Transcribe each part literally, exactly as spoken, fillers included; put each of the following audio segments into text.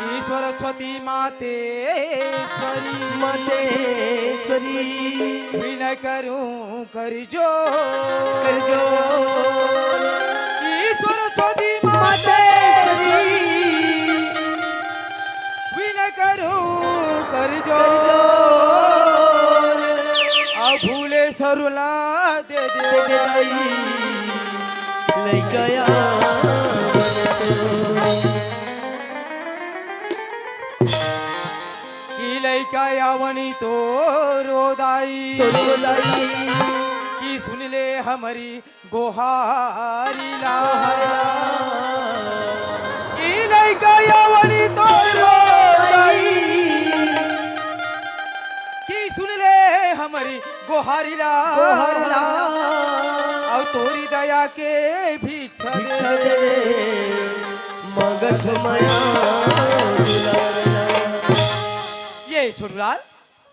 ईश्वर सरस्वती मातेश्वरी, मातेश्वरी। विनय करूं कर जोर, कर जोर। ईश्वर सरस्वती मातेश्वरी, विनय करूं कर जोर। अउ भूले सरुला दे दे दाई। लइका आवत तो। कि लइका आवनी तोरो दाई। तोरो दाई। कि सुन ले हमरी गोहारी ला। गोहारी ला। कि लइका आवनी तोरो दाई। कि सुन ले हमरी गोहारी ला। गोहारी ला। अउ तोरी दया के भिक्षा दे। भिक्षा दे। मगध मया दुलार ला। ये छोटूलाल,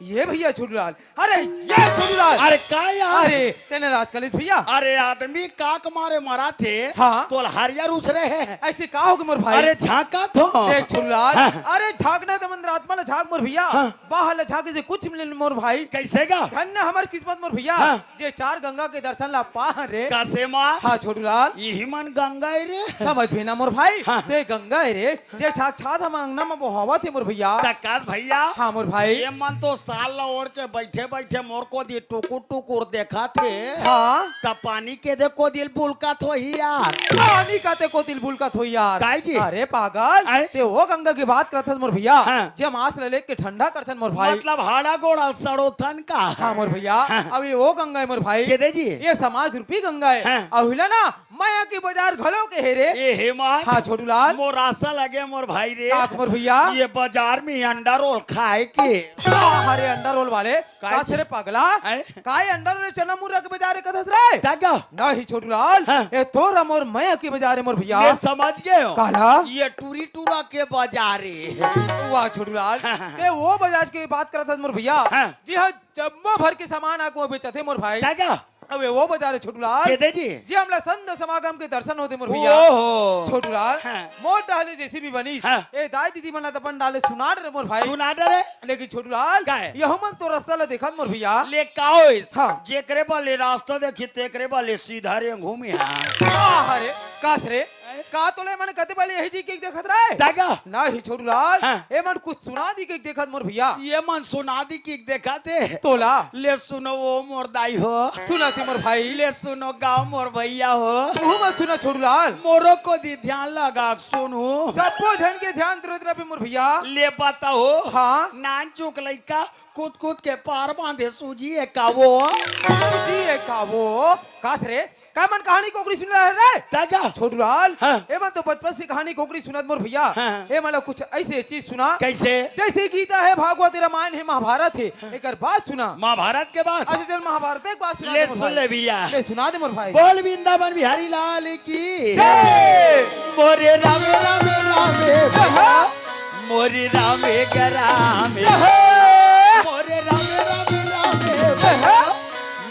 ये भैया छोटूलाल, अरे ये छोटूलाल। अरे का यार? अरे तेने राज कलेश भैया। अरे आदमी काक मारे मरा थे। हाँ। तोल हरियर उसरे हे। ऐसे का होगे मोर भाई? अरे झांका थो। देख छोटूलाल, हाँ। अरे झांकना तो मंदरात्मा ला झांक मोर भैया। हाँ। बाहर ला झांके से कुछ मिले मोर भाई। कैसे गा? धन्य हमर किस्मत मोर भैया। हाँ। जे चार गंगा के दर्शन ला पाहन रे। कसे मा? हाँ छोटूलाल। इही मन गंगा हे रे। समझ भी ना मोर भाई। हाँ। ते गंगा हे रे। जे साक्षात हम अंगना म बोहावत हे मोर भैया। त कस भैया? हाँ मोर भाई। ये मन तो साल ला ओढ़ के बैठे बैठे मोर कोती टुकुर टुकुर देखत हे। हाँ। त पानी के दे कोती ल बुलकत होही यार। पानी का ते कोती ल बुलकत होही यार। काहे जी? अरे पागल, आय? ते वो गंगा के बात करत हस मोर भैया। हाँ। जे मांस ला लेके ठंडा करथन मोर भाई। मतलब हाड़ा गोड़ा सड़ोथन का? हाँ मोर भैया। हाँ। अब ये वो गंगा हे मोर भाई। के दे जी? ये समाज रूपी गंगा हे। हाँ। अउ हिला ना मया के बाजार घलो के हे रे। ए हे मार। हाँ, छोटूलाल। मोर आसा लगे मोर भाई रे। का मोर भैया? ये बाजार में अंडा रोल खाए के। अरे अंडा रोल वाले, काहे का के? रे पगला? हैं? काय अंडा रोल चना मुर्रा के बाजार कथस रे? दादा। नहीं छोटूलाल, हाँ। ए तोरा मोर मया के बाजार हे मोर भैया। मैं समझ गए हो। काला? ये टूरी टूरा के बाजार हे। वाह छोटूलाल, हाँ, हाँ, हाँ। ते वो बाजार के बात करत हस मोर भैया। हाँ। जी हाँ, जम्मो भर के सामान आके वो बेचत हे मोर भाई। दादा। अबे वो बजा रे छोटूलाल। के दे जी? जी हमला संत समागम के दर्शन होथे मोर भैया। ओहो। छोटूलाल, हाँ। मोर टहले जैसे भी बनी, हाँ। ए दाई दीदी मन ला त अपन डाले सुना डरे मोर भाई। सुना डरे? लेकिन छोटूलाल, का है? यहू मन तो रास्ता ला देखत मोर भैया। ले का होइस? हाँ। जेकरे बले रास्ता देखी तेकरे बले सीधा रे घूमी हाँ। का हरे? कास रे? का तोले मन कते बले यही जी के देखत रहे? दादा। ना ही छोटूलाल, हाँ। ए मन कुछ सुना दी के देखत मोर भैया। ये मन सुना दी के देखत हे। तोला। ले सुनो वो मोर दाई हो। सुना थी मोर भाई। ले सुनो गाँव मोर भैया हो। तू मत सुना छोटूलाल। मोरो कोती ध्यान लगा के सुनू। सबो झन के ध्यान तुरंत रहे मोर भैया। ले बताओ। हाँ। नान चुक लइका कूद कूद के पार बांधे सूजी ए का वो। सूजी ए का वो। कास रे? का मन कहानी कोकरी सुन रहे रे? दादा। छोटूलाल, हाँ। ए मन तो बचपन से कहानी कोकरी सुनत मोर भैया। हाँ। ए मन ला कुछ ऐसे चीज सुना। कैसे? जैसे गीता हे, भागवत हे, रामायण हे, महाभारत हे। हाँ। एकर बात सुना। महाभारत के बात? अच्छा चल महाभारत एक बात सुना ले दे मोर सुन भाई। ले भैया। ले सुना दे मोर भाई। बोल वृंदावन बिहारी लाल की। जय। मोरे रामे रामे रामे भैया। मोरे रामे ग रामे। जय। मोरे रामे रामे रामे भैया।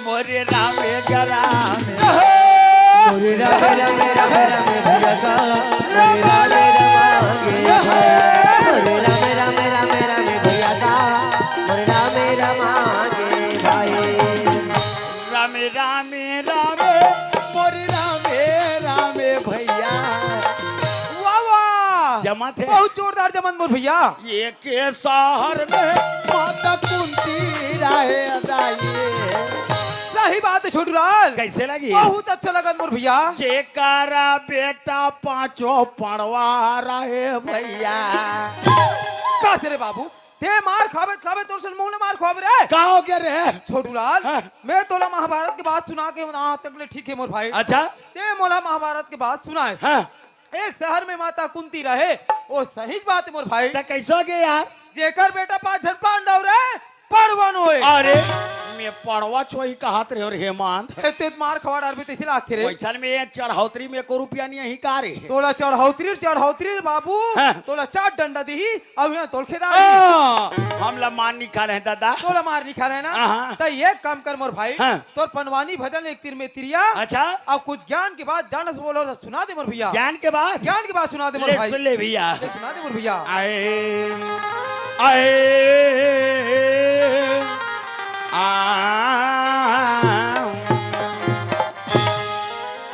मोरे रामे ग रामे। मोरे रामे रामे रामे रामे भैया का। मोरे रामे रमांगे। मोरे रामे रामे रामे रामे भैया का। मोरे रामे रमांगे भाई। रामे रामे रामे। मोरे रामे रामे भैया। वाह, वाह। जमा थे। बहुत जोरदार जमन मोर भैया। ये के शहर में माता कुंती रहे दाई। सही बात है छोटूलाल। कैसे लगी? बहुत अच्छा लगा मोर भैया। जेकरा बेटा पांचों पड़वा रहे भैया। का से रे बाबू? ते मार खाबे, खाबे, तोर से मुंह ले मार खाबे रे। का हो गया रे? छोटूलाल, हाँ। मैं तोला महाभारत के बात सुना के वहां तक ले ठीक है मोर भाई। अच्छा। ते मोला महाभारत के बात सुनाए। हाँ। एक शहर में माता कुंती रहे, वो सही बात है मोर भाई। त कैसे हो गया यार? जेकर बेटा पांच झन पांडव रहे, पड़वन होए। अरे। में पड़वा चोही कहत रहे और हेमंत। ए, ते मार खवा डारबे तइसे लागथे रे। वइसन में ये चढ़ौतरी में एको रुपया नइ आही का रे? तोला चढ़ौतरी, चढ़ौतरी रे बाबू। हाँ। तोला चार डंडा दिही, अउ इहाँ तोल खेदा दिही। हाँ, हमला मार नइ खाना हे दादा। तोला मार नइ खाना हे ना? हाँ। त एक काम कर मोर भाई, हाँ। तोर पंडवानी भजन एक तीर में तिरिया। अच्छा। अउ कुछ ज्ञान के बात जान से बोलो, सुना दे मोर भइया। ज्ञान के बात? ज्ञान के बात सुना दे मोर ले भाई। सुन ले भइया। ले सुना दे मोर भइया। आए, आए, आ।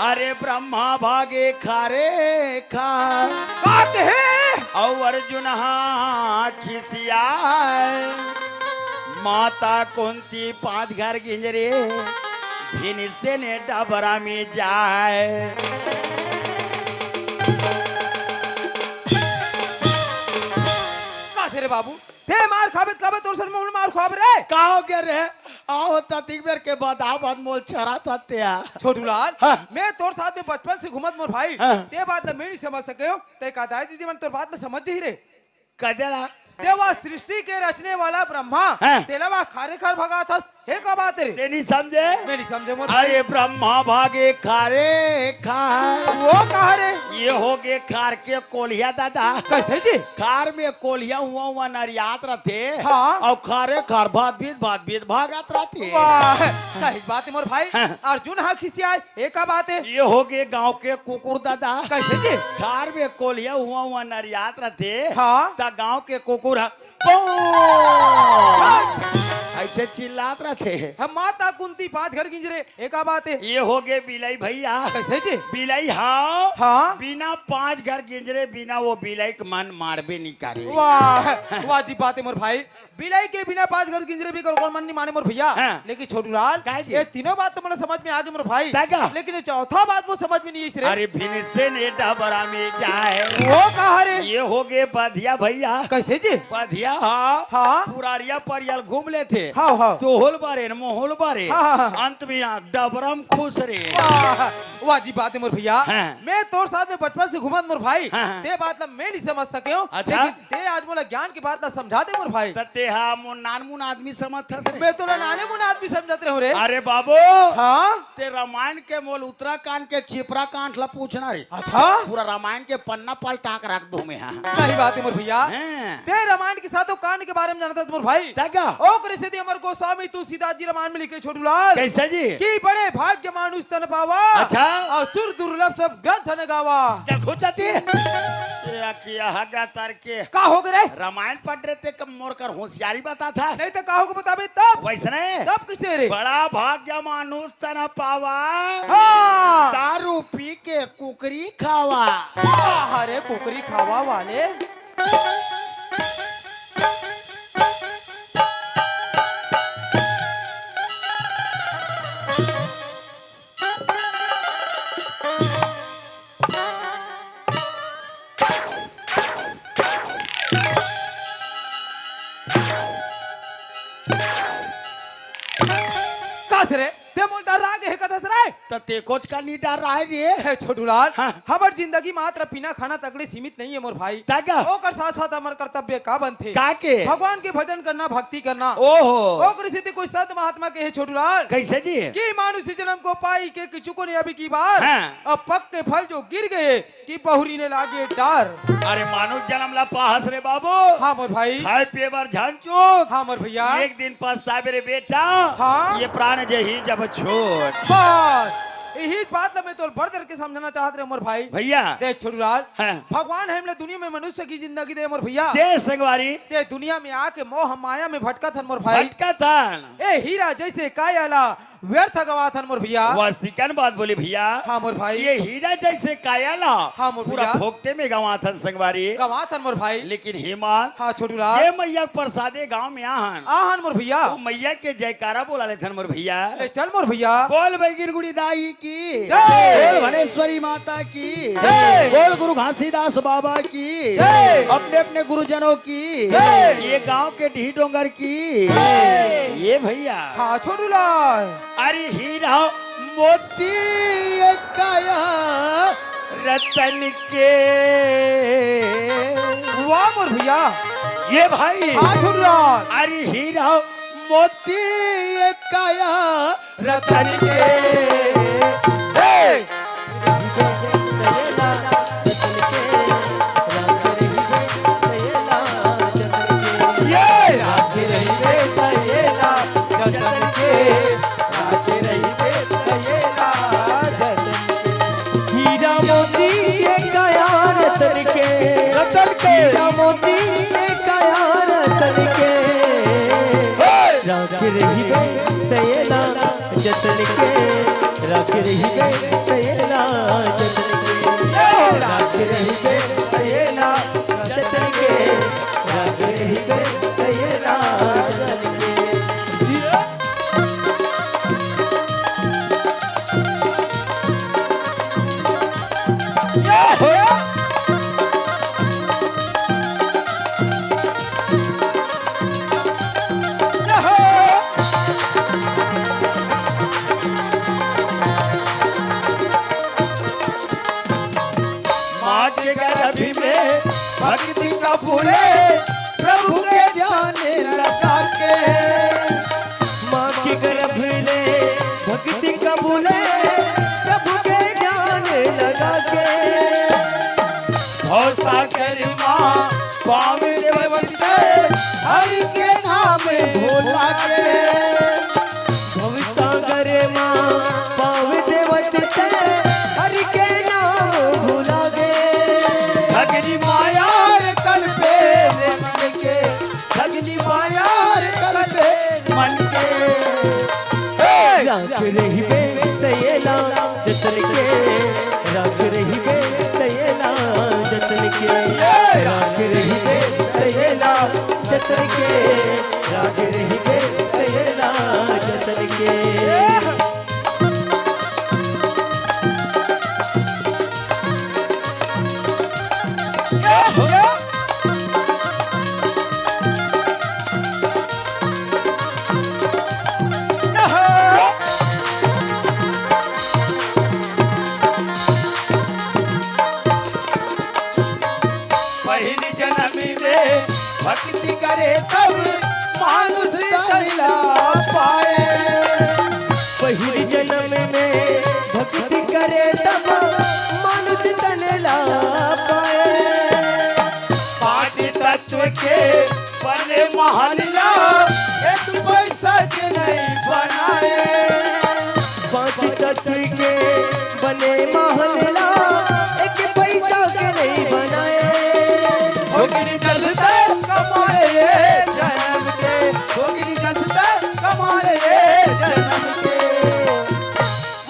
अरे ब्रह्मा भागे खारे खार। का कहे? अउ अर्जुन हा खिसियाए। माता कुंती पाँच घर गिंजरे, भिनसे ने डबरा में जाए। का से रे बाबू? ते मार खाबे त काबर तोर सर में मार खाबे रे? का हो गे रे? आओ त तीन बेर के बाद आ बात मोल चरा था ते आ। छोटूलाल, हाँ। मैं तोर साथ में बचपन से घूमत मोर भाई, हाँ। ते बात ल मैं नइ समझ सके हों, ते का दाई दीदी मन तोर बात ल समझ जाही रे? कदेला? जे वा सृष्टि के रचने वाला ब्रह्मा, हाँ। तेला वा खारे खार भगाथस, हे का बात रे? ते नइ समझे? मैं नइ समझे मोर भाई। अरे ब्रह्मा भागे खारे खार। वो कहा रे? ये हो गे खार के कोलिया दादा। कइसे जी? खार में कोलिया हुआ हुआ नरियात रथे। हाँ। अउ खारे खार भात भीत भात भीत भागत रथे। वाह, सही बात हे मोर भाई। हाँ। अर्जुन हा खिसियाए, ए का बात हे? ये हो गे गांव के कुकुर दादा। कइसे जी? खार में कोलिया हुआ हुआ नरियात रथे। हाँ। त गांव के कुकुर ह पो! अइसे चिल्लात रथे। हम माता कुंती पाँच घर गिंजरे, ए का बात हे? ये हो गे बिलई भइया। कइसे जी? बिलई हाँ। हाँ। बिना पाँच घर गिंजरे, बिना वो बिलई के मन मारबे नइ करे। वाह, वाह जी बात हे मोर भाई। बिलई के बिना पाँच घर गिंजरे भी कर, कोन मन नइ माने मोर भइया। हाँ। लेकिन छोटूलाल, काहे जी? ये तीनों बात तो मोला समझ में आ गे मोर भाई। त का? लेकिन ये चौथा बात वो समझ में नइ आइस रे। अरे भिनसे ने डबरा में जाए। वो कहा रे? ये हो गे बधिया भइया। कइसे जी? बधिया हाँ। हाँ। पुरारिया परियल घूम लेथे। हाँ, हाँ। तोहुल बरे न मोहुल बरे। हाँ, हाँ, हाँ। अंत में यहाँ डबरा में खुश रे। वाह, वाह जी बात हे मोर भइया। हाँ। मैं तोर साथ में बचपन से घूमत मोर भाई। हाँ, हाँ। ते बात ल मैं नइ समझ सके हों। अच्छा। लेकिन ते आज मोला ज्ञान के बात ला समझा दे मोर भाई। त ते हा मोर नानमुन आदमी समझथस रे। मैं तोला नानमुन आदमी समझत रहे हों रे। अरे बाबू, हाँ? ते रामायण के मोल उत्तराखंड के चिपरा कांड ला पूछना रे। अच्छा? पूरा रामायण के पन्ना पलटा के रख दूं मैं, हाँ। सही बात हे मोर भइया। हैं। ते रामायण के सातों कांड के बारे में जानथस मोर भाई। त का? ओकरे सेती हमर गोस्वामी तुलसीदास जी रामायण में लिखे छोटूलाल। कइसे जी? कि बड़े भाग्य मानुष तन पावा। अच्छा। अउ सुर दुर्लभ सब ग्रंथ न गावा। चल खुद जाती। ये किया हगा तार के। का हो गे रे? रामायण पढ़ रहे थे, कब मोर कर होशियारी बताथा। नहीं त का हो गे बताबे तब? वइसने? तब कइसे रे? बड़ा भाग्य मानुष तन पावा। हाँ। दारू पी के कुकरी खावा। अरे कुकरी खावा वाले। कस रे, ते मोला डर्रा गे हे कथस रे? त ते कोचका नइ डर्राय रे। हे छोटूलाल, हाँ। हमर जिंदगी मात्र पीना खाना तक ले सीमित नइ हे मोर भाई। त का? ओकर साथ-साथ हमर कर्तव्य का बनथे? का के? भगवान के भजन करना, भक्ति करना। ओहो। ओकरे सेती कोई संत महात्मा कहे हे छोटूलाल। कइसे जी? कि मानुष जन्म को पाई के किछु को नहीं अभी की बार। हाँ। अब पक के फल जो गिर गए, कि बहुरी ने लागे डार। अरे मानुष जन्म ला पाहस रे बाबू। हाँ मोर भाई। खाए पिए बर झन चूक। हाँ मोर भइया। एक दिन पछताबे रे बेटा। हाँ। ये प्राण जही जब छूट। बस, यही बात ला मैं तोला बड़ देर के समझाना चाहत रहे मोर भाई। भइया। देख छोटूलाल। हाँ। भगवान हे हमला दुनिया में मनुष्य की जिंदगी दे मोर भइया। दे संगवारी। ते दुनिया में आके मोह माया में भटकत हन मोर भाई। भटकत हन। ए हीरा जइसे काया ला व्यर्थ गवाथन मोर भइया। वास्तविकन बात बोले भइया। हाँ मोर भाई। ये हीरा जइसे काया ला हाँ मोर पूरा भइया। फोकटे में गवाथन संगवारी। गवाथन मोर भाई। लेकिन हेमंत हाँ छोटूलाल। जे मइया के परसादे गांव में आहन। आहन मोर भइया। वो मइया के जयकारा बोला लेथन मोर भइया। ले चल मोर भइया। बोल बैगिन गुड़ी दाई की। जय। बोल भनेश्वरी माता की। जय। बोल गुरु घासीदास बाबा की। जय। अपने अपने गुरुजनों की। जय। ये गांव के ढीह डोंगर की। जय। ये भइया। हाँ छोटूलाल। अरे हीरा मोती काया रतन के। वाह मोर भइया। ये भाई। हाँ छोटूलाल। अरे हीरा मोती काया रतन के। हे! ये राखे रहिबे तैला जतन के, राखे रहिबे तैला जतन के। हीरा मोती के काया रतन के, रतन के। हीरा मोती के काया रतन के। हे! राखे रहिबे तैला जतन के, राखे रहिबे तैला जतन के। राखे रहिबे तैला जतन के, राखे रहिबे तैला जतन के। माँ के गर्भ में भक्ति का फूले, प्रभु के ध्यान लगा के। माँ के गर्भ में भक्ति का फूले, प्रभु के ध्यान लगा के। भव सागर माँ पावन देवत, हरि के नाम भोला के। भव सागर माँ पाव देवत ते, हरि के नाम भुला गे। भगनी माया रे कल्पे मन के, भगनी माया रे कल्पे मन के। हे! राख रहिबे तैला जतन के, राख रहिबे तैला जतन के, राख रहिबे तैला जतन के, राख रहिबे तैला जतन के। पहिली जनम में भक्ति करे तब मानुष तन ला पाए। पहिली जनम में भक्ति करे तब मानुष तन ला पाए। पांच तत्व के बने महल ला, एक पैसा के नहीं बनाए। पांच तत्व के बने महल ला, एक पैसा के नहीं बनाए। होगिरी दस दस कमाए ये जनम के, होगिरी दस दस कमाए ये जनम के।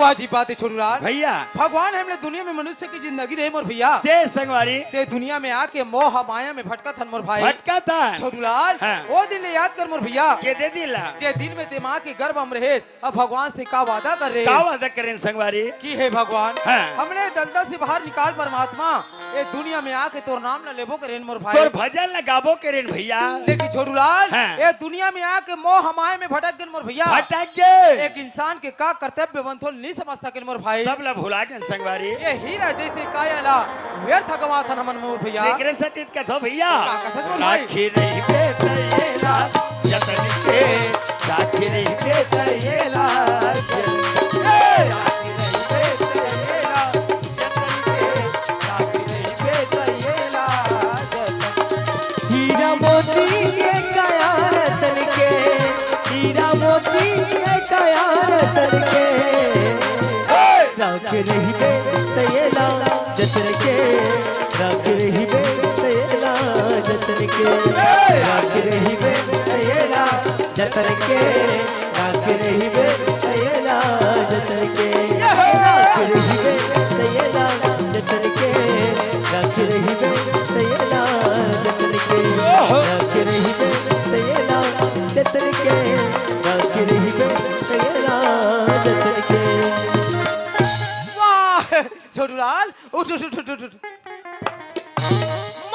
वाह जी, बात है छोटू लाल। भैया। भगवान हमने दुनिया में मनुष्य की जिंदगी दे मोर भैया। दे संगवारी। ते दुनिया में आके मोह माया में भटकत हन मोर भाई। भटकत हन। छोटू लाल, हाँ। ओ दिन ले याद कर मोर भैया। के दे दिला? जे दिन में ते माँ के गर्भ में रहे, अब भगवान से का वादा कर रहे? का वादा करेन संगवारी? कि हे भगवान, हाँ। हमने दलदल से बाहर निकाल परमात्मा, ये दुनिया में आके तोर नाम ला लेबो करेन मोर भाई। तोर भजन ला गाबो करेन भैया। लेकिन छोटू लाल, हाँ। ये दुनिया में आके मोह माया में भटक गेन मोर भैया। भटक गे। एक इंसान के का कर्तव्य बनथे नहीं समझ सकेन मोर भाई। सब ला भुला गेन संगवारी। ये हीरा जैसे काया ला व्यर्थ गंवाथन हमन मोर भैया। एकरे सेती कथों भैया। का कथस मोर भाई? राखे रहिबे तैला जतन के, राखे रहिबे तैला जतन के। हीरा मोती के काया रतन के, हीरा मोती के काया रतन के। राखे रहिबे तैला जतन के, राखे रहिबे तैला जतन के, राखे रहिबे तैला जतन के, राखे रहिबे तैला जतन के, राखे रहिबे तैला जतन के, राखे रहिबे तैला जतन के, राखे रहिबे तैला जतन के, राखे रहिबे तैला जतन के। वाह, छोटू लाल, उठ, उठ, उठ, उठ, उठ।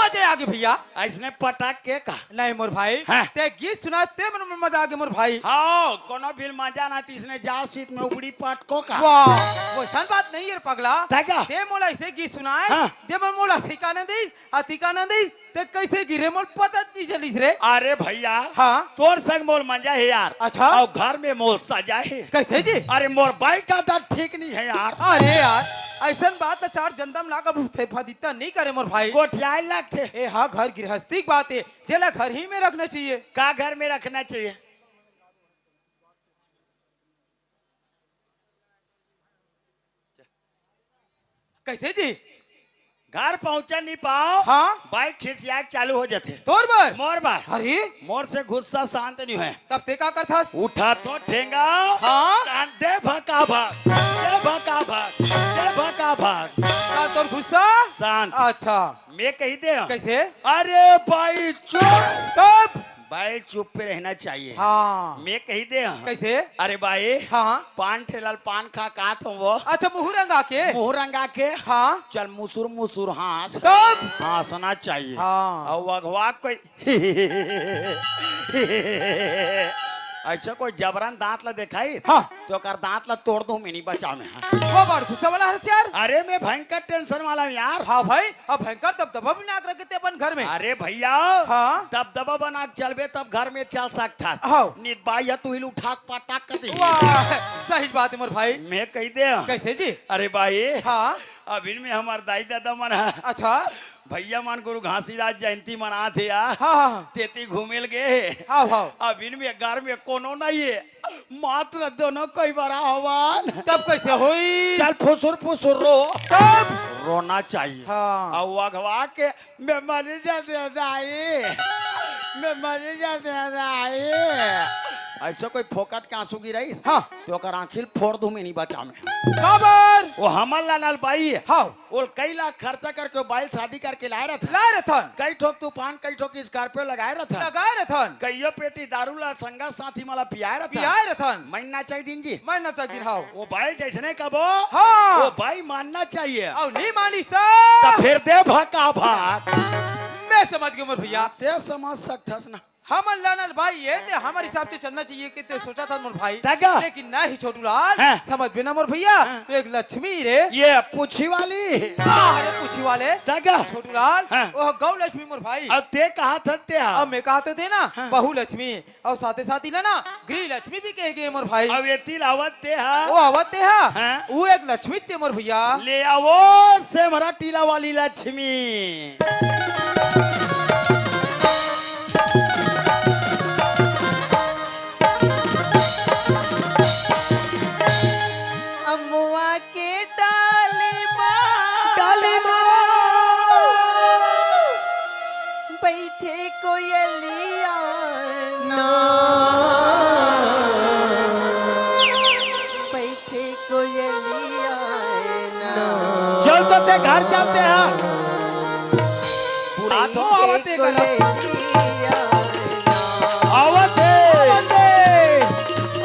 मजा आगे भैया। अइसने पटक के का? नहीं मोर भाई, हाँ। ते गीत सुना, ते मन में मजा आगे मोर भाई। हाँ, कोनो भी मजा ना, त इसने जार सीत में उबड़ी पटको का। वाह, वइसन बात नहीं हे रे पगला। तै का? ते मोला अइसे गीत सुनाए, हाँ। जे मन मोला ठिकाना दे, आ ठिकाना दे, ते कइसे गिरे मोला पता नहीं चलिस रे। अरे भैया, हाँ। तोर संग मोर मजा हे यार। अच्छा। अउ घर में मोर सजा हे। कइसे जी? अरे मोर बाई का दत ठीक नहीं हे यार। अरे यार, अइसन बात ला चार जनता में लाकर फदित्ता नहीं करे मोर भाई। गोठियाए लगथे। ए हा घर गृहस्थी के बात हे, जेला घर ही में रखना चाहिए। का घर में रखना चाहिए? कइसे जी? घर पहुंचा नहीं पाओ, हाँ। बाई खिसियाए के चालू हो जाथे। तोर बर? मोर बर। अरे? मोर से गुस्सा शांत नहीं होय। तब ते का करथस? उठाथों ठेंगा, हाँ। तान दे भका भक, दे भका भक, दे भका भक। का तोर गुस्सा? शांत। अच्छा। मैं कही दे। कइसे? अरे बाई चुप। तब? बाई चुप पे रहना चाहिए। हाँ। मैं कही दे। कइसे? अरे बाई, हाँ। पान ठेला ल पान खा का थो वो। अच्छा, मुंह रंगा के? मुंह रंगा के? हाँ। चल मुसुर मुसुर हाँस। तब? हाँसना चाहिए। हाँ। अउ अगवा कोई अइसे कोई जबरन दांत ला देखाई, हाँ। त ओकर दांत ला तोड़ दूं, मैं नहीं बचाव में। हाँ। वो बड़ गुस्सा वाला हरस यार। अरे मैं भयंकर tension वाला हूँ यार। हाँ भाई, अब भयंकर दबदबा भी नाक रखे ते अपन घर में। अरे भैया, हाँ। दबदबा बना के चलबे तब घर में चल सकथा। हाँ। नित बाई ह तुही ल उठा के पटक कर दी। वाह, सही बात हे मोर भाई। मैं कही दे। कइसे जी? अरे बाई, हाँ। अभी में हमर दाई ददा मन ह। अच्छा। भैया मन गुरु घासीदास जयंती मनात हे यार। हाँ, हाँ, हाँ। तेती घूमे ल गे हे। हाँ, हाँ। अभी में घर में कोनो नहीं हे, मात्र दोनों कोई बरा हवन। तब कइसे होई? चल फुसुर फुसुर रो। तब? रोना चाहिए। हाँ। अउ अगवा के मैं मरी जाते दाई, मैं मरी जाते दाई। अइसे कोई फोकट के आंसू गिराइस, हाँ। त ओकर आंखी ल फोड़ दूं, मैं नहीं बचाव में। काबर? वो हमर लानल बाई हे। हाँ। ओला कई लाख खर्चा करके वो बाई ल शादी करके लाए रथन। लाए रथन। कई ठोक तूफान, कई ठोक Scorpio लगाए रथन। लगाए रथन। कइयो पेटी दारू ला संगा साथी मन ला पियाए रथन। पियाए रथन। मरना चाहिए दिन जी। मरना चाहिए दिन, हाँ। वो बाई ल जइसने कबो, हाँ। वो बाई मानना चाहिए। अउ नहीं मानिस त? त फेर दे भका भक। मैं समझ गेंव मोर भैया। ते समझ सकथस ना। हमर लानल बाई हे, ते हमर हिसाब से चलना चाहिए कि ते सोचथस मोर भाई। तै का? लेकिन नहीं छोटू लाल, हाँ। समझबे ना मोर भैया, हाँ। त एक लक्ष्मी रे। ये पूछी वाली। हाँ, अरे पूछी वाले। तै का? छोटू लाल, हाँ। वो गौ लक्ष्मी मोर भाई। अब ते कहाथस ते हा। अब मैं कहाथों ते ना, हाँ। बहू लक्ष्मी। अउ साथे साथ इला ना गृह लक्ष्मी भी कहे गे मोर भाई। अब एती ल आवत ते हा। वो आवत ते हा। हाँ। वो एक लक्ष्मी चे मोर भैया। ले आवो सेमरा टीला वाली लक्ष्मी। अमुआ के डाली मा, डाली मा। बइठे कोयलिया ना, बइठे कोयलिया ना। चल तो ते घर चलते हैं। पूरा तो बइठे आवते करा। कोयलिया ना। आवते।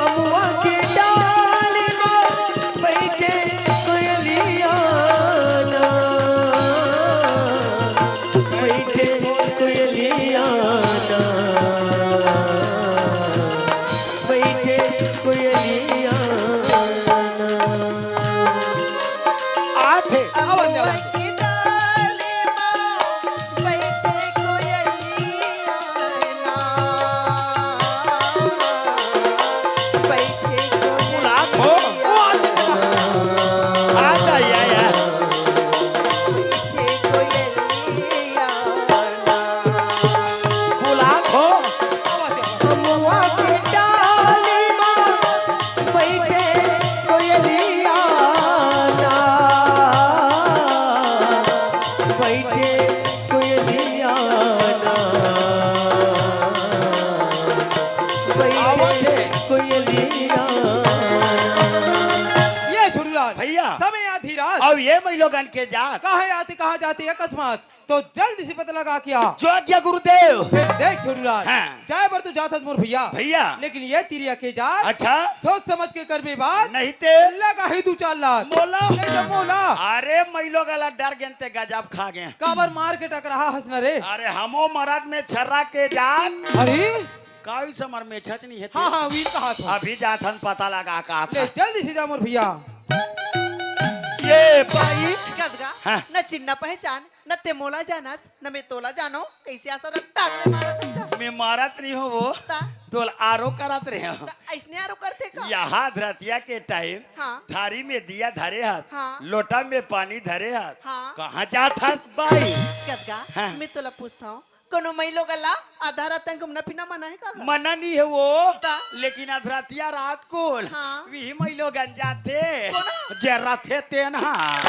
अमुआ के डाली मा बइठे कोयलिया ना, बइठे कोयलिया ना, बइठे कोयलिया ना। आथे। अमुआ के डाली मा बइठे कोयलिया ना, बइठे कोयलिया ना। आ जा, या, या। बइठे कोयलिया ना। बुला खो। अमुआ के डाली मा बइठे कोयलिया ना, बइठे कोयलिया ना, बइठे कोयलिया ना। ये सुन ला। भैया। समय आधी रात। अब ये महिलोगन के जात। कहाँ आती, कहाँ जाती अकस्मात? तो जल्दी से पता लगा के आ। जो आज्ञा गुरुदेव। फिर देख छोटूलाल, हाँ। जाए बर तो जात हस मोर भैया। भैया। लेकिन ये तिरिया के जात, अच्छा। सोच समझ के करबे बात। नहीं ते। लगा ही दू चार लात। मोला। नहीं तो मोला। अरे मइलोगन ला डर गेन ते गजब खा गे। काबर मार के टकराहा हस न रे। अरे हमो मरद में छर्रा के जात। अरे। काई समर में छच नहीं है ते। हाँ, हाँ, वीर कहा था। अभी जात हन पता लगा का ले, था। जल्दी से जा मोर भैया। ये भाई। कस गा, हाँ। न चिन्हा पहचान, न ते मोला जानस, न मैं तोला जानों, कइसे असन टांग ले मारत हस गा? मैं मारत नहीं हों वो, ता? तोला आरो करत रहे हों। ता अइसने आरो करथे का? यहाँ धरतिया के टाइम हाँ। थारी में दिया धरे हस, हाँ। लोटा में पानी धरे हस, हाँ। कहाँ जात हस बाई? कस गा, हाँ। मैं तोला पूछत हों, कोनो मइलोगन ला आधा रात तक घूमना फिरना मना हे का गा? मना नहीं है वो, ता? लेकिन अधरतिया रात कुन हाँ। विही मइलोगन जाथे। कोन? जे रथे तेन हा।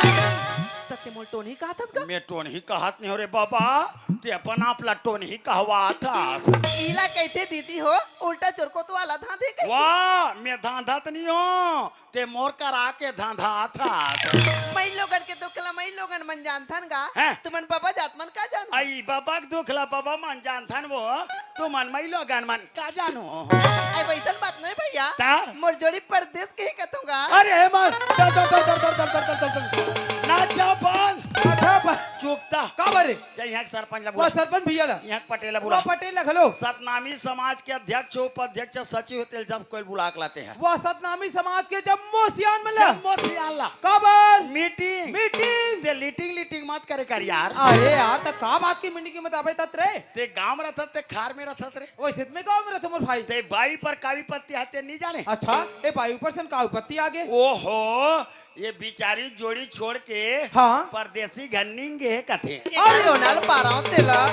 त ते मोला टोनही कहत हस गा? मैं टोनही कहत नहीं हों रे बाबा, ते अपन आप ला टोनही कहवात हस। इला कहिथे दीदी हो, उल्टा चोरकोत वाला धांधे कहिथे। वाह, मैं धांधत नहीं हों, ते मोर करा के धांधात हस। मइलोगन के दुख ला मइलोगन मन जानथन गा, हैं? तुमन बबा जात मन का जानथन? अई बबा के दुख ला बबा मन जानथन वो, तुमन मइलोगन मन का जानो? अई वइसन बात नहीं भैया। ता? मोर जोड़ी परदेस के हे कथों गा। अरे हे माँ, डर, डर, डर। ना जा बंद। अच्छा, बा- चुकता। काबर रे? जा यहाँ के सरपंच ला वो बुला। सरपंच भैया ला। यहाँ के पटेल ला वो बुला। पटेल ला घलो। सतनामी समाज के अध्यक्ष, उपाध्यक्ष, सचिव होते जब कोई बुला के लाते हैं। वो सतनामी समाज के जम्मो सियान मन ला। जम्मो सियान ला। काबर? मीटिंग। मीटिंग। ते लीटिंग लीटिंग मत करे कर यार। अरे यार, त का बात की मीटिंग के मत आबे तत रे? ते गांव में रहत, ते खार में रहत रे। वइसे त मैं गांव में रहत मोर भाई। ते बाई पर का विपत्ति आथे नहीं जाने? अच्छा, ए बाई ऊपर सन का विपत्ति आगे? ओहो, ये बिचारी जोड़ी छोड़ के हाँ। परदेसी घर निंगे हे कथे। अरे ओनाल पाराव तेला।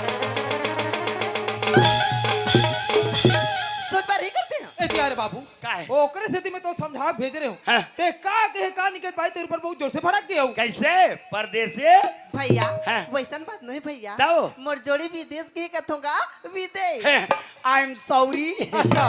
सोच बार ही करते हैं। ए दिया रे बाबू। का हे? ओकरे सेती मैं तो समझा भेज रहे हों। हाँ। ते का कहे का निकट बाई तेरे ऊपर बहुत जोर से भड़क गया हूँ। कइसे? परदेसी? भैया, हाँ। वइसन बात नहीं भैया। तब? मोर जोड़ी विदेस के कथों गा, विदेस। I am sorry। अच्छा,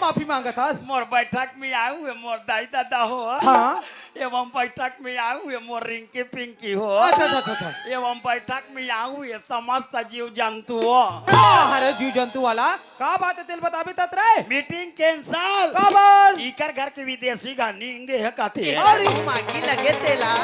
माफी मांगत हस। मोर बैठक में आए हुए मोर दाई दादा हो। हाँ। एवं बैठक में आए हुए मोर रिंकी पिंकी हो। अच्छा, अच्छा, अच्छा, अच्छा। एवं बैठक में आए हुए समस्त जीव जंतु हो। वाह, अरे जीव जंतु वाला, का बात हे तेला बताबे तत रे? Meeting cancel. काबर? इकर घर के विदेसी घर निंगे हे कथे। अरे मांगी लगे तेला।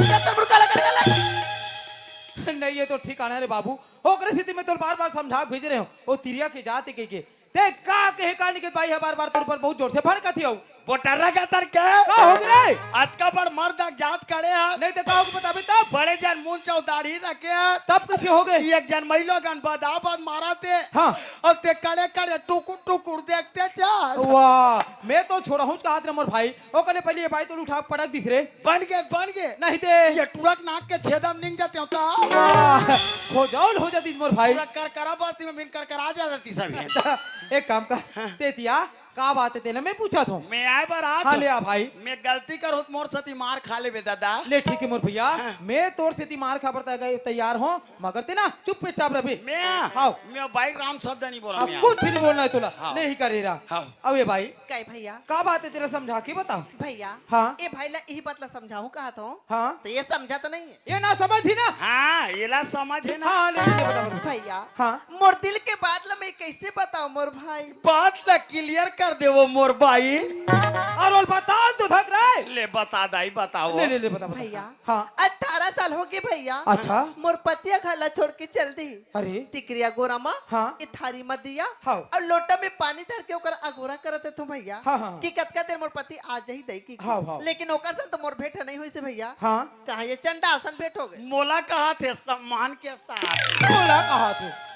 जब तक मुड़का लगा, लगा, लगा। नहीं, ये तो ठिकाना रे बाबू। ओकरे सेती मैं तोला बार-बार समझा भेज रहे हों। ओ तिरिया के जात हे कहिके। ते का कहे का निकट बाई हे बार-बार तोर ऊपर बहुत जोर से भड़कत हे। बोटर्रा का तर के? का हो गे रे? अतका बड़ मर्द जात खड़े हे। नहीं ते का हो गे बताबे तब? बड़े जन मुंह चौदाढ़ी रखे हे। तब कइसे हो गे? एक जन मइलोगन बदाबद मारत हे। हाँ। अउ ते खड़े खड़े टुकुर टुकुर देखते जास। वाह, मैं तो छोड़हूं कहत रहे मोर भाई। ओकरे पहले ये बाई तो उठा के पटक दिस रे। बन गे, बन गे। नहीं ते। ये टुरक नाक के छेदा में निंग जाते हो ता। वाह, खोजौल हो जाती मोर भाई। पूरा करकरा बस्ती में बिन करकरा जा रहती सब ये। एक काम कर, हाँ। ते तिया, का बात हे तेला मैं पूछत हों। मैं आए बर आत हाँ, हों। ले आ भाई। मैं गलती करहूं त मोर सेती मार खा लेबे दादा। ले ठीक हे मोर भैया, हाँ। मैं तोर सेती मार खाबर तै-, तैयार हों, मगर ते ना चुप्पे चाप रहिबे। मैं? हाँ। मैं बाई राम शब्द नहीं बोला अब मैं। कुछ नहीं बोलना हे तोला। हाँ। नहीं करेरा। हाँ। अब ये बाई। काय भैया? का बात हे तेला समझा के बता। भैया। हाँ। ए भाई ला इही बात ला समझाहूं कहत हों। हाँ। त ये समझा त नहीं हे। ये ना समझ ही ना। हाँ, एला समझ हे ना। हाँ, ले, ले, ले, बता, बता। भैया, हाँ। मोर दिल के बात ला मैं कइसे बताओं मोर भाई? बात ला clear कर दे वो मोर बाई। अरे बता तो धक रे। ले बता दाई, बताओ। ले, ले, ले, बता, बता। भैया, हाँ। अठारह साल हो गे भैया। अच्छा। मोर पति ह घर ला छोड़ के चल दी। अरे। तिकरिया गोरा मा, हाँ। ए थारी मा दिया, हाँ। अउ लोटा में पानी धर के ओकर अगोरा करत हे तू भैया, हाँ, हाँ। कि कतका देर मोर पति आ जाही दई की। हाँ, हाँ। लेकिन ओकर से तो मोर भेंट नहीं होइस हे भैया। हाँ। कहाँ ये चंडाल सन भेंट हो गे। मोला कहा थे सम्मान के साथ। मोला कहा थे।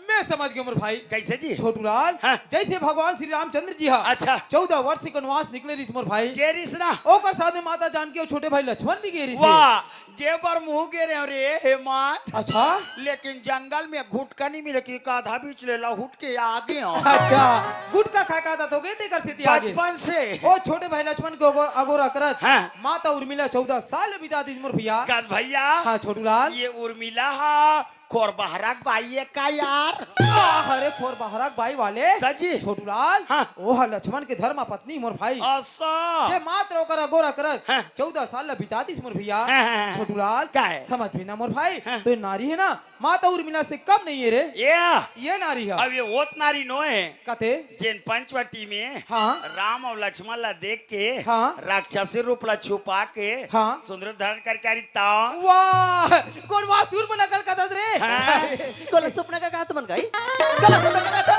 मैं समझ गेंव मोर भाई। कइसे जी? छोटूलाल, हाँ। जइसे भगवान श्री रामचंद्र जी हा अच्छा। चौदह वर्ष के वनवास निकले रिहिस मोर भाई। गे रिहिस ना। ओकर साथ में माता जानकी अउ छोटे भाई लक्ष्मण भी गे रिहिस हे। वाह, गे बर महूं गे रहेंव रे, हे मात। अच्छा। लेकिन जंगल में गुटका नहीं मिले कि आधा बीच ले लहुट के आ गेंव। अच्छा, गुटका खाय का आदत हो गे तेकर सेती आ गे। बचपन से। ओ छोटे भाई लक्ष्मण के अगो-, अगोरा करत। हाँ। माता उर्मिला चौदह साल बिता दिस मोर भैया। कस भैया। हाँ, छोटूलाल। ये उर्मिला हा खोर बहरा के बाई ए का यार? आह, अरे खोर बहरा के बाई वाले। का जी? छोटूलाल, हाँ। ओह लक्ष्मण के धर्म पत्नी मोर भाई। असा। जे मात्र ओकर अगोरा करत हाँ। चौदह साल ल बिता दिस मोर भैया। हाँ, हाँ, हाँ। छोटूलाल, का है? समझ भी ना मोर भाई, हाँ। तो ये नारी है ना, माता उर्मिला से कम नहीं है रे। ये? ये नारी है। अब ये ओत नारी नो है। कते? जेन पंचवटी में हाँ। राम अउ लक्ष्मण ला देख के हाँ। राक्षसी रूप ला छुपा के हाँ। सुंदर धारण करके आ रही ता। वाह! कोन वाह सूर में नकल करत रे? हाँ। कोला सुपना का कहा तुमन गई? कोला सुपना का कहा?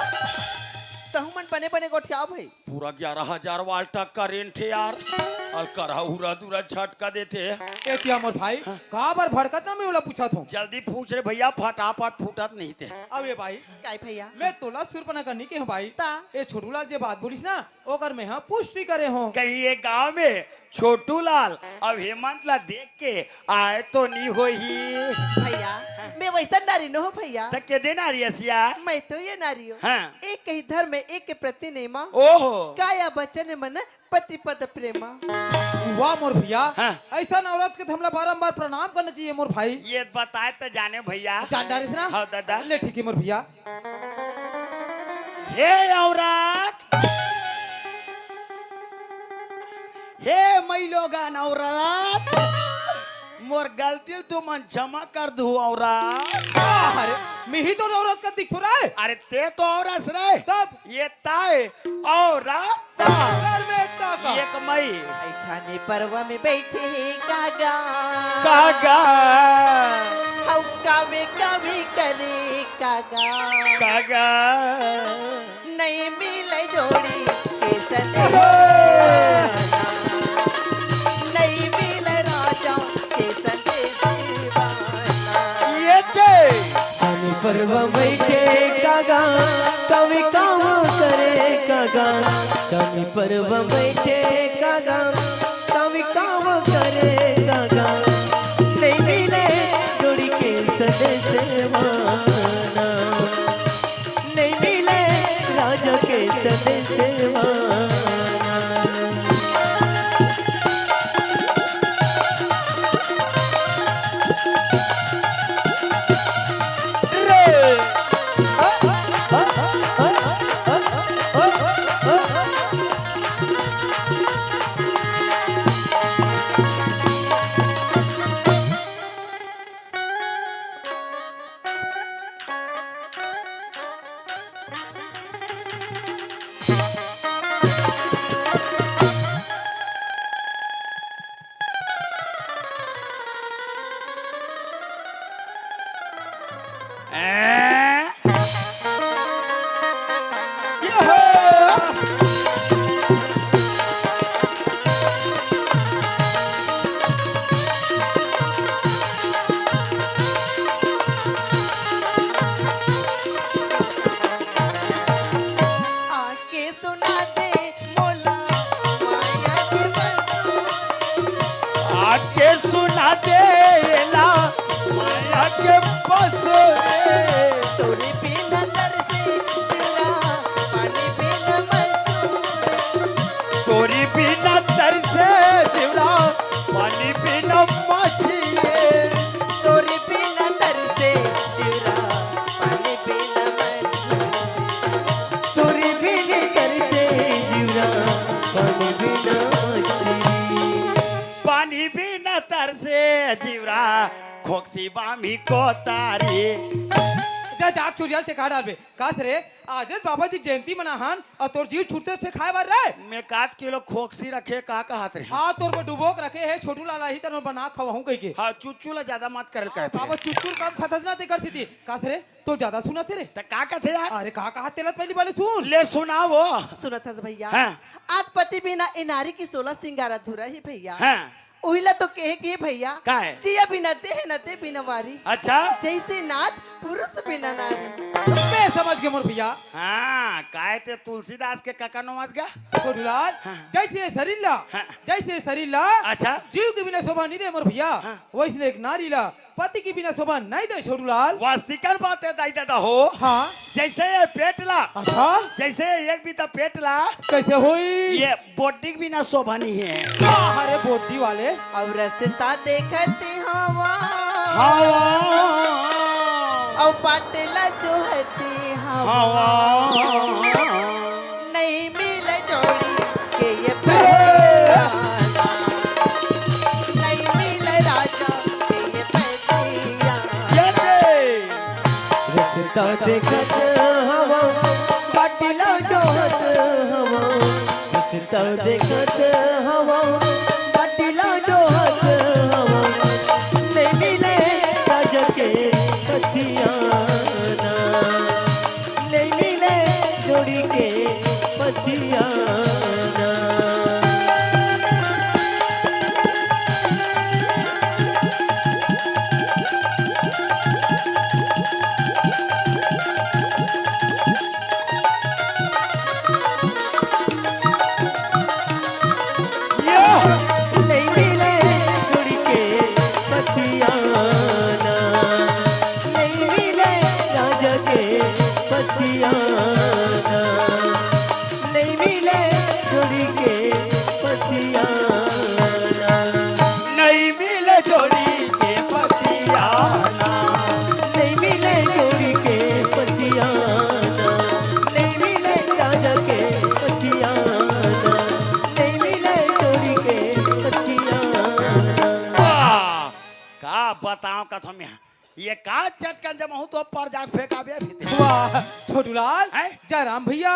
तहु मन बने बने गोठियाओ भाई। पूरा ग्यारह हजार वाल्ट का करंट है यार। अलकरहा उरा दूरा झटका देथे। ए क्या मोर भाई? हाँ। काबर भड़कत ना मैं ओला पूछत हूँ। जल्दी पूछ रे भैया, फटाफट फूटत नहीं ते। अब ए भाई, काय भैया? मैं तोला सुरपना करनी के हूँ भाई। ता? ए छोटूलाल जे बात बोलिस ना, ओकर मैं ह पुष्टि करे हूँ। कहीं ये गांव में छोटूलाल अब हेमंत ला देख के आए तो नी होही। भैया, मैं वैसा नारी न हूँ भैया। त के दे नारी असिया? मैं तो ये नारी हूँ। हाँ। एक कही धर्म, एक के प्रति नेमा। ओहो। काया बचन मन पति पद प्रेमा। वाह मोर भैया, हाँ। ऐसा औरत के तो हमला बारंबार प्रणाम करना चाहिए मोर भाई। ये बताए तो जाने भैया। जान डारिस ना? हाँ दादा। ले ठीक है मोर भैया। हे औरत, हे मई लोगन औरत, मोर गलती ल तुमन क्षमा कर दू औरत। अरे, मिही तो औरत का दिख रहा है। अरे ते तो औरत रे। तब? ये ताए औरत। कर में ताका। एक मई। ऐछाने परवा में बैठे हे कागा। कागा। हऊ कावे कावे करे कागा। कागा। नहीं मिले जोड़ी के सने। अरे। नहीं मिले राजा के सने दीवाना। ये ते। छानी परवा बैठे कागा, कवि काम करे कागा। छानी परवा बैठे कागा, कवि काम करे कागा। नहीं मिले जोड़ी के सने सेवाना, नहीं मिले राजा के सने सेवाना। आके सुना दे मोला माया के बसुरी। आके सुना दे ला माया के बसुरी। तोरी बिना तरसे जिउरा, पानी बिना मसूरी। तोरी बिना तरसे जिउरा, पानी बिना मछली। तोरी बिना तरसे जिउरा, पानी बिना मछली। तोरी बिना तरसे जिउरा, पानी बिना मछली। पानी बिना तरसे जिउरा, खोकसी बामी कोतारी। जा, जा, चुरियाल टेका डालबे। कास रे, आज बाबा जी जयंती मनाहन, अउ तोर जीव छूटते से खाए बर रे। मैं कात किलो खोकसी रखे, का कहत रहे? हाँ, तोर बर डुबोक रखे हे, छोटू लाला ही तन बना खवाहूँ कहिके। हाँ, चुच्चू ला ज्यादा मत करल हाँ, कहत रहे। बाबा चुच्चू कम खतस ना तेकर सेती। कास रे, तो ज्यादा सुनत हे रे। त का कहत हे यार? अरे का कहत तेला त पहली बाले सुन। ले सुनाओ। सुनत हस भैया? हाँ। आज पति बिना ए नारी की सोलह सिंगार अधूरा ही भैया। हाँ। उहिला तो कहे के भैया, का है? जिया बिना देह न दे बिना वारी। अच्छा। जैसे नाथ पुरुष बिना नारी। मैं समझ गे मोर भैया। हाँ, काहे ते तुलसीदास के कका नवाज गा? छोटूलाल, हाँ। जैसे शरीर ला, हाँ। जैसे शरीर ला, अच्छा। जीव के बिना शोभा नहीं दे मोर भैया, हाँ। वैसने एक नारी ला पति के बिना शोभा नहीं दे छोटूलाल। वास्तविकन बात है दाई दादा हो। हाँ। जैसे ये पेट ला, अच्छा। जैसे एक बीता पेट ला, कैसे होई? ये बोड्डी के बिना शोभा नहीं है। वाह, अरे बोड्डी वाले। अब रस्ता देखत हवा। हवा। अउ बाटला जोहत हवा। हवा। नहीं मिले जोड़ी के ये पहचाना। नहीं मिले राजा के ये पहचाना। ये दे। रिश्ता देखत हवा, बाटला जोहत हवा। रिश्ता देखत हवा, बाटला जोहत हवा। नहीं मिले राजा के पतियाना। नहीं मिले जोड़ी के पतियाना। या! नहीं मिले जुड़ के पतियाना, नहीं मिले राजा के पतियाना, नहीं मिले जुड़ के पतियाना। नहीं मिले जोड़ी के पतियाना। नहीं मिले जोड़ी के पतियाना। नहीं मिले राजा के पतियाना। नहीं मिले जोड़ी के पतियाना। वाह! का बताओ कथम यहाँ। ये का चटकन जब हूँ तो पर जाके फेंकाबे अभी ते। वाह, छोटूलाल, हैं? जयराम भैया।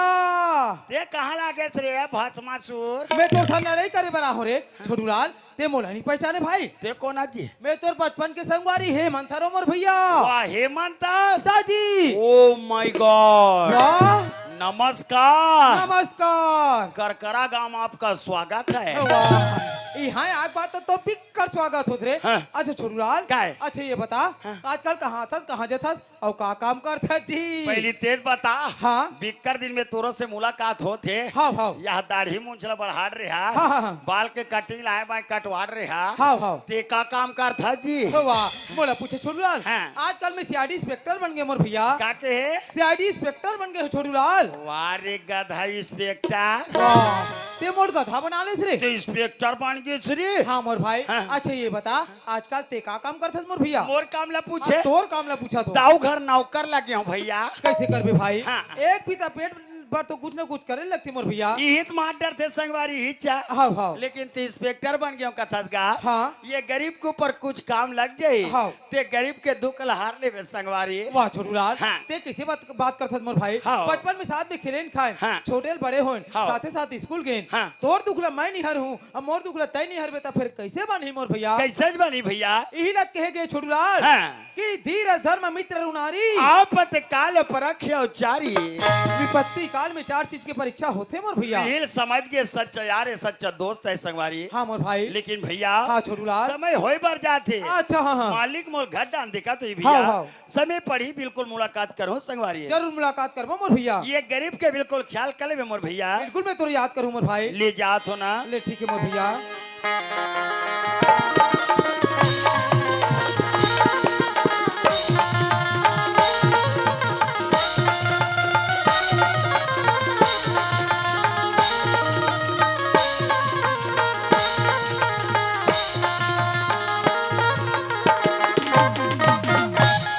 ते कहाँ लागे रे भस्मासुर? मैं तोर साथ लड़ाई करे बर आहों रे, छोटूलाल। ते मोला नहीं पहचाने भाई। ते कोन आजी? मैं तोर बचपन के संगवारी हेमंत हरों मोर भैया। वाह, हेमंत। दाजी। Oh my God। वाह। नमस्कार। नमस्कार। करकरा गांव में आपका स्वागत है। वाह। इहाँ आए बात तो तोर बिक्कट स्वागत होत रे। हाँ। अच्छा छोटूलाल। का है? अच्छा ये बता, हाँ। आजकल कहाँ थस, कहाँ जथस? अउ का काम करथस जी? पहली तेज बता। हाँ। बिक्कट दिन में तोरो से मुलाकात होत हे। हाँ, हाँ। यह दाढ़ी मूंछ ला बढ़ाड़ रहा। हाँ, हाँ, हाँ। बाल के cutting लाए बाय कटवाड़ रहा। हाँ, हाँ। ते का काम करथस जी? वाह, मोला पूछे छोटूलाल। हाँ। आजकल मैं C I D inspector बन गे मोर भैया। का के हे? C I D inspector बन गे हो छोटूलाल। वाह रे गधा inspector। वाह, ते मोर गधा बना लेस रे। ते inspector बन गेस रे। हाँ मोर भाई। हाँ। अच्छा ये बता, आजकल ते का काम करथस मोर भैया? मोर काम ला पूछे? हाँ, तोर काम ला पूछत हों। दाऊ घर नौकर लगे हों भैया। कैसे करबे भाई? हाँ। एक बित्ता पेट बर तो कुछ न कुछ करे लगथे मोर भैया। इही त मार डरथे संगवारी हिच्चा। हाँ, हाँ। लेकिन ते inspector बन गे हों कथस गा। हाँ। ये गरीब के ऊपर कुछ काम लग जाही। हाँ। ते गरीब के दुख ला हार लेबे संगवारी। वाह छोटूलाल। हाँ। ते कैसे बात, बात करथस मोर भाई? हाँ। बचपन में साथ में खेलेन खाएन। हाँ। छोटे ले बड़े होएन। हाँ। साथे साथ स्कूल गेन। हाँ। तोर दुख ला मैं नहीं हरहूँ, अब मोर दुख ला तैं नहीं हरबे त फेर कैसे बनही मोर भैया? कैसे बनही भैया? इही ला कहे गे छोटूलाल हाँ। कि धीरज धर्म मित्र अरु नारी। आपत काल परख अवचारी। विपत्ति काल में चार चीज के परीक्षा होथे मोर भैया। इही ल समझ गे सच्चा यार हे, सच्चा दोस्त हे संगवारी। हाँ मोर भाई। लेकिन भैया हाँ छोटूलाल। समय होए बर जाथे। अच्छा हाँ हाँ। मालिक मोर घर डाहन देखत होही भैया। हाँ हाँ। समय पड़ही बिल्कुल मुलाकात करहूँ संगवारी। जरूर मुलाकात करबो मोर भैया। ये गरीब के बिल्कुल ख्याल कर लेबे मोर भैया। बिल्कुल मैं तोर याद करहूँ मोर भाई। ले जात हों ना। ले ठीक हे मोर भैया।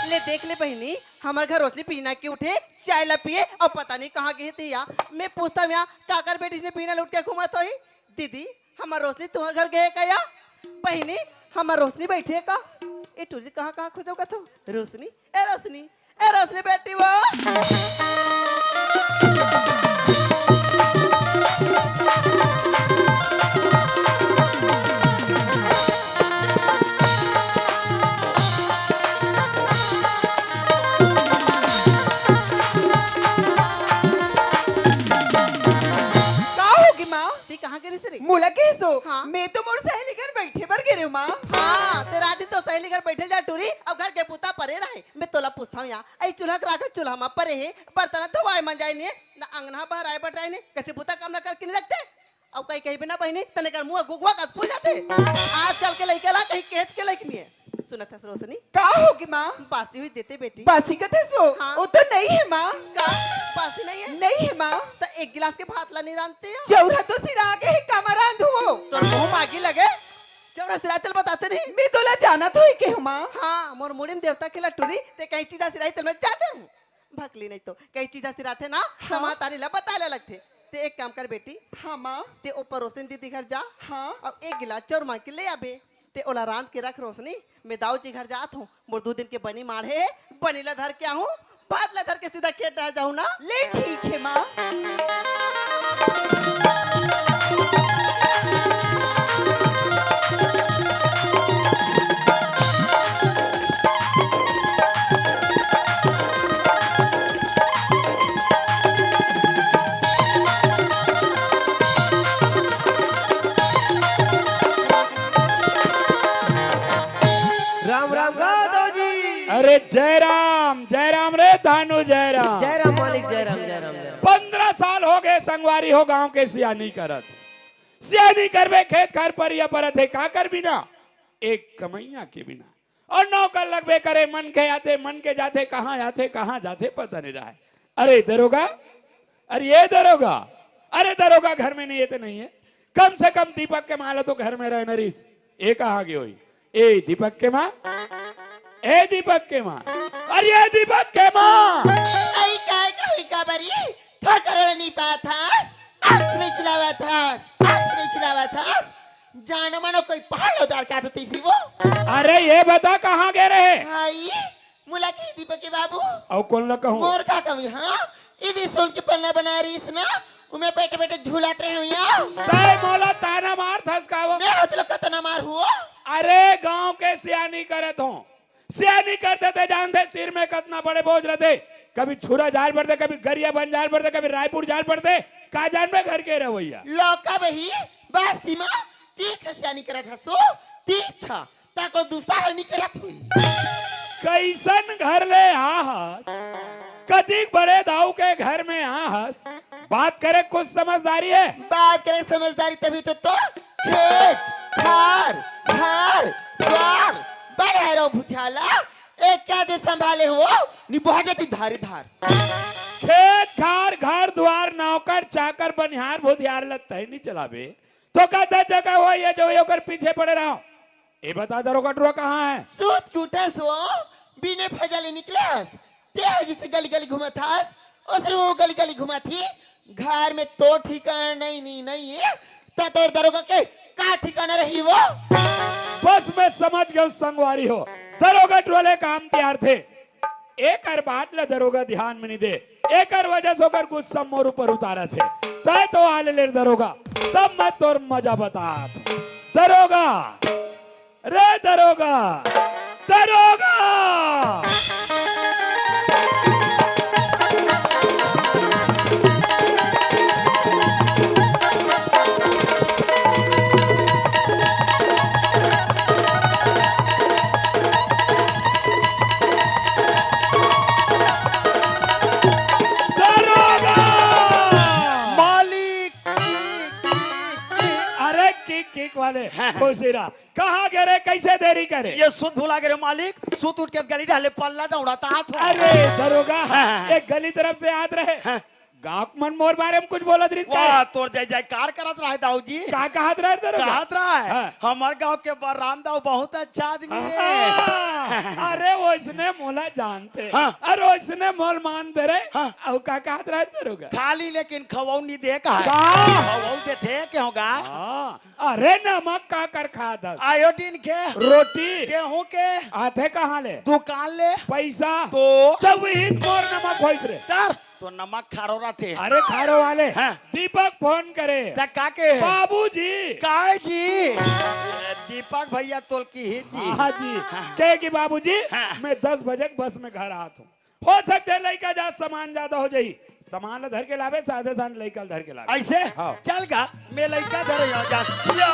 ले देख ले बहिनी, हमर घर रोशनी पीना के उठे, चाय ला पिए अउ पता नहीं कहाँ गे हे ते या। मैं पूछत हों या, काकर बेटी अइसने पीना ल उठ के घूमत होही? दीदी, हमर रोशनी तुम्हर घर गे हे का या? बहिनी, हमर रोशनी बइठे हे का? ए टूरी कहाँ कहाँ खोजव कथव? रोशनी, ए रोशनी, ए रोशनी बेटी वो। का होगे माँ? ते कहाँ गे रहिस रे? मोला कहिस ओ? हाँ। मैं तो मोर सहेली घर बइठे बर गे रेहेंव माँ। हाँ, ते रात दिन तो सहेली घर बइठे ल जा टूरी, अउ घर के बुता परे रहे। मैं तोला पूछथंव या, अई चूल्हा के राख चूल्हा म परे हे, बर्तन धोवाय मंजाय नइ हे, ना अंगना बहराय बटराय नइ हे, कइसे बुता काम ला करके नइ रखते? अउ कहीं कहीं बिना बहिनी, तने कर मुँह गुगवा कस फूल जाथे। आजकल के लइका ला कहीं केहेच के लइक नइ हे। सुनत हस रोशनी? का होगे माँ? बासी होइस देते बेटी। बासी कथस ओ? हाँ। ओ तो नइ हे माँ। का? बासी नइ हे? नइ हे माँ। त एक गिलास के भात ला नइ रांधते हो? चउरा तो सिरा गे हे, कामा रांधहूँ ओ? तोर मुँह म आगी लगे। चउरा आसिराथे ल बताते नहीं। मैं तोला जानत होही के हूँ माँ। हाँ, मोर मुड़ी म देवता के लटुरी, ते कई चीज आसिराही तेला मैं जानत हूँ। भकली नहीं तो, कई चीज आसिराथे ना, हाँ। त महतारी ला बताय ला लगथे। ते एक काम कर बेटी। हाँ माँ। ते ओ परोसिन दीदी घर जा। हाँ। अउ एक गिलास चाउर मांग के ले आबे। ते ओला रांध के रख रोशनी, मैं दाऊ जी घर जात हूँ। मोर दू दिन के बनी माढ़े हे, बनी ला धर के आहूँ, भात ला धर के सीधा खेत डहर जाहूँ ना। ले ठीक हे माँ। राम राम गा दाऊ जी। अरे जय राम, जय राम रे धानु, जय राम। जय राम मालिक, जय राम, जय राम, जय राम। पंद्रह साल हो गए संगवारी हो गांव के सियानी करत। सियानी करबे खेत खार परिया परत हे, का करबी ना? एक कमइया के बिना। अउ नौकर लगबे करे, मन के आथे, मन के जाथे, कहाँ आथे, कहाँ जाथे, पता नहीं रहय। अरे दरोगा, अरे ये दरोगा, अरे दरोगा घर में नहीं हे त नहीं हे, कम से कम दीपक के माँ ला तो घर में रहना रिहिस, ये कहाँ गे होही? ए दीपक के माँ, ए दीपक के माँ, अरे ये दीपक के माँ। अई काय का हुई का बरी? थोर करो नहीं पात हस, आँच नहीं चलावत हस, आँच नहीं चलावत हस। जानो मानो कोई पहाड़ उतार के आते तैसी वो। अरे ये बता कहाँ गे रहे? भाई, मोला कही दीपक के बाबू। अउ कोन ला कहूँ? मोर का कमी, हाँ? इदी सुन के पन्ना बना रहीस ना, उमे बैठे बैठे झूलत रहे हुई। तय मोला ताना मार थस का वो? मैं हतलो कतना मार हुआ? अरे गांव के सियानी करत हों। सियानी करथे ते जानथे सिर में कतना बड़े बोझ रथे। कभी छुरा जाल पड़थे, कभी गरियाबंद जाल पड़थे, कभी रायपुर जाल पड़थे। का जानबे घर के रवैया? लौका बही, बस दिमा, तीछ सियानी करत हसो, तीछ। ताको दूसरा हर नहीं करत हुई। कइसन घर ले आ हस? कतिक बड़े दाऊ के घर में आ हस? बात करे कुछ समझदारी हे? बात करे समझदारी तभी तो तोर खेत, खार, घर, द्वार, बड़े हरो भुतियाला, एक क्या दे संभाले हो, निभा जाती धारी धार। खेत, खार, घर, द्वार, नौकर, चाकर, बनिहार, भुतियार लत्ता ही नहीं चलाबे। तो का दस जगह हो ये जो ये ओकर पीछे पड़े रहो। ए बता दरोगा टुरा कहाँ हे? सूत के उठस वो, बिने फैजा ले निकलस। ते हो जिसे गली गली घूमत हस, ओसरे वो गली गली घूमत ही। घर में तो ठिकाना नहीं, नहीं, नहीं हे, त तोर दरोगा के का ठिकाना रही वो? बस मैं समझ गेंव संगवारी हो, दरोगा टुरा ले काम तियारथे। एकर बात ल दरोगा ध्यान में नहीं दे, एकर वजह से ओकर गुस्सा मोर ऊपर उतारत हे। तय तो आ ले, ले दरोगा, तब मैं तोर मजा बतात हूँ। दरोगा, रे दरोगा, दरोगा। दरोगा! मालिक! अरे किक किक वाले, खुशी रहा। कहाँ गे रहे, कैसे देरी करे? ये सुत भुला गे रहे मालिक, सुत उठ के गली ढाले पल्ला दौड़ात हस। अरे दरोगा, हाँ। एक गली तरफ से आत रहे। हाँ। गाँव के मन मोर बारे में कुछ बोलत रहिस का? वाह, तोर जय जयकार करत रहे दाऊ जी। का कहत रहे दरोगा? कहत रहे, हाँ। हमर गाँव के बलराम दाऊ बहुत अच्छा आदमी हे। हाँ, अरे वइसने मोला जानथे। हाँ। अरे वइसने मोला मानथे रे। हाँ। अउ का कहत रहे दरोगा? खाली लेकिन खवऊ नहीं दे कहा। का? खवऊ देथे के होगा? हाँ। अरे नमक काकर खात हस? आयोडीन के। रोटी। गेहूं के। आथे कहाँ ले? दुकान ले। पैसा। तो? तब ही मोर नमक होइस रे। तर, तो नमक खारो रथे। अरे खारो वाले। हाँ। दीपक फोन करे। त का के? बाबूजी। काय जी? दीपक भैया तोल की ही जी। हाँ जी। हाँ। कहे कि बाबूजी, हाँ। मैं दस बजे के बस में घर आत हूँ। हो सकथे लइका जा सामान ज्यादा हो जाही, सामान ल धर के लाबे, साथे साथ लइका ल धर के लाबे। अइसे? हाँ। चल गा, मैं लइका धरे हंव जा। या,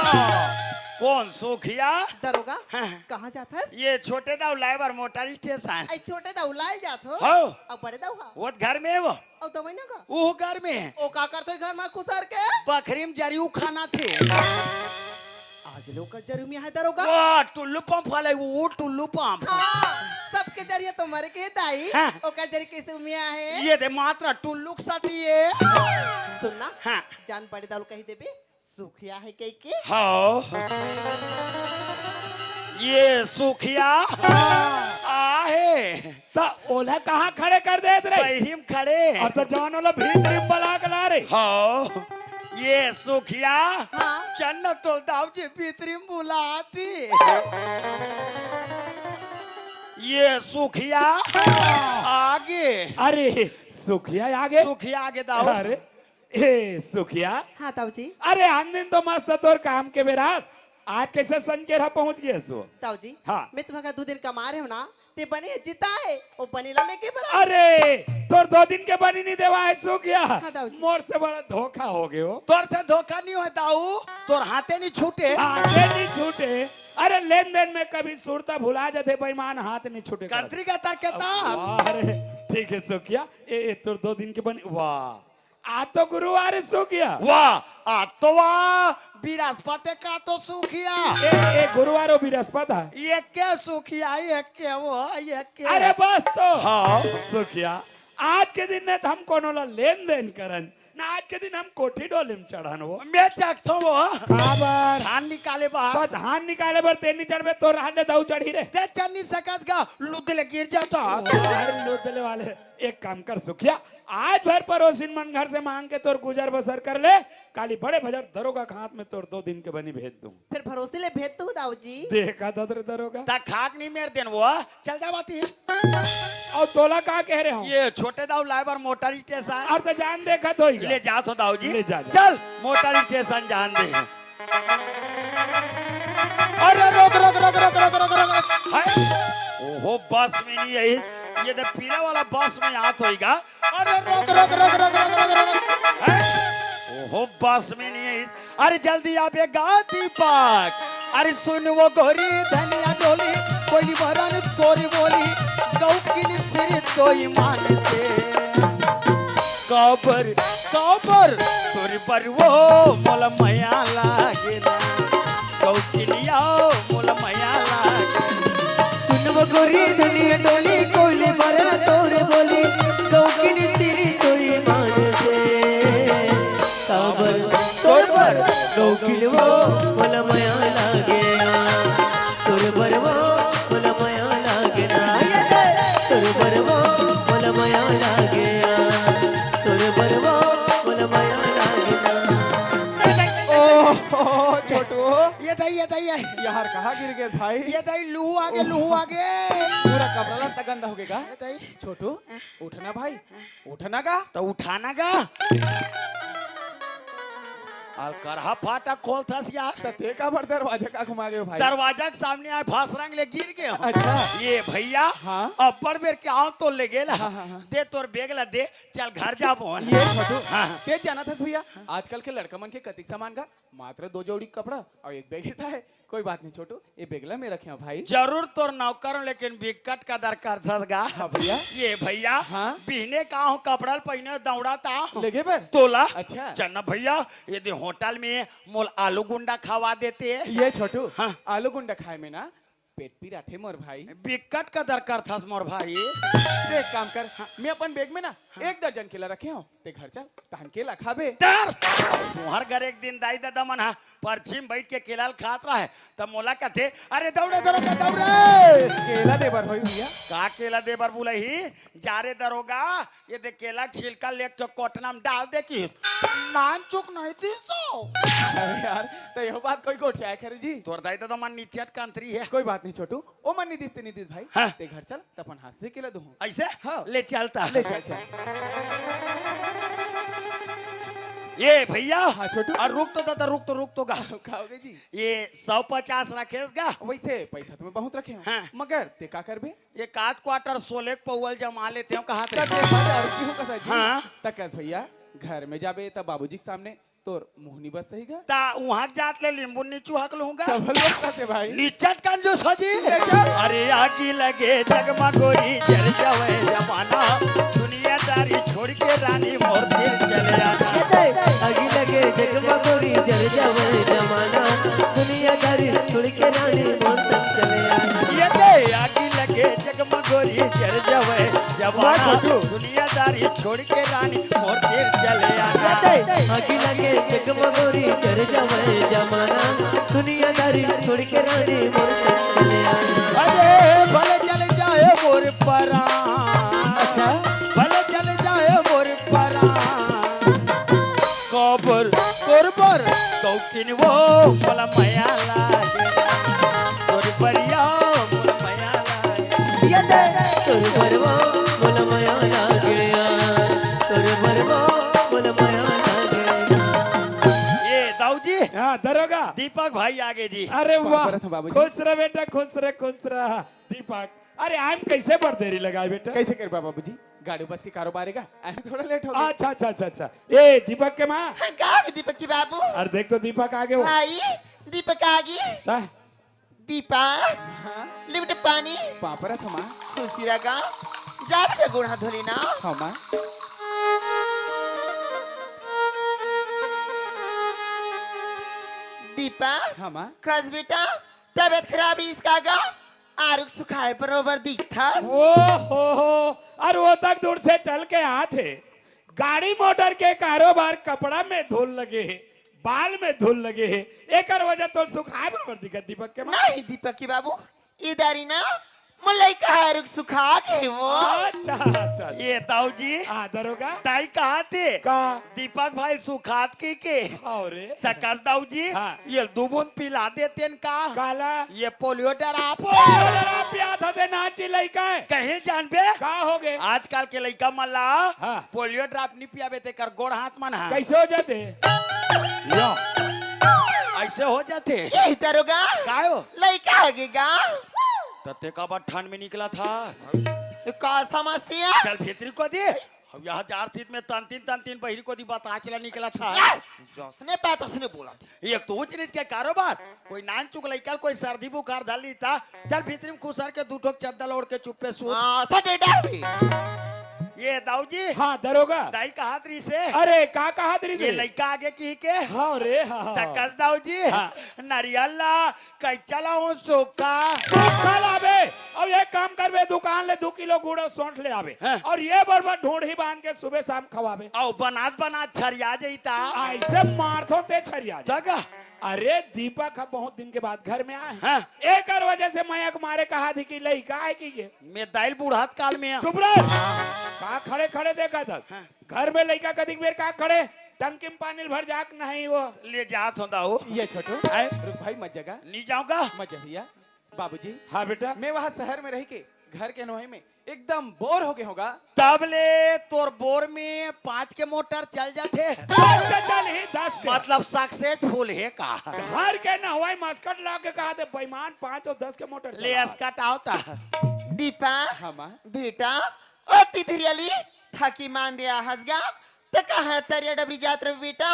कोन सुखिया? दरोगा, हाँ। कहाँ जात हस? ये छोटे दाऊ लाए बर मोटर स्टेशन। अई छोटे दाऊ लाए जात हो? हाँ। अउ बड़े दाऊ हा? वो घर में हे वो। अउ दवई ना का? वो घर में हे। ओ का करथे घर में खुसर के? बखरी में जरी उखानथे। आज ले ओकर जरी उमिया हे दरोगा। वाह, टुल्लू पंप वाला, वो टुल्लू पंप। हाँ, सबके जरी तो मरे के दाई, हाँ। ओकर जरी कइसे उमिया हे? ये दे मात्रा टुल्लू के साथी हे। सुन ना, हाँ। जान बड़े दाऊ ल कही देबे, सुखिया हे कहिके? हाँ। ये सुखिया आहे। त ओला कहाँ खड़े कर देत रहे? बहिरी म खड़े। अउ त जवान ओला भीतरी म बला के ला रे। हाँ। ये सुखिया। हाँ। चल न तोला दाऊ जी भीतरी म बुलाथे। ये सुखिया आगे। अरे, सुखिया आगे? सुखिया आगे दाऊ। अरे, ए, सुखिया। हाँ, दाऊ जी। अरे, आन दिन तो मस्त तोर काम के बेरा, आज कइसे संझ के रहा पहुँच गे हस? दाऊ जी, हाँ। मैं तुम्हारा दू दिन कमा रहे हो ना, ते बनी हे जिताए, ओ बनी ला लेके बरा। अरे, तोर दू दिन के बनी नहीं देवा हे सुखिया। हाँ, दाऊ जी। मोर से बड़ा धोखा हो गयो। तोर से धोखा नहीं होय दाऊ, तोर हाथे नहीं छूटे। हाथे नहीं छूटे। अरे, लेन देन में कभी सुरता भुला जाथे, बेईमान हाथ नहीं छूटे। कंत्री का तर के तास। अरे, ठीक हे सुखिया, ए, ए, तोर दू दिन के बनी, वाह। आज तो गुरुवार हे सुखिया। वाह, आज तो वाह, बिरस्पत हे का तो सुखिया। ए, ए, गुरुवार अउ बिरस्पत हे। ये के सुखिया, ये के वो, ये के। अरे बस तो। हाँ। सुखिया, आज के दिन में तो हम कोनो ला लेन देन करन, ना आज के दिन हम कोठी डोली म चढ़न वो। मैं चघथों वो। काबर? धान निकाले बर। त धान निकाले बर तें नइ चढ़बे, तोर हाथ ले दाऊ चढ़ही रे। ते चढ़ नइ सकस गा, लुद ले गिर जाथस। अरे लुद ले वाले। एक काम कर सुखिया, आज भर परोसिन मन घर से मांग के तोर गुजर बसर कर ले, काली बड़े बजार दरोगा के हाथ में तोर दू दिन के बनी भेज दूं। फेर भरोसे ले भेज दूं दाऊ जी। देखा था रे दरोगा। त खा के नइ मेर देन वो, चल जा बाती। अउ तोला का कहे रहे हों? ये छोटे दाऊ लाए बर मोटर स्टेशन। अउ त जान देखा तो ही ले जाथों दाऊ जी। ले जा, जा। चल, मोटर स्टेशन जान दे। अरे रोक, रोक, रोक। हाय। ओहो, बस में नइ आइस। ये दे पीला वाला बस में आत होही गा। अरे रोक, रोक, रोक। हाय। ओहो, बस में नइ आइस। अरे जल्दी आबे गा दीपक। अरे सुन वो गोरी धनिया डोली, कोई मरन तोरी बोली, गौ किन सिर तोई मान से। काबर, काबर, तोर बर वो मोला मया लागे ना। कौकिलिया मोला मया लागे। सुन वो गोरी धनिया डोली, कोई बरन तोर बोली, कौकिन सिरी तोरी मान से। काबर तोर बर कौकिल वो मोला मया लागे ना। तोर बर वो मोला मया लागे ना। तोर बर वो मोला मया लागे ना। तोर बर वो मोला मया लागे ना। ओ, छोटू। ये दाई, ये दाई, ये। यार, कहाँ गिर गे भाई? ये दाई, लूहू आगे, लूहू आगे। पूरा कपड़ा लत्ता गंदा होगे गा। ये दाई। छोटू, उठना भाई, उठना गा। त उठाना गा। अउ करहा फाटक खोलथस यार। त तें काबर दरवाजा का घुमा गे भाई? दरवाजा के सामने आए, फांस रंग ले गिर गे हों। अच्छा। ये भइया, हाँ। अब्बड़ बेर के आंव तो ले गेला। हाँ, हाँ, हाँ। दे तोर बेग ला दे, चल घर जाबो। ये छोटू, हाँ। तें जानत हस भइया, आजकल के लड़का मन के कतिक सामान गा, मात्र दो जोड़ी कपड़ा अउ एक बेग हे। कोई बात नहीं छोटू, ये बेग ला मैं रखे हों भाई। जरूर तोर नौकर हों, लेकिन बिकट कदर करथस गा। हाँ भइया। ये भइया, हाँ? बिहने का हों कपड़ा ल पहिने दौड़त हों। लेगे बर? तोला? अच्छा। चल ना भइया, ये दे होटल में मोला आलू गुंडा खवा देते। ये छोटू, हाँ। आलू गुंडा खाए में ना पेट पिराथे मोर भाई। बिकट कदर करथस मोर भाई। देख काम कर, हाँ। मैं अपन बेग में ना हाँ। एक दर्जन केला रखे हों, तें घर चल, तहन केला खाबे। डर! तुंहर घर एक दिन दाई ददा मन हा परछी म बइठ के केला ल खात रहय, त मोला कथे, "अरे दौड़े दरोगा, दौड़े।" केला दे बर होही भइया। का केला दे बर बुलाही? जा रे दरोगा, ये दे केला के छिलका ले एक ठो कोटना म डाल दे कि नान चुक नहीं थी सो। अरे यार, त यहू बात कोई गोठियाय करे जी? तोर दाई ददा मन निचट कंतरी हे। कोई बात नहीं छोटू, ओ मन नइ दिस ते नइ दिस भाई। हाँ। तें घर चल, त अपन हाथ से केला दूहूं। अइसे? हाँ। ले चल त। ले चल, चल। ये भइया। हाँ, छोटू। अउ रुक तो ददा, रुक तो, रुक तो गा। का होगे जी? ये सौ पचास रखेस गा? वइसे पइसा तो मैं बहुत रखे हों। हाँ। मगर तें का करबे? एक आध quarter सोले के पउवा ल जमा लेते हों, कहात रहे। त तें हजार रुपये हो कसा जी? हाँ। त कस भइया, घर में जाबे त बाबूजी के सामने तोर मुंह नइ बसही गा। त उहां के जात ले नींबू नइ चुहक लूहूं गा। डबल बस करथे भाई। निचट कंजूस हो जी। ले चल। अरे आगी लगे जग म गोरी, जर जावय जमाना, दुनियादारी छोड़ के रानी मोर तीर चले आना। ये दे, आगी लगे जग म गोरी, जर जावय जमाना, दुनियादारी छोड़ के रानी मोर संग चले आना। ये दे, आगी लगे जग म गोरी, जर जावय जमाना, वाह, छोटू। दुनियादारी छोड़ के रानी मोर तीर चले आना। आगी लगे जग म गोरी, जर जावय जमाना। दुनियादारी छोड़ के रानी मोर तीर चले आना। अरे भले चल जाए मोर परान। अच्छा। भले चल जाए मोर परान। काबर तोरबर कौकिन वो मोला मया लागे। तोर बरिया मोला मया लागे। ये दे। तोर बरवा मोला मया लागे। तोर बरवा मोला मया लागे। ए दाऊ जी। हाँ, दरोगा। दीपक भाई आगे जी। अरे वाह। बाबूजी। खुश रह बेटा, खुश रह, खुश रह। दीपक, अरे आइम कैसे बर देरी लगाए बेटा? कैसे करबा बाबूजी? गाड़ी बस के कारोबार हे का? आइम थोड़ा लेट हो गया। अच्छा, अच्छा, अच्छा, अच्छा। ए दीपक के माँ। हाँ, का हो गया दीपक के बाबू? अरे देख तो दीपक आगे हो। भाई, दीपक आगे। हाँ। दीपक, हाँ? लिफ्ट पानी। पापरा थमा। खुशी रह गा। जा बेटा, गोड़ हाथ धो लेना। हाँ माँ। दीपक, हाँ माँ। कस बेटा, तबीयत खराब रहिस का गा? आरुग सुखाए बरोबर दिखथस। ओ हो हो, अरे वो तक दूर से चल के आत हे। गाड़ी मोटर के कारोबार कपड़ा में धूल लगे हे, बाल में धूल लगे हे, एकर वजह तोल सुखाए बरोबर दिखत दीपक के माँ। नहीं दीपक के बाबू, इधर ही ना, मोर लइका आरुग सुखा गे वो। अच्छा, अच्छा, अच्छा। ए दाऊ जी। हाँ, दरोगा। ताई कहा थे? का? दीपक भाई सुखात के के? हाँ रे। सकस दाऊ जी, हाँ। ये दू बूंद पिला देतेन का? काला? ये पोलियो ड्राप। पोलियो ड्राप पियात हते नाची लइका हे। कहीं जानबे? का हो गे? आजकल के लइका मन ला हाँ। पोलियो ड्राप नी पियाबे तेकर गोड़ हाथ मन हा। कैसे हो जाते? या। ऐसे हो जाते। ए दरोगा। का हो? लइका हो गे गा। त ते काबर ठंड में निकलथस? ये का समझती है? चल भीतरी कोती। अब यहाँ जार सीट में तन तीन, तन तीन बहिरी कोती बताच ला निकलथस। ए! जसने पाए तसने बोलथे। एक तो ऊंच नीच के कारोबार, कोई नान चुक लइका ल कोई सर्दी बुखार धर ली त, चल भीतरी में खुसर के दू ठोक चद्दर ओढ़ के चुप्पे सूत। हाँ, तो दे डाल भी। ए दाऊ जी। हाँ, दरोगा। दाई कहात रहिसे। अरे, का कहात रहिसे? ये लइका आगे की के? हाँ रे, हाँ, हाँ। सकस दाऊ जी। हाँ। नरियल ला, कइचा लाहूं सूखा? सूखा लाबे। अब एक काम करबे, दुकान ले दू किलो गुड़ अउ सौंठ ले आबे। हाँ। अउ ये बरोबर ढोढ़ी बांध के सुबह शाम खवाबे। अउ बनात बनात छरिया जइता। अइसे मारथों ते छरिया जइता। जगह। अरे दीपक ह बहुत दिन के बाद घर में आए हे। हाँ। एकर वजह से मया के मारे कहाथे कि लइका हे कि ये। मैं दाई ल बुढ़ात काल में आ। चुप रह। का खड़े खड़े देखत हस? हाँ। घर में लइका कतिक बेर का खड़े, टंकी में पानी ल भर जाके नहीं वो। ले जात हों दाऊ। ये छोटू, आए? रुक भाई, मत जगा। नहीं जाऊंगा। मत जा भैया। बाबूजी। हाँ बेटा। मैं वहाँ शहर में रह के घर के अनोहे में एकदम बोर हो गे हों गा। तब ले तोर बोर में पाँच के मोटर चल जाथे। दस के चलही, दस के। मतलब सक्सेसफुल हे का? घर के नहवाई मस्कट ला के कहाथे बेईमान, पाँच अउ दस के मोटर ले चला। असकट आवता। दीपा, हाँ माँ। बेटा, ओ तिथरियाली, थाकी मान दे आहस गा, त कहाँ तरिया डबरी जात रहे बेटा?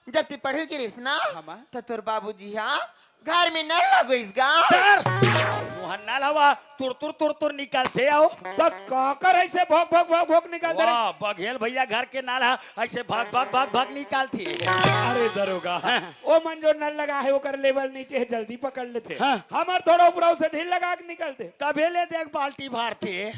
जब ते पढ़े गे रहिस ना, हाँ माँ। त तोर बाबूजी हा घर में नल लगोइस गा। तर! तुहर नल हवा तुर तुर तुर तुर निकलथे अउ। त काकर अइसे भोक भोक भोक भोक निकलथे रे? वाह, बघेल भैया घर के नल हा अइसे भक भक भक भक निकलथे। अरे दरोगा, हाँ। ओ मन जो नल लगा हे ओकर लेवल नीचे हे, जल्दी पकड़ लेथे। हाँ। हमर थोड़ा ऊपराऊ से धीर लगा के निकलथे। तभे ले देख बाल्टी भारथे।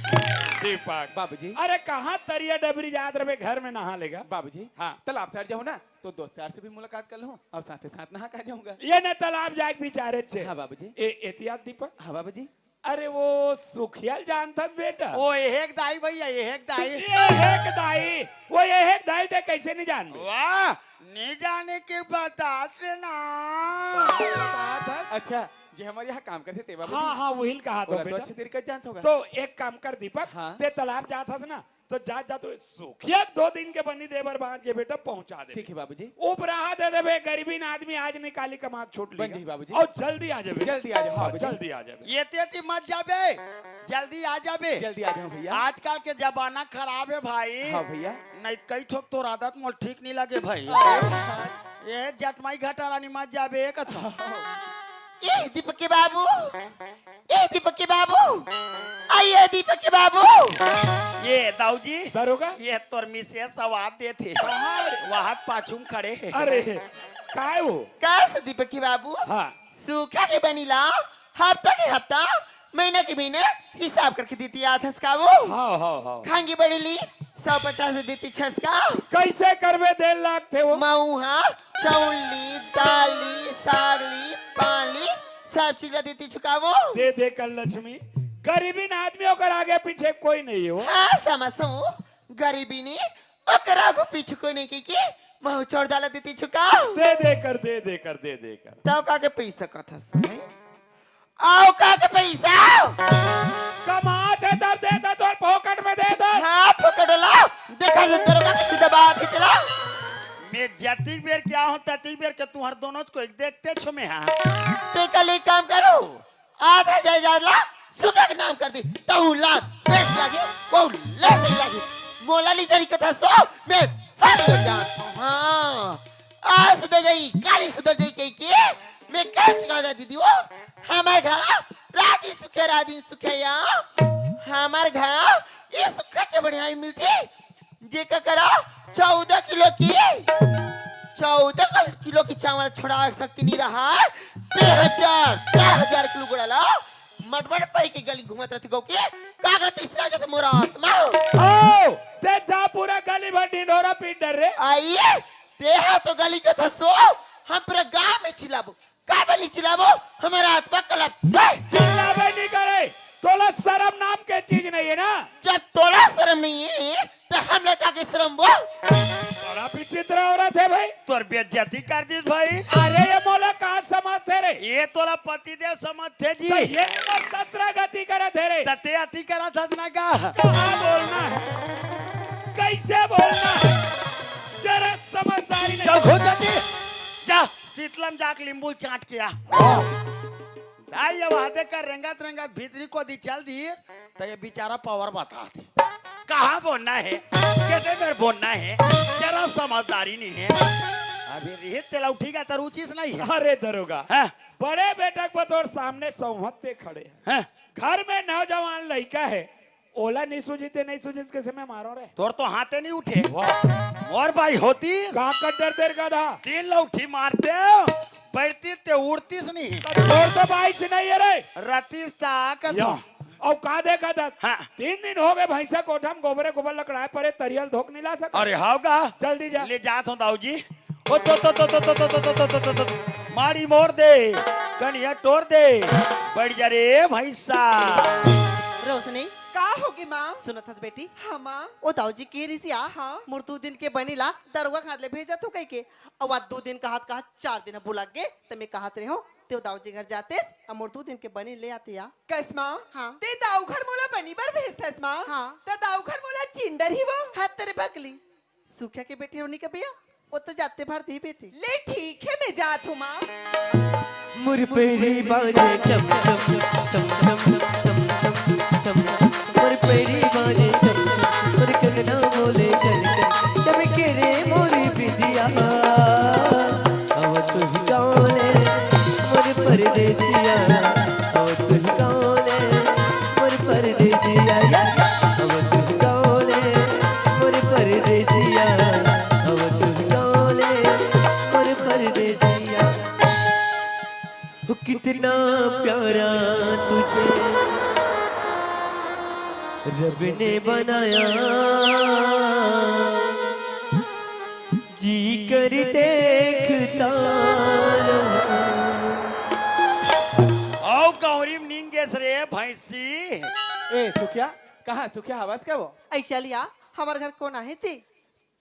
दीपक। बाबूजी। अरे कहाँ तरिया डबरी जात रहे घर में नहा लेगा? बाबूजी। हाँ। तालाब साइड जाहूँ ना तो दोस्त यार से भी मुलाकात कर लूँ अउ साथे साथ नहा के आ जाहूँगा। ये ना तालाब जाए के विचारे छे। हाँ बाबूजी। ए, एतियात दीपक। हाँ बाबूजी। अरे वो सुखिया ल जानथस बेटा? ओ एहेक दाई भैया, एहेक दाई। एहेक दाई, वो एहेक दाई ते कैसे नहीं जानबे? वाह, नहीं जाने के बतात रे ना। बतात हस? अच्छा, जे हमर यहाँ काम करथे ते बाबूजी। हाँ, हाँ, उहिल कहात हों ओला तो बेटा। अच्छा तरीका से जानत होगा। तो एक काम कर दीपक, हाँ। ते तालाब जात हस ना, तो जा, जा, तो सुखिया दो दिन के बनी दे बर बांध के बेटा पहुंचा दे। ठीक है बाबूजी। उपराहा दे देबे, गरीबीन आदमी आज निकाली कमा के छूट बन लेगा। जी बाबूजी। अउ जल्दी आ जाबे। जल्दी आ जाबे हाँ, बाबूजी। जल्दी आ जाबे। एती एती मत जाबे, जल्दी आ जाबे। जल्दी आ जाहूँ भैया। आजकल के जमाना खराब हे भाई। हाँ भैया। नहीं कई ठोक तोर आदत मोल ठीक नहीं लगे भाई। अरे। ये जटमाई घटा रानी मत जाबे कथों। ए दीपक के बाबू, ए दीपक के बाबू, आ ये दीपक के बाबू। ए दाऊ जी। दरोगा? ये तोर मिसेस आवाज देथे। कहाँ रे? वहाँ पाछू में खड़े हे। अरे, काय वो? कस दीपक के बाबू? हाँ। सूखा के बनी ला, हफ्ता के हफ्ता महीना के महीना हिसाब करके देती आथस का वो? हाँ, हाँ, हाँ। खांगी बड़ी ली, सौ पचास देती छस का? कैसे करबे, डेढ़ लाख थे वो। मऊ हाँ, चाउल ली, दाल ली, साग ली, पान ली, सब चीज ला देती चुका वो। दे दे कर लक्ष्मी, गरीबीन आदमी ओकर आगे पीछे कोई नहीं हो। हाँ, समझो, गरीबीन ओकर आगू पीछू कोई नहीं की, की महू चौर दाला देती चुका। दे दे कर, दे दे कर, दे दे कर। तब का के पैसा कथस, हैं? आओ का के पैसा? कमात हे तब देता, तोर फोकट में देता। हाँ, फोकट वाला। देखा दे, दरोगा के सीधा बात ही चला। मैं जतिक बेर के आहूं, ततिक बेर के तुहर दोनों को एक देखते छो मैं, हाँ। ते कल एक काम करो, आधा जायदाद ला सुखा के नाम कर दी। तहू ला बेस लागे, वो लेस लागे। मोला ली जरी कथा सो, मैं सब ले जात हूँ। हाँ, आज सुधर जाई, काली सुधर जाई कही के, मैं कह चुका था दीदी वो, हमार घर राजी सुखे, राजी सुखे या, हमार घर ये सुखे से बढ़िया ही मिलती, जेकर करा चौदह किलो की, चौदह किलो की चावल छोड़ा सकती नहीं रहा, डेढ़ हजार, चार हजार किलो गुड़ा ला, मटमट पाई के गली घूमत रहती गो के, कागड़ तीसरा जत मोरा आत्मा। आओ, ते जा पूरा गली भर ढिंढोरा पीट डर रे। आइए, ते हा तो गली के थसो, हम पूरा गांव में चिल्लाबो। का बनी चिल्लाबो? हमारा आत्मा कलप दे। चिल्लाबे नहीं करे, तोला शर्म नाम के चीज नहीं है ना। जब तोला शर्म नहीं है, तो हम लोग का के शर्म बोल। बड़ा विचित्र औरत है भाई। तोर बेइज्जती कर दिस भाई। अरे ये मोला का समझ थे रे? ये तोला पतिदेव समझ थे जी। तो ये तो सत्रह गति करत है रे। तते अति करत हस ना का? कहाँ बोलना है? कैसे बोलना है? जरा समझदारी नहीं। चल घुस जाती। जा, शीतलम जाके लींबू चाट के आ। हाँ। दाई, अब हाथे का रेंगत रेंगत भीतरी को दी चल दी, तो ये बेचारा पावर बता थे। कहाँ बोलना है, कैसे मेरे बोलना है, जरा समझदारी नहीं है। अभी रिहित तेला उठी का तर उचिस नहीं है। अरे दरोगा, हाँ। बड़े बेटा को तोर सामने सौहत ते खड़े हैं। हाँ। घर में नौजवान लड़का है, ओला नहीं सूझी ते नहीं सूझी, कैसे मैं मारो रे? तोर तो हाथे नहीं उठे। वाह। मोर भाई होतीस। का कर डर तेरे का था? तीन लौठी मारते, पड़ती ते उड़तीस नहीं। तोर तो भाई से नहीं है रे। रतीस तक या। तो। और का देखा था? हाँ। तीन दिन हो गए भैंसा कोठा में गोबरे गोबर लकड़ाए परे, तरियल धोक नहीं ला सका। अरे हाव का? जल्दी जा। ले जात हूँ दाऊ जी। ओ तो तो तो तो तो तो तो तो तो तो तो तो माड़ी मोड़ दे, कनिया टोर दे, बढ़ जा रे भैंसा। रोशनी। का होगे माँ? सुनत हस बेटी? हाँ माँ। ओ दाऊजी के रिसिया, हाँ। मोर दू दिन के बनी ला दरुआ खाद ले भेजत हो कह के, अउ आज दू दिन कहत कहत चार दिन बुला गे, त मैं कहत रहे हो, ते दाऊजी घर जातेस, अउ मोर दू दिन के बनी ले आते या। कस माँ? हाँ। ते दाऊ घर मोला बनी बर भेजतस माँ? हाँ। त दाऊ घर मोला चिंडर ही वो? हाँ, तेरे बगली। सुखिया के बेटी रोनी के भैया, वो तो जाते भर दी बेटी। ले ठीक है, मैं जात हूँ माँ। मुरपरी बाजे चम चम चम चम चम चम चम। मुरपरी बाजे चम चम, मुर कंगना बोले कन कन। चमके रे मोरी बिंदिया, अब तू ही गाँव ले मोर परदेसिया। अब तू ही गाँव ले मोर परदेसिया, या। अब तू ही गाँव ले मोर परदेसिया, अब तू ही गाँव ले मोर परदेसिया। हो कितना प्यारा तुझे रब ने बनाया, जी कर देखता रहूं। आओ गौरी निंगेस रे भैंसी। ए सुखिया, कहाँ सुखिया हवस का वो? ऐसा लिया, हमारे घर कौन आहे ती?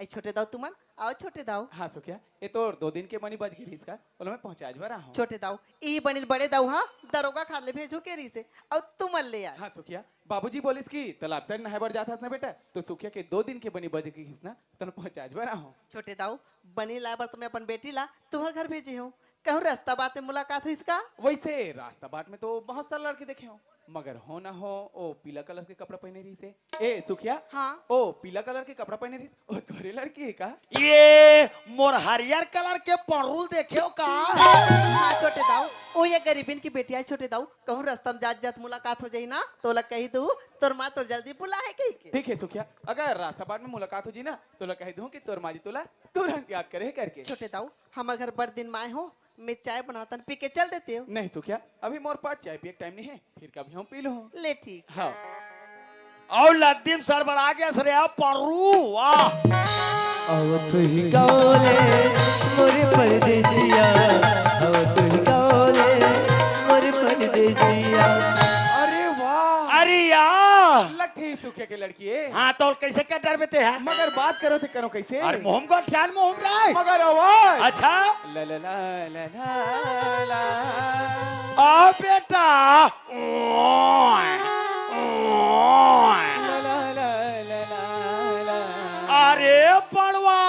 ए छोटे दाऊ तुमन, आओ छोटे दाऊ। हाँ सुखिया, ए तोर दो दिन के बनी बच गिरिस का, ओला मैं पहुँचाए बर आहूँ। छोटे दाऊ, ई बनिल बड़े दाऊ हा दरोगा खाद ले भेजू के रिसे, अउ तुमन ले आए। हाँ सुखिया, बाबूजी बोलिस कि तालाब साइड नहाए बर जात हस ना बेटा, तो सुखिया के दो दिन के बनी बच गिरिस ना, तो पहुँचाए बर आहूँ। छोटे दाऊ, बनी लाए बर तो मैं अपन बेटी ला तुहर घर भेजे हूँ, कहूँ रास्ता बाट में मुलाकात होइस का? वैसे रास्ता बाट में तो बहुत सारे लड़के देखे हूँ, मगर हो ना हो, ओ पीला कलर के कपड़ा पहने रहिसे। ए सुखिया। हाँ। ओ पीला कलर के कपड़ा पहने रहिस, ओ तोरे लड़की है का? ये मोर हरियर कलर के पड़रूल देखे हो का? हाँ छोटे दाऊ, ओ ये गरीबिन की बेटी आए छोटे दाऊ, कहूँ रास्ता में जात जात मुलाकात हो जाई ना, तोला कही दू, तोर माँ तो जल्दी बुला है कही के। ठीक है सुखिया, अगर रास्ता बाट में मुलाकात हो जाई ना, तोला कही दू कि तोर माँ जी तोला तुरंत याद करे है करके। छोटे दाऊ, हमार घर बड़ दिन माए हो, मैं चाय बनावत हँव, पी के चल देते हो। नहीं सुखिया, अभी मोर पास चाय पिए के टाइम नहीं है, फिर कभी हम पी लूँ। ले ठीक। हाँ। अउ लद्दी म सड़बड़ा गेस रे, अब परू, वाह। अउ तुही गाँव ले मोर परदेसिया, अउ तुही गाँव ले मोर परदेसिया। अरे वाह। अरे यार। लगथे ही सुखिया के लड़की है। हाँ, तो कैसे क्या डर बेते है? मगर बात करो थे, करो कैसे? अरे मोहम को ख्याल मोहम राय। मगर आवाज। अच्छा। ला ला ला ला ला ला। आ बेटा। ओए, ओए। ला ला ला ला ला ला। अरे पड़वा।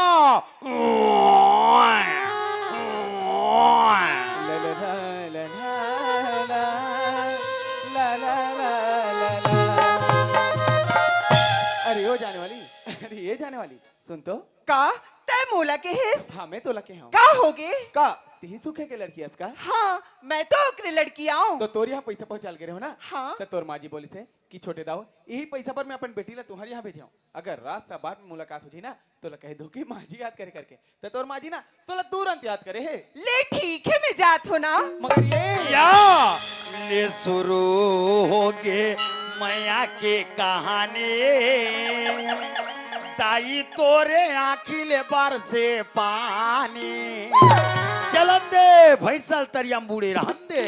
ओए, ओए। ला ला ला ला ला। ला ला ला ला ला। अरे ओ जाने वाली, अरे ये जाने वाली, सुन तो। का? तै मोला के हेस? हाँ, मैं तोला के हँव। का होगे? का? तिही सुखे के लड़की हस का? हाँ, मैं तो ओकरे लड़की आँव। तो तोर यहाँ पैसा पहुँचाल गे रहे हो ना? हाँ। तो तोर माँ जी बोलिस हे कि छोटे दाऊ, यही पैसा पर मैं अपन बेटी ला तुम्हारे यहाँ भेजे हँव। अगर रास्ता बाट में मुलाकात हो जाही ना, तोला कह दो कि माँ जी याद करे करके। तो तोर माँ जी ना तोला तुरंत याद करे हे। ले ठीक है, मैं जात हँव ना। मगर ये या ले शुरू होगे मया के कहानी, ताई तोरे आँखी ले बरसे पानी। चलन दे भैंसल तरिया म बूड़े रहन दे।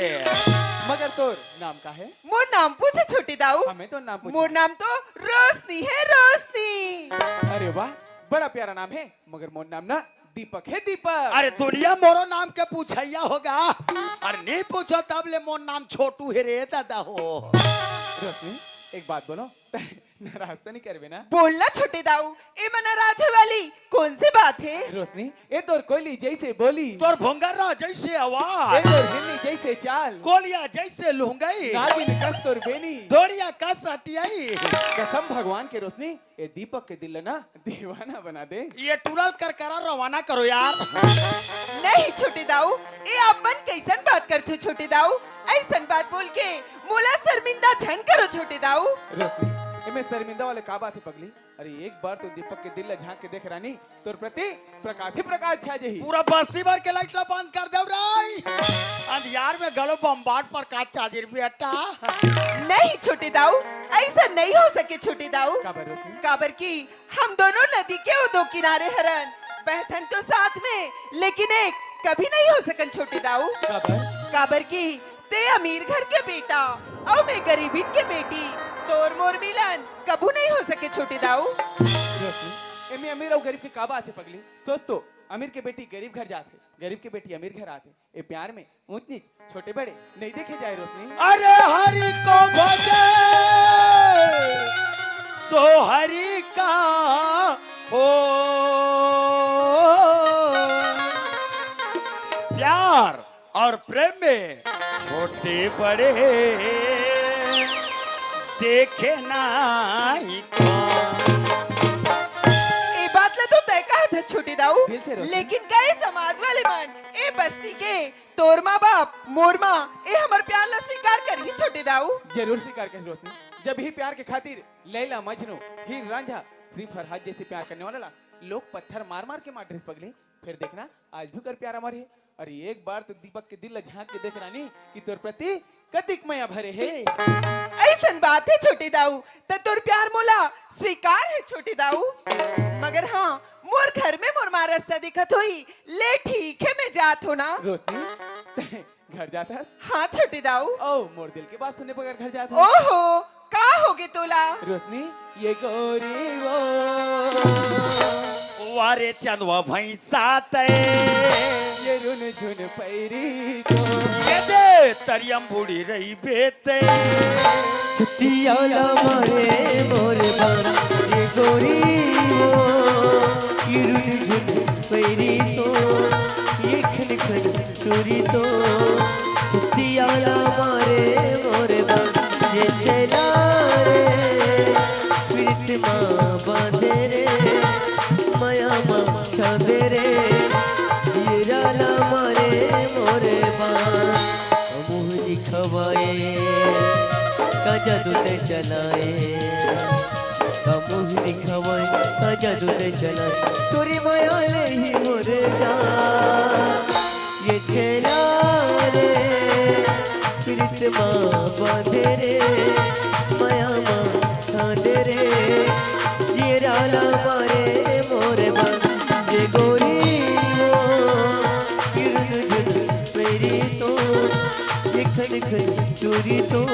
मगर तोर नाम का है? मोर नाम पूछे छोटे दाऊ। हाँ, मैं तो नाम पूछे। मोर नाम तो रोशनी है, रोशनी। अरे वाह, बड़ा प्यारा नाम है, मगर मोर नाम ना दीपक है, दीपक। अरे दुनिया मोरो नाम के पूछैया होगा। अरे नहीं पूछो तब ले मोर नाम छोटू है रे दादा हो। रोशनी, एक बात बोलो, नाराज तो नहीं करबे ना? बोल ना छोटे दाऊ, एमा नाराज होय वाली कौन सी बात है? रोशनी, ए तोर कोयली जैसे बोली। तोर भोंगरा जैसे आवाज। ए तोर हिरनी जैसे चाल। कोलिया जैसे लुंगई। नागिन कस तोर बेनी। डोरिया कस अटियाई। कसम भगवान के रोशनी, ए दीपक के दिल ल ना दीवाना बना दे। ये टूरा ल करकरा रवाना करो यार। नहीं छोटे दाऊ, ए आप मन कैसन बात करथे छोटे दाऊ? ऐसन बात बोल के मोला शर्मिंदा झन करो छोटे दाऊ। रोशनी, एमे शर्मिंदा वाले का बात है पगली? अरे एक बार तो दीपक के दिल ला झांक के देख रानी, तोर प्रति प्रकाश ही प्रकाश छा जही। पूरा बस्ती भर के लाइट ला बंद कर देव रे। अंधियार में घलो बम्बाट प्रकाश छा जही बेटा। नहीं छोटे दाऊ, ऐसा नहीं हो सके छोटे दाऊ। काबर रोशनी? काबर कि हम दोनों नदी के ओ दो किनारे हरन, बहथन तो साथ में, लेकिन एक कभी नहीं हो सकन छोटे दाऊ। काबर? काबर कि ते अमीर घर के बेटा अउ मैं गरीबिन के बेटी, तोर मोर मिलन कभू नहीं हो सके छोटे दाऊ। रोशनी, एमे अमीर अउ गरीब के का बात है पगली? सोच तो, अमीर के बेटी गरीब घर जाथे, गरीब के बेटी अमीर घर आथे। ए प्यार में ऊंच नीच, छोटे बड़े नहीं देखे जाए रोशनी। अरे हरि को भजे सो हरि का हो, प्यार और प्रेम में छोटे बड़े देखे नाही कौन। ए बात ला तो तय कहत हस छोटे दाऊ, दिल से रोशनी। लेकिन कई समाज वाले मन ए बस्ती के तोर माँ बाप, मोर माँ, ए हमर प्यार ला स्वीकार करही छोटे दाऊ। जरूर स्वीकार करही रोशनी। जब ही प्यार के खातिर लैला मजनू, हीर रांझा, श्री फरहाद जैसे प्यार करने वाला ला लोग पत्थर मार मार के मार डरिस पगली, फिर देखना आज भी कर प्यार अमर है। अरे एक बार तो दीपक के दिल ला झांक के देख रानी कि तोर प्रति कतिक मया भरे हे। ऐसन बात है छोटे दाऊ, त तोर प्यार मोला स्वीकार है छोटे दाऊ। मगर हाँ, मोर घर में मोर माँ रास्ता दिखत होई, ले ठीक है मैं जात हूँ ना। रोशनी, घर जात हस? हाँ छोटे दाऊ। ओ, मोर दिल के बात सुने बगैर घर जात हस? ओहो, का होगे तोला? रोशनी, ये गोरी वो। वारे चंदवा भैंसा तै। ये रुन झुन पैरी तो। ये दे तरियम बूढ़ी रही बेते। छतियाला मारे मोर बा, ये गोरी वो। ये रुन झुन पैरी तो, ये खन खन टूरी तो। छतियाला मारे मोर बा, ये चला रे, प्रीत मा बांधे रे, मया मा छाबे रे, ये राला मारे मोर बा। मुहरी खवाए का जादू ते चलाए, का मुहरी खवाए का जादू ते चलाए, तोरी माया ले ही मोरे जा। ये छेला रे, प्रीत मा बांधे रे, मया मा छांदे रे, ये राला मारे मोरे बा, ये गोरी वो, ये रुन झुन मेरी तो, ये खन खन चूरी तो,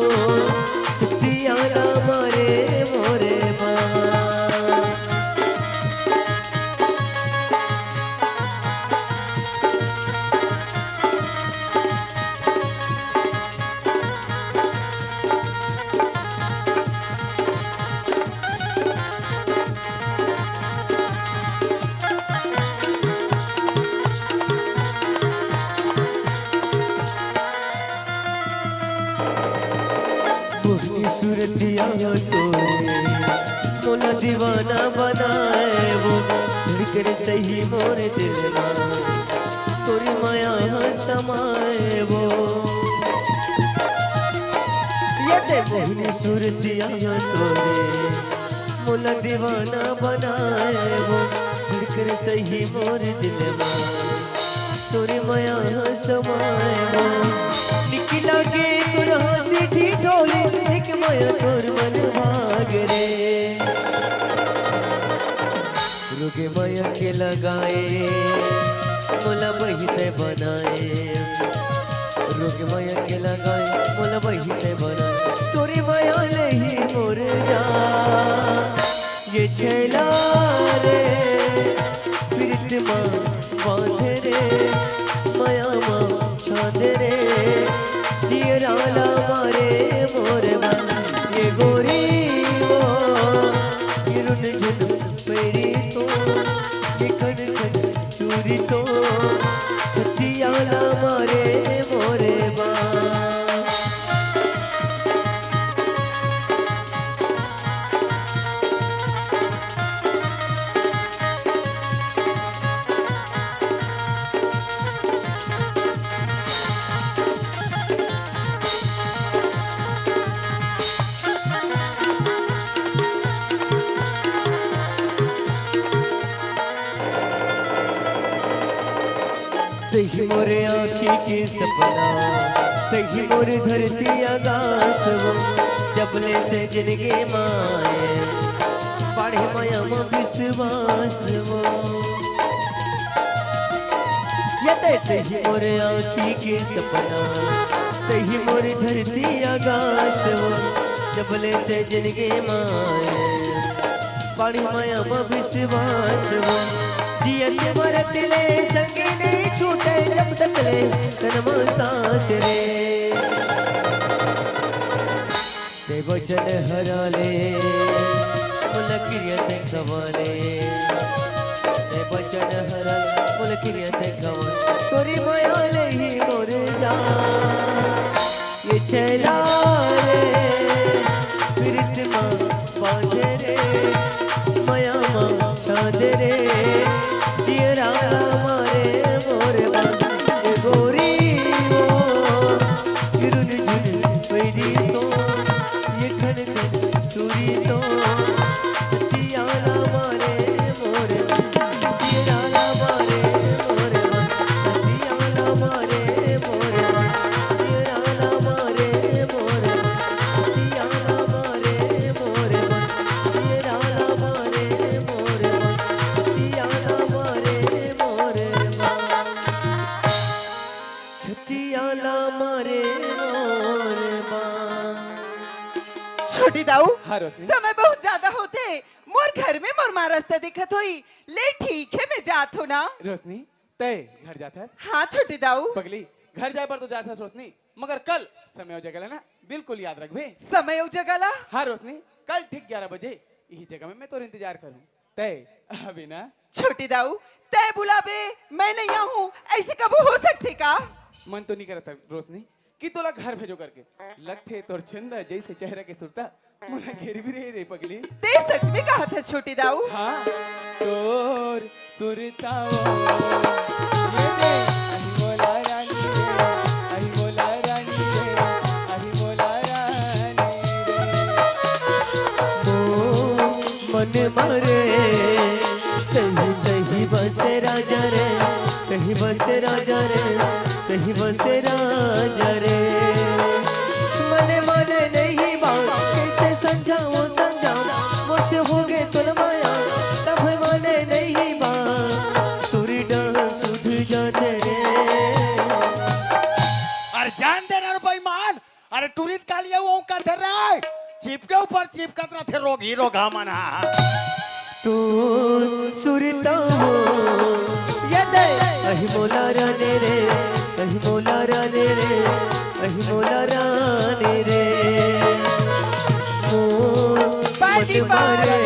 छत्ती आला मारे मोरे बा। मोहनी सूरतिया तोरे, मोला दीवाना बनाए वो, धड़कन सही मोरे दिल मा, तोरी माया हा समाए वो। ये ते मोहनी सूरतिया तोरे, मोला दीवाना बनाए वो, धड़कन सही मोरे दिल मा, तोरे माया हा समाए वो। निकी लागे तोर हाथी ढिढोली, एक माया तोर मन भाग रे। रुगे माया के लगाए, मोला बहिते बनाए। रुगे माया के लगाए, मोला बहिते बनाए। तोरे माया ले ही मोर जान। ये छेला रे, प्रीत मा बांधे रे, मया मा छांदे रे, दियरा ला मारे मोरे बा। ये गोरी वो, ये रुन झुन मेरी तो, ये खन खन चूरी तो, छत्तिया ला मारे मोरे बा। तही मोरे आँखी के सपना, तही मोरे धरती आकाश वो, जब ले ते जिनगी माए, बाढ़े माया मा विश्वास वो। ये ते तही मोरे आँखी के सपना, तही मोरे धरती आकाश वो, जब ले ते जिनगी माए, बाढ़े माया मा विश्वास वो। जियत मरत ले संगे नहीं छूटे, जब तक ले तन मा सांस रे। ते वचन हरा ले, मोला किरिया ते खवा ले। ते वचन हरा ले, मोला किरिया ते खवा ले। तोरी माया ले ही मोर जान। ये छेला रे, प्रीत मा बांधे रे, मया मा साधे रे, दियरा मारे मोरे बा। ये गोरी वो, ये रुन झुन पैरी तो, ये खन खन चूरी तो, छतिया ला मारे मोरे बा। छोटी दाऊ, हाँ, रोशनी। समय बहुत ज्यादा होथे, मोर घर में मोर माँ रस्ता दिखत होई। ले ठीक है, मैं जात हूँ ना। रोशनी, तय घर जात हस? हाँ छोटे दाऊ। पगली, घर जाए बर तो जात हस रोशनी, मगर कल समय अउ जगह ला ना बिल्कुल याद रखबे। समय अउ जगह ला? हाँ रोशनी, कल ठीक ग्यारह बजे इही जगह में मैं तोर इंतजार करूँ। तय अभी ना। छोटे दाऊ, तय बुलाबे, मैं नहीं आऊँ, ऐसे कबू हो सकथे का? मन तो नहीं करत रोशनी, कि तोला घर भेजो करके। लगथे तोर चंदा जैसे चेहरा के सुरता मोला घेर भी रहे रे पगली। ते सच में कहत हस छोटे दाऊ? हाँ। तोर सुरता वो, ये दे, अही मोला रानी रे, अही मोला रानी रे, अही मोला रानी रे। ओ मन मारे, कहीं कहीं बसे राजा रे, कहीं बसे राजा रे। तेरा बेईमान, अरे टूरी त काली अउ कहत हे रे, चिप के ऊपर चिपकत रथे रोगही रोगहा मन हा। तू सुरता हो, ये दे। अहि मोला रानी रे, अहि मोला रानी रे, अहि मोला रानी रे। मोर बाय दी मत बाय, मारे,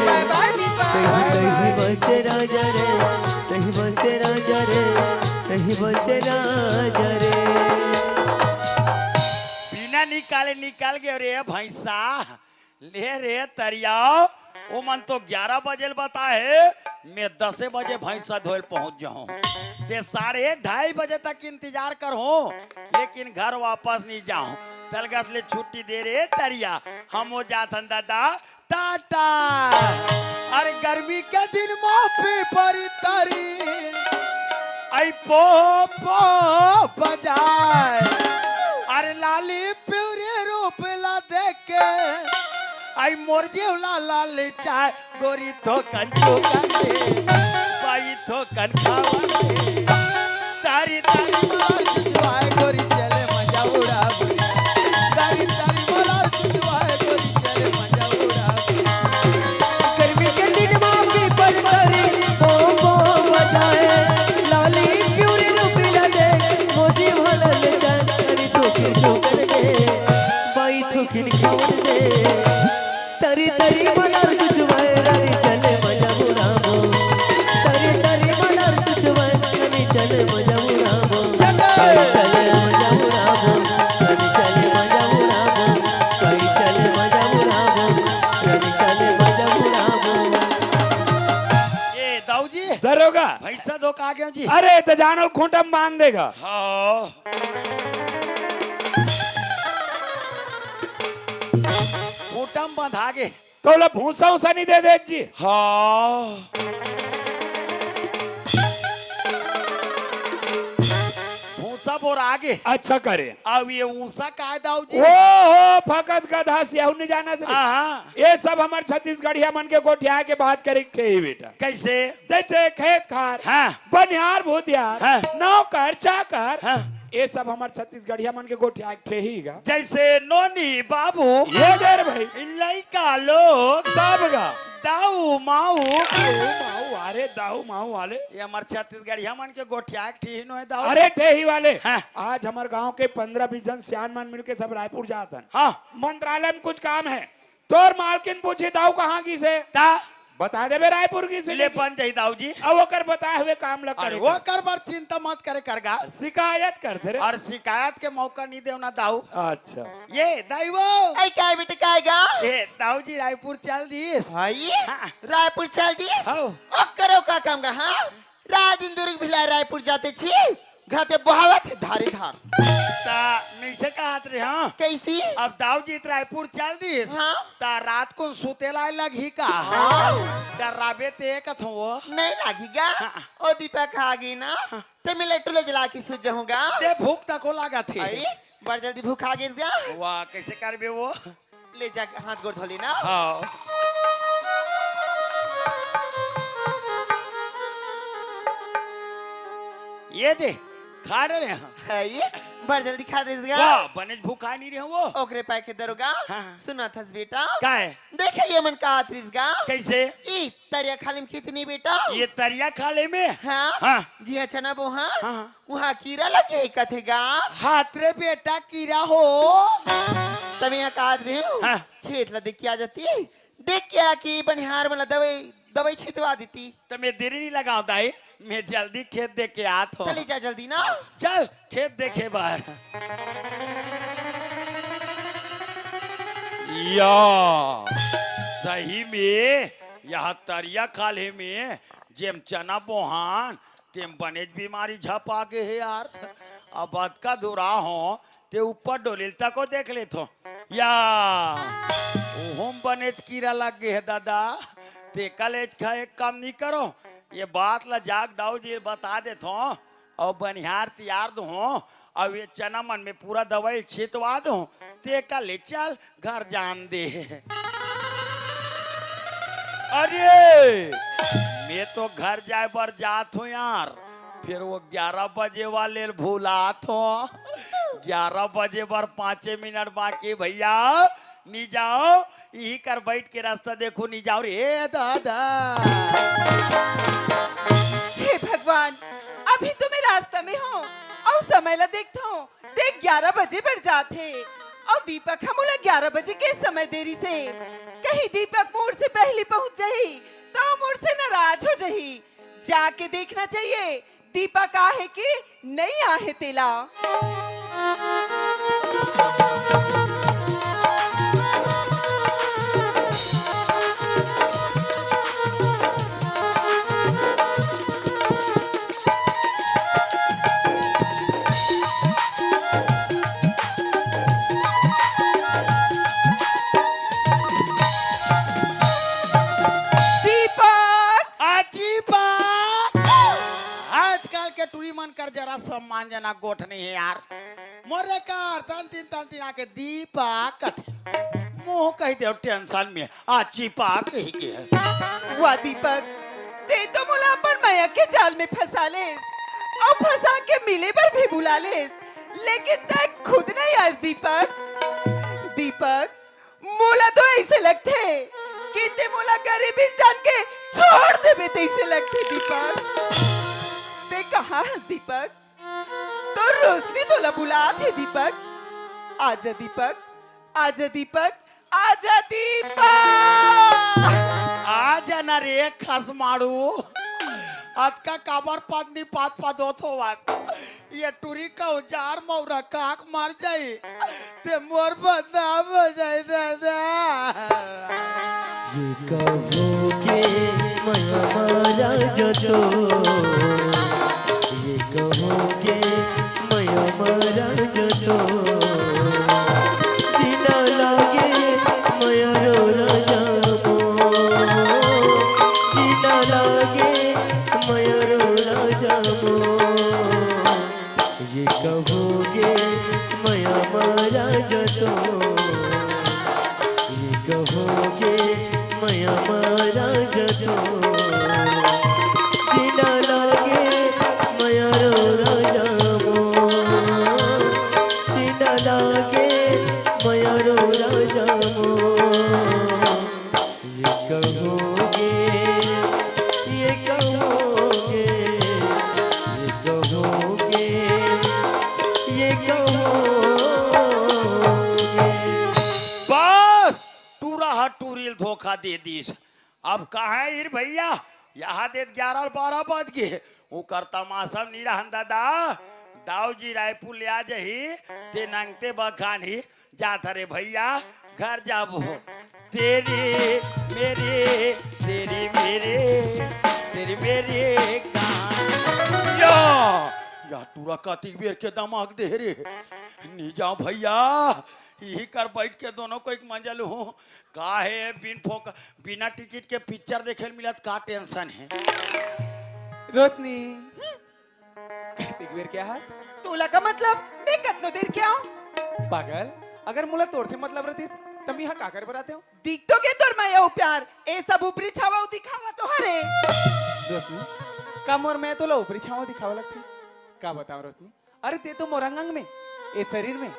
बाय बाय दी बाय। कहीं कहीं बसे राजा रे, कहीं बसे राजा रे, कहीं बसे राजा रे। बिना निकाले निकाल गे रे भैंसा। ले रे तरिया, ओ मन तो ग्यारह बजे ल बताहे, मैं दसे बजे भैंसा धोए ल पहुंच जाहूं। ते साढ़े ढाई बजे तक इंतजार करहूं, लेकिन घर वापस नहीं जाहूं। तलगस ले छुट्टी दे रे तरिया, हम हो जाथन दादा टाटा। अरे गर्मी के दिन मा पीपर तरी, आई पो पो बजाए। अरे लाली पिवरी रूप ला देख के, आई मोर जीव ला लाल चाय। गोरी थोकन चुकन दे, बाई थोकन खावन दे। तारी तारी मलार चुचवाए गोरी चले मजा उड़ाबो। तारी तारी मलार चुचवाए गोरी चले मजा उड़ाबो। गर्मी के दिन मा पीपर तरी, पो पो बजाए। लाली पिवरी रूप ला दे, मोजी भलल जाए। तारी थोकिन चुकन दे, बाई थोकिन खावन दे। तरी तरी मलार चुचवाए रानी चले मजा उड़ाबो। तरी तरी मलार चुचवाए रानी चले मजा उड़ाबो। ताई चले मजा उड़ाबो, रानी चले मजा उड़ाबो। ताई चले मजा उड़ाबो, रानी चले मजा उड़ाबो। ए दाऊ जी, दरोगा। भैंसा धो के आ गेंव जी। अरे त जानो खूंटा म बांध देगा। हाँ। खूंटा म बंधा गे। तोला भूसा उसा नहीं दे दे जी। हाँ। भूसा बोरा गे। अच्छा करे। अब ये ऊसा काय दाऊ जी? ओ हो, फकत गधा से अउ नहीं जाना से। हाँ, हाँ। ये सब हमर छत्तीसगढ़िया मन के गोठिया के बात करे के ठेही बेटा। कैसे? जैसे खेत खार, हाँ। बनिहार भूतिहार, हाँ। नौकर चाकर, हाँ। ये सब हमर छत्तीसगढ़िया मन के गोठिया के ठेही गा। जैसे नोनी बाबू, ये दे रे भाई। लइका लोग, तब गा। दाऊ माऊ। दाऊ माऊ, अरे दाऊ माऊ वाले। ये हमर छत्तीसगढ़िया मन के गोठिया के ठेही नोहे दाऊ। अरे ठेही वाले। हाँ। आज हमर गांव के पंद्रह बीस झन सियान मन मिलके सब रायपुर जात हन। हाँ। मंत्रालय में कुछ काम है। तोर मालकिन पूछी, "दाऊ कहाँ गिस हे?" ता? बता देबे, "रायपुर गिस हे।" ले बन जाही दाऊ जी। अब ओकर बताए हुए काम ल अरे करे कर। ओकर बर चिंता मत करे करगा। शिकायत करथे रे। अउ शिकायत के मौका नहीं देव ना दाऊ। अच्छा। ये दाई वो। आई काय बेटा, काय गा? ए दाऊ जी रायपुर चल दिस। भाई? हाँ। रायपुर चल दिस? हाँ। ओकर का काम गा, हाँ? रात दिन दुर्ग भिलाई रायपुर जाते छी, घर ते बहावत हे धारी धार। ता मीसे कहत रहे, हाँ। कैसी? अब दाऊ जी त रायपुर चल दिस, हाँ। ता रात को सुते लाए लगही का? हाँ। डराबे ते कथो वो। नहीं लागी गा? हाँ। ओ दीपक आ गई ना, हाँ। ते मैं लट्टू ले जला के सुत जाहूँ गा। ते भूख तको लागत हे। अरे, बड़ जल्दी भूख आ गई गा। वाह, कैसे करबे वो? ले जाके हाथ गोड़ धो लेना। हाँ। ये दे, खा रहे हैं। है ये? बड़ जल्दी खा रहे हैं। वाह, बने भूखा नहीं रहे वो। ओकरे पाए के दरोगा। हाँ, हाँ। सुना थस बेटा। का है? देखे ये मन का हाथ रिस गा। कैसे? ई तरिया खाली में कितनी बेटा? ये तरिया खाली में? हाँ। हाँ। जी हाँ, चना बोहा। हाँ, हाँ। उहाँ कीरा लगे हे कथे गा। हाथ रे बेटा कीरा हो। तब यहाँ काट रहे हो। हाँ। खेत ला देख के आ जाती। देख के आके बनिहार वाला दवाई, दवाई छितवा देती। त मैं देरी नहीं लगाव दाई, मैं जल्दी खेत देख के आत हो। चली जा जल्दी ना। चल खेत देखे बार। या, सही में यह तरिया खाले में जेम चना बोहान तेम बनेच बीमारी झपा गे हे यार। अब अतका दुरा हो, ते ऊपर डोलिल तको देख लेथो। या, ओहम बनेच कीरा लग गे हे दादा। ते कलेज खाए काम नी करो। ये बात ला जाग दाऊ जी बता देथो। अउ बनिहार तियार दो, अउ ये चना मन में पूरा दवाई छितवा दो। ते कलेज चल, घर जान दे। अरे, मैं तो घर जाए बर जात हूँ यार, फिर वो ग्यारह बजे वाले ल भुलात हूँ। ग्यारह बजे बर पाँचे मिनट बाकी भैया। नी जाओ, इही कर बैठ के रास्ता देखो, नी जाओ रे दादा। हे भगवान, अभी तो मैं रास्ता में हूँ, अउ समय ला देखथों, देख ग्यारह बजे बर जात हे, अउ दीपक ह मोला ग्यारह बजे के समय दे रिसे। कहीं दीपक मोर से पहली पहुंच जाही, तो मोर से नाराज हो जाही। जाके देखना चाहिए, दीपक आहे कि नहीं आहे तेला। दीपक! आजीपा! आजकल के टूरी मन कर जरा सम्मान जना गोठ नहीं है यार। मोरे कर तन तीन तन तीन आके दीपा कथे। मुंह कह दे टेंशन में आजीपा कही के है। वाह दीपक, ते तो मोला अपन मया के जाल में फंसा लेस, अउ फंसा के मिले बर भी बुला लेस, लेकिन तै खुद नहीं आस दीपक। दीपक, मोला तो ऐसे लगथे कि ते मोला गरीबिन जान के छोड़ देबे, तैसे लगथे दीपक। ते कहाँ हस दीपक? तोर रोशनी तोला बुलात हे दीपक। आजा दीपक, आजा दीपक, आजा दीपक। आजा ना रे खसमाड़ू, अतका काबर पत्नी पात पात होत होवत? ये टूरी का उजार मौरा काक मर जाई, ते मोर बदनाम हो जाई दादा। ये कहोगे मया मारा जतो, ये कहोगे मया मारा जतो, जीना लागे मया रो राजा मो, जीना लागे मया रो राजा मो। ये कहोगे मया मारा जतो, ये कहोगे मया मारा जतो, जीना लागे मया रो राजा मो, जीना लागे मया रो राजा मो। ये कहोगे, ये कहोगे, ये कहोगे, ये कहोगे। बस, टूरा ह टूरी ल धोखा दे दिस। अब कहाँ ईर भैया, यहाँ देत ग्यारह बारह बज गे। ओकर तमाशा नी रहन दादा। दाऊ जी रायपुर ले आ जही, ते नंगते बखान ही जात हरे भैया, घर जाबो। तेरी मेरी, तेरी मेरी, तेरी मेरी कहानी। या, या टूरा कतिक बेर के दमाग दे रे। नी जाओ भैया, इही कर बैठ के दोनों को एक मजा लूं। का हे बिन फोक-, बिना टिकट के पिक्चर देखे ल मिलत, का टेंशन हे? रोशनी, कतिक बेर के आहा? तोला का मतलब, मैं कतनो देर के आऊं? पागल, अगर मोला तोर से मतलब रहतिस, त मैं इहां का करे बर आतेंव? दिख तो गे तोर मया अउ प्यार, ए सब ऊपरी छावा अउ दिखावा तो हरे। रोशनी, का मोर मया तोला ऊपरी छावा दिखावा लगथे? का बतांव रोशनी, अरे ते तो मोर अंग अंग में, ए शरीर में,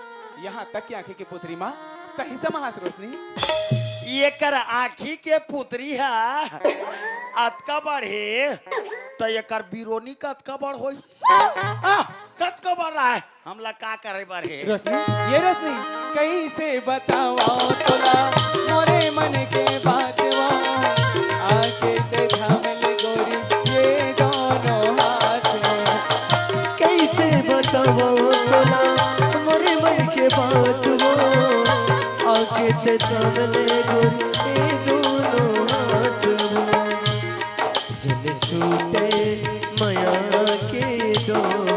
यहाँ तक कि आंखी के पुतरी मा तहीं समा हस रोशनी। एकर आंखी के पुतरी ह अतका बड़ हे, त एकर बिरोनी कतका बड़ होही? आ, कतका बड़ रहा है, हमला का करे बर हे? रोशनी, ये रोशनी, कैसे बतावंव तोला मोरे मन के बात वो, आके ते थाम ले गोरी ये दोनों हाथ वो। कैसे बतावंव तोला मोरे मन के बात वो, आके ते थाम ले गोरी ये दोनों हाथ वो। जन छूटे मया के डोर,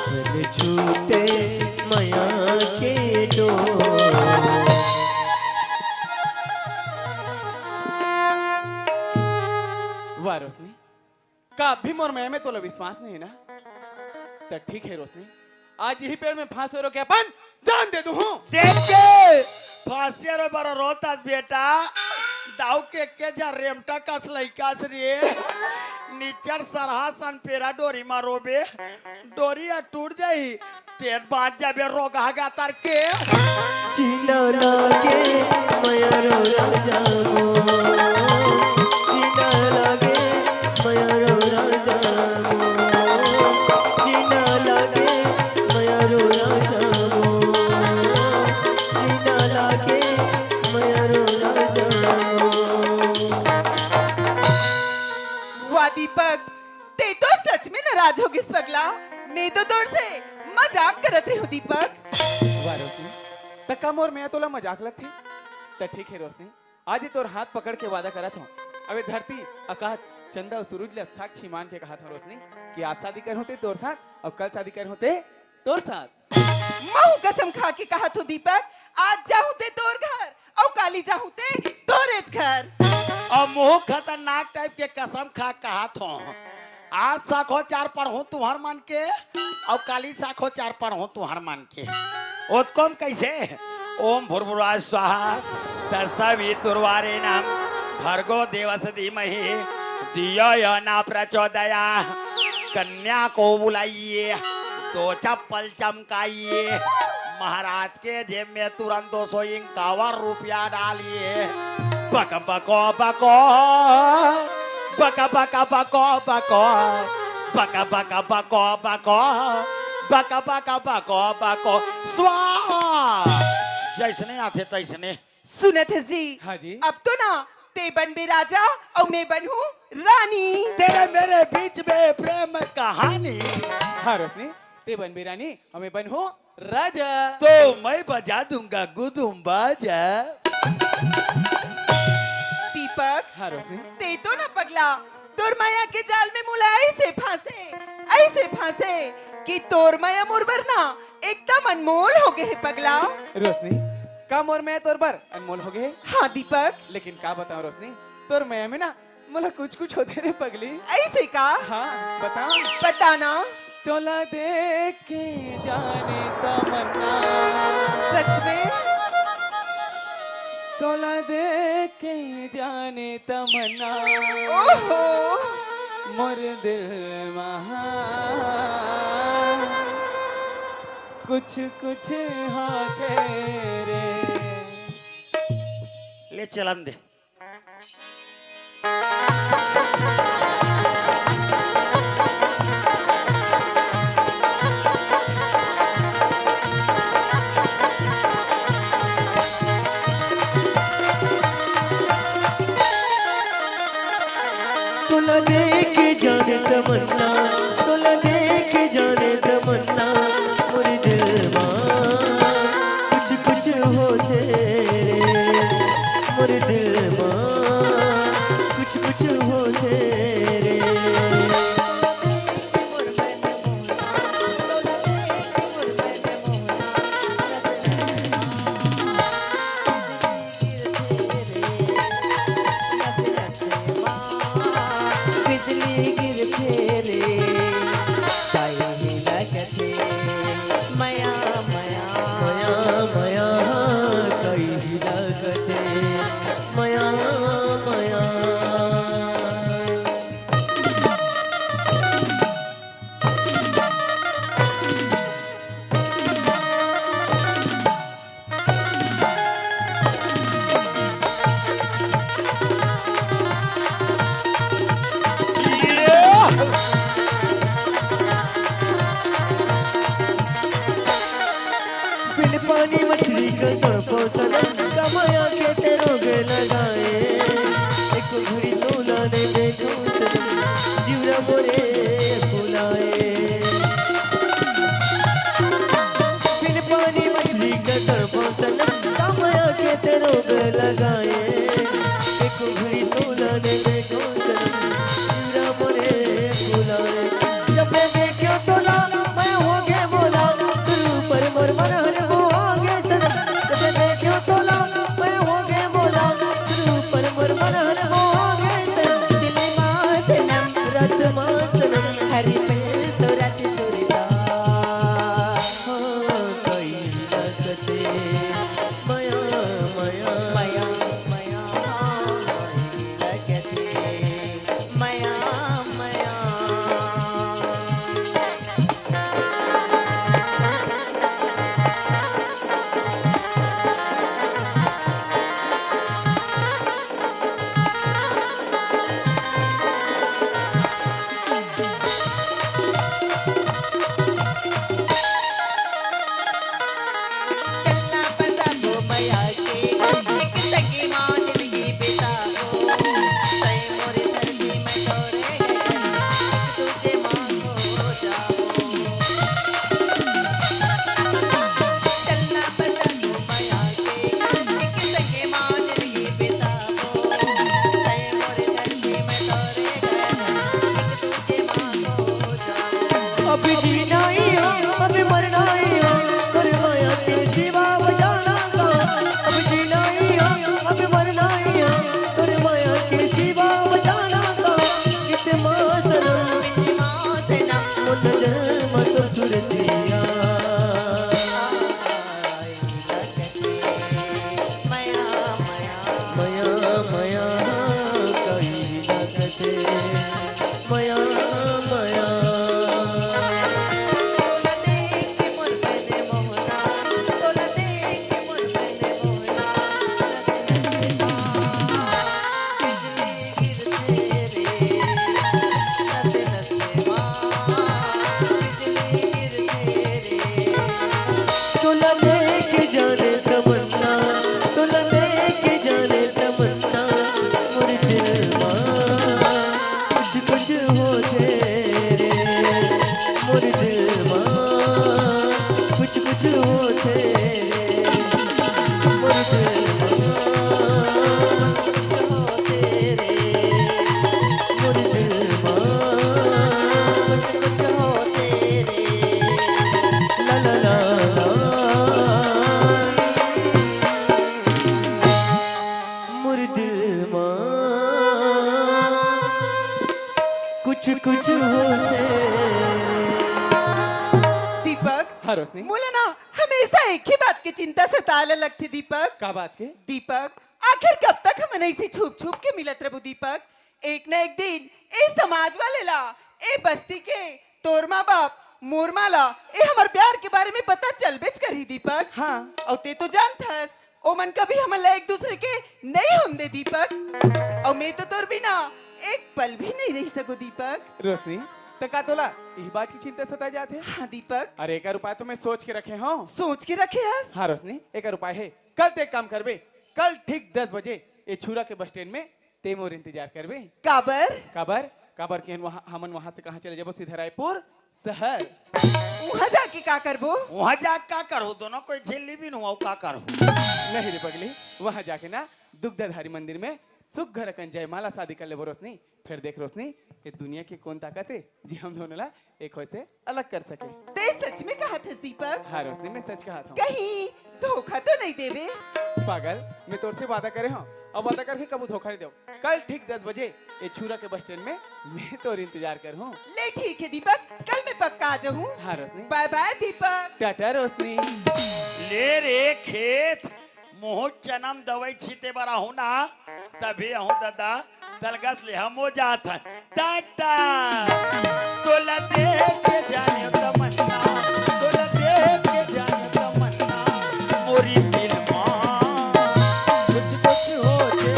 जन छूटे मया के डोर। वाह रोशनी, का अभी मोर मया में तोला विश्वास नहीं हे ना? त ठीक हे रोशनी, आज इही पेड़ में फांस होय रोके अपन जान दे दूहूं। देख के फांसिया रो बड़ा रोत हस बेटा, दाऊ के के जा रेमटा कस लइका हस रे, निचर सरहा सन पेरा डोरी मा रोबे, डोरी ह टूट जाही, तें बाँच जाबे रोगहा गातर के। जीना लागे मया रो राजा मोर, जीना लागे मया रो राजा मोर, जीना लागे मया रो राजा मोर, जीना लागे मया रो राजा मोर। वाह दीपक, तें तो सच में नाराज हो गिस पगला। मैं तो तोर से मजाक करत रहे हूँ दीपक। वाह रोशनी, त का मोर मया तोला मजाक लगथे? त ठीक हे रोशनी, आज ही तोर हाथ पकड़ के वादा करत हूँ, अबे धरती, आकाश, चंदा अउ सूरज ला साक्षी मान के कहत हूँ रोशनी कि आज शादी करहूँ ते तोर साथ अउ कल शादी करहूँ ते तोर साथ। महूँ कसम खा के कहत हूँ दीपक, आज जाहूँ ते तोर घर अउ काली जाहूँ ते तोरेच घर। अउ महूँ खतरनाक टाइप के कसम खा कहत हूँ, आज साखोचार पढ़हूँ तुँहर मन के अउ काली साखोचार पढ़हूँ तुँहर मन के। ओतकोम कइसे? ओम भूर्भुवः स्वाहा तत्सवितुर्वरेण्यं भर्गो देवस्य धीमहि धियो यो न प्रचोदयात्। कन्या को बुलाइए, दो चप्पल चमकाइए, महाराज के जेब में तुरंत दो सौ इक्यावन रुपया डालिए। बक बको बको, बक बक बको बको, बक बक बको बको, बक बक बको बको, स्वाहा। जइसने आथे तइसने। सुनत हे जी? हाँ जी। अब तो ना तें बनबे राजा अउ मैं बनहूँ रानी। तेरे मेरे बीच में प्रेम कहानी। हाँ रोशनी, तें बनबे रानी अउ मैं बनहूँ राजा। तो मैं बजा दूंगा गुदुम बाजा। दीपक, हाँ रोशनी। तें तो ना पगला, तोर मया के जाल में मोला अइसे फांसे, अइसे फांसे कि तोर मया मोर बर ना एकदम अनमोल हो गे हे पगला। रोशनी, का मोर मया तोर बर अनमोल हो गे हे? हाँ दीपक। लेकिन का बतावँ रोशनी, तोर मया में ना मोला कुछ कुछ होथे रे पगली। अइसे का? हाँ, बतावँ। बताना। तोला देख के जाने तमन्ना। सच में? तोला देख के जाने तमन्ना। ओहो। मोर दिल महा कुछ कुछ होथे रे। ले चलन दे। तोला देख के जाने तमन्ना, तोला देख के जाने तमन्ना, मोर दिल मा कुछ कुछ होथे रे, मोर दिल मा कुछ कुछ होथे रे। बिजली गिरथे रे, काई लगथे, मया, मया। मया, मया, काई लगथे, मया, मया। बिन पानी मछली का तड़पो सनम, का मया के ते रोग लगाए। एक घड़ी तोला ने देखो सनम, जीवरा मोरे फुलाए। बिन पानी मछली का तड़पो सनम, का मया के ते रोग लगाए। एक घड़ी तोला ने देखो सनम, जीवरा मोरे फुलाए। जब मैं देख्यों तोला, मैं होगे मोला, तुरु पर मोर मन हर मोहागे सनम। जब मैं देख्यों तोला, मैं होगे मोला, तुरु पर मोर मन हर मोहागे सनम। दिल मा सनम, रत मा सनम, हर पल तो रत सुरता। हाँ, कई लगथे, मया, मया, मया, मया, लगथे। मया, मया। तोला देख जाने तमन्ना, तोला देख जाने तमन्ना, मोर दिल मा कुछ कुछ होथे रे, मोर दिल मा कुछ कुछ होथे रे, मोर दिल मा कुछ होथे रे, मोर दिल मा कुछ कुछ होथे रे। ला ला ला ला। मोर दिल मा कुछ कुछ होथे। दीपक, हाँ, रोशनी। मोला ना हमेशा एक ही बात के चिंता सताए ल लगथे दीपक। का बात के? दीपक, आखिर कब तक हमन ऐसे छुप छुप के मिलत रहबो दीपक? एक न एक दिन ए समाज वाले ला, ए बस्ती के तोर माँ बाप, मोर माँ ला ए हमर प्यार के बारे में पता चलबेच करही दीपक। हाँ। अउ ते तो जानत हस, ओमन कभी हमन ला एक दूसरे के नहीं होन दे दीपक। अउ मैं तो तोर बिना एक पल भी नहीं रह सको दीपक। रोशनी, त का तोला इही बात की चिंता सता जात हे? हाँ दीपक। अरे, एकर उपाय तो मैं सोच के रखे हूँ। सोच के रखे हस? हाँ रोशनी, एकर उपाय है। कल ते एक काम करबे, कल ठीक दस बजे ए छुरा के बस स्टैंड में ते मोर इंतजार करबे। काबर? काबर? काबर के वहाँ, हमन वहाँ से कहाँ चले जाबो? सीधा रायपुर शहर। वहाँ जाके का करबो? वहाँ जाके का करहू? दोनों कोई झेल ली भी नुआ का करहू? नहीं रे पगली, वहाँ जाके ना दुग्धाधारी मंदिर में सुग्घर अकन जयमाला शादी कर लेबो रोशनी। फिर देख रोशनी, ये दुनिया के कौन ताकत है जे हम दोनों ला एक होए से अलग कर सके। ते सच में कहत हस दीपक? हाँ रोशनी, मैं सच कहत हूँ। कहीं धोखा तो नहीं देवे? पागल, मैं तोर से वादा करे हूँ, अब वादा करके कबू धोखा नहीं देव। कल ठीक दस बजे ये छुरा के बस स्टैंड में मैं तोर इंतजार कर हूँ। ले ठीक है दीपक, कल मैं पक्का आ जाऊँ। हाँ रोशनी। बाय बाय दीपक। टाटा रोशनी। ले रे खेत, मोहू जनम दवाई छीते बर आहूँ ना, तभी आहूँ दादा, तलगस ले हमो जात हन। टाटा। तोला देख के जाने तमन्ना, तोला देख के जाने तमन्ना, मोरी दिल मा कुछ कुछ होथे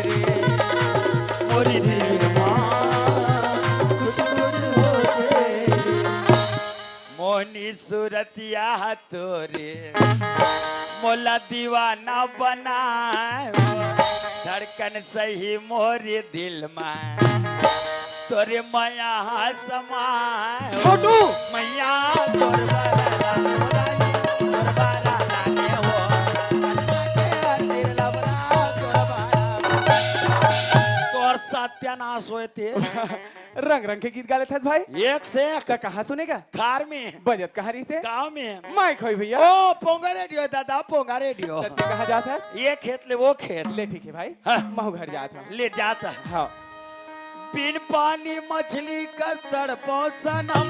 रे, मोरी दिल मा कुछ कुछ होथे रे। मोहनी सूरतिया तोरे मोला दीवाना बनाए, धड़कन सही मोरे दिल में तोरे मया समाए। छोटू! मैया तोर बरला, तोर बरला ने हो, के अंदर लबरा तोर बरला। तोर सत्यानाश होए ते। रंग रंग के गीत गा लेथस भाई। एक से एक। त कहाँ सुनेगा? खार में। बजत कहाँ रहिसे? गाँव में। माइक होई भैया। ओ, पोंगा रेडियो दादा, पोंगा रेडियो। त तू कहाँ जात हस? ये खेत ले वो खेत। ले ठीक है भाई। हाँ। महू घर जात हूँ। ले जात हस। हाँ। बिन पानी मछली का तड़पो सनम,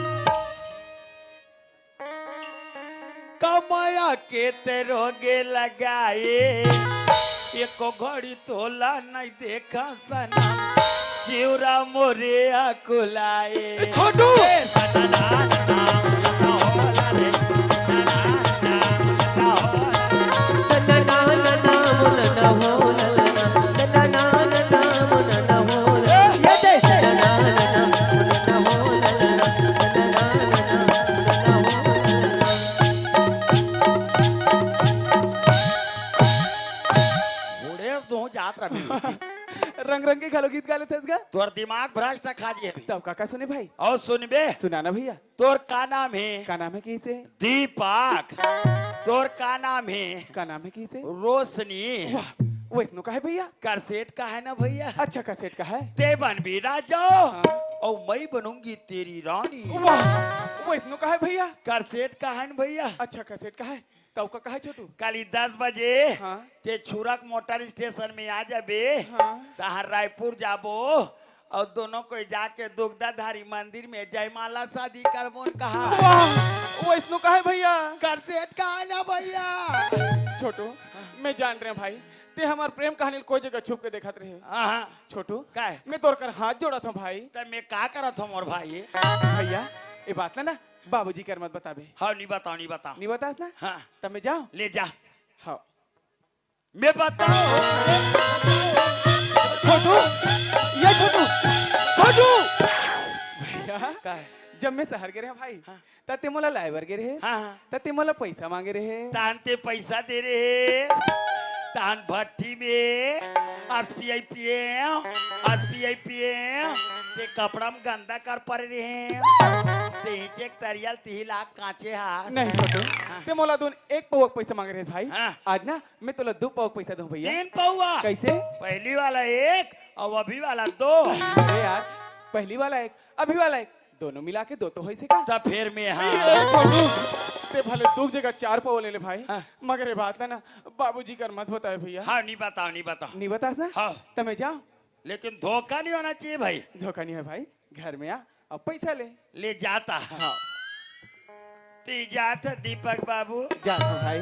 कमाया के ते रोगे लगाए, एको घड़ी तोला नहीं देखा सनम, जिउरा मोरे अकुलाए। ए, छोटू! ए, सनना, नना, मुलना होला रे, सनना, नना, मुलना होला। सनना, नना, मुलना होला, सनना, नना, मुलना होला। ए, ये दे। सनना, नना, मुलना होला, सनना, नना, मुलना होला। बूढ़े तू जात रही। रंग रंग के घलो गीत गा लेथस गा। तोर दिमाग भ्रष्ट खा जी अभी। तब का का सुने भाई? अउ सुनबे। सुना ना भैया। तोर का नाम हे? का नाम हे कइसे? दीपक। तोर का नाम हे? का नाम हे कइसे? रोशनी। वाह, वइसनो का हे भैया? करसेट का हे ना भैया? अच्छा, करसेट का हे। ते बनबी राजा, हाँ। अउ मैं बनूंगी तेरी रानी। वाह, वइसनो का हे भैया? करसेट का हे ना भैया? अच्छा, करसेट का हे। तब का कहे छोटू? काली दस बजे हाँ। ते छुरक मोटर स्टेशन में आ जाबे। हाँ। तहां रायपुर जाबो अउ दोनों कोई जाके दुग्धाधारी मंदिर में जयमाला शादी करबो न कहा। वाह, वइसनो का हे भैया? करसेट का हे ना भैया। छोटू, मैं जान रहे हूँ भाई, ते हमर प्रेम कहानी ल कोई जगह छुप के देखत रहे। हाँ, हाँ। छोटू, का हे? मैं तोर कर हाथ जोड़त हूँ भाई। त मैं का करत हूँ मोर भाई? भैया, ये बात ला ना बाबूजी कर मत बताबे। हाँ, नहीं बताओ, नहीं बताओ। नहीं बतास ना? हाँ। तब मैं जाऊँ? ले जा। हाँ। मैं बताओ। छोटू, ये छोटू, छोटू। भैया, का हे? जब मैं शहर गे रहेंव भाई, हाँ। त तें मोला लाय बर गे रहे, हाँ, हाँ। त तें मोला पइसा मांगे रहे। तहान तें पइसा दे रहे, तहान भट्ठी में असपियई पिएंव, असपियई पिएंव, तें कपड़ा में गंदा कर परे रहे, तें हिचेक तरिया ल तिही लाग कांचे हस। नहीं छोटू, हाँ। तें मोला दुन एक पउवा के पइसा मांगे रहे भाई। हाँ। आज ना मैं तोला दू पउवा के पइसा दूं भइया। तीन पउवा? कइसे? पहिली वाला एक अउ अभी वाला दो। अरे यार, पहिली वाला एक, अभी वाला एक, दोनों मिला के दो तो होइस हे का? त फेर मैं, हाँ। ए, छोटू, तें भले दू जगह चार पउवा ले ले भाई, हाँ। मगर ये बात ला ना बाबूजी कर मत बताय भइया। हाँ, नहीं बताओं, नहीं बताओं। नहीं बतास ना? हाँ। त मैं जांव? लेकिन धोखा नहीं होना चाहिए भाई। धोखा नहीं होय भाई, घर में आ अउ पइसा ले। ले जात हंव। हाँ। तें जात हस दीपक बाबू। जात हंव भाई।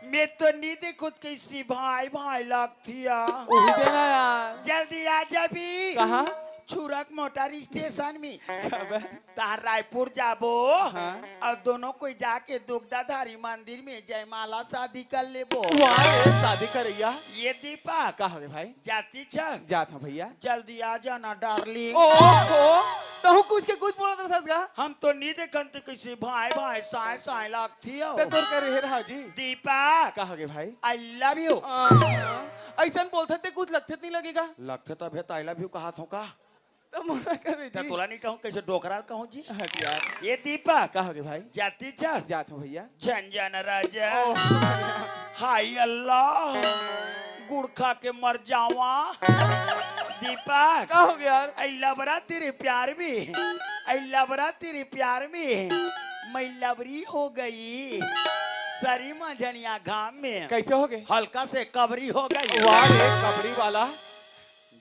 मैं तो नहीं देखों त कइसे भाई भाई लगथे। उही दे ना यार। जल्दी आ जाबे। कहाँ? छुरक मोटर स्टेशन में। काबर? तहां रायपुर जाबो। हाँ। अउ दोनों कोई जाके दुगदाधारी मंदिर में जयमाला शादी कर लेबो। वाह रे, शादी करइया। ये दीपक। का होगे भाई? जाती छस? जात हंव भइया। जल्दी आ जाना डार्लिंग। ओहो, तहूं कुछ के कुछ बोलत रहत हस गा? हम तो नहीं देखन तें कइसे भाई भाई साय साय लागथस। त तोर करे हे रहा जी। दीपक। का होगे भाई? I love you। आ, अइसन बोलथस तें कुछ लगथे त नहीं लगे गा? लगथे तभे त I love you कहत हंव का? त मोला कबे त जी। तोला नहीं कहूं, कइसे डोकरा ल कहूं जी? हट यार। ये दीपक। का होगे भाई? जाती छस? जात हंव भइया। झन जाना राजा। ओह। हाय अल्लाह, गुड़ खा के मर जावां। दीपक। का होगे यार? I love you तेरे प्यार में, I love you तेरे प्यार में, मैं लबरी हो गई। सरी मझनिया घाम में। कइसे होगे? हल्का से कबरी हो गई। वाह रे, कबरी वाला।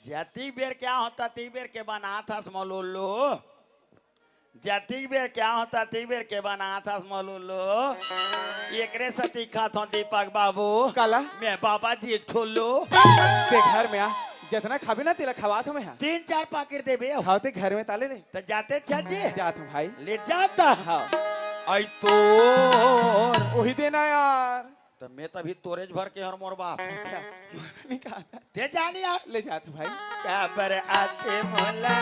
जतिक बेर के आहूं ततिक बेर के बनात हस मोला उल्लू। जतिक बेर के आहूं ततिक बेर के बनात हस मोला उल्लू। एकरे सेती खाथंव दीपक बाबू। काला? मैं बाबा जी एक ठो उल्लू। तें घर में आ, जतना खाबे ना तेला खवात हंव मैं हा। तीन चार पाकिट देबे। हाँ, तें घर में तले ले। त जाते छस जी। जात हंव भाई। ले जात हंव। हाँ। अई तोर। उही दे ना यार। त मैं तभी तोरेच भर के हंव मोर बाप। अच्छा, मोला नहीं कहा था। तें जा नहीं यार। ले जात हंव भाई। काबर आथे मोला।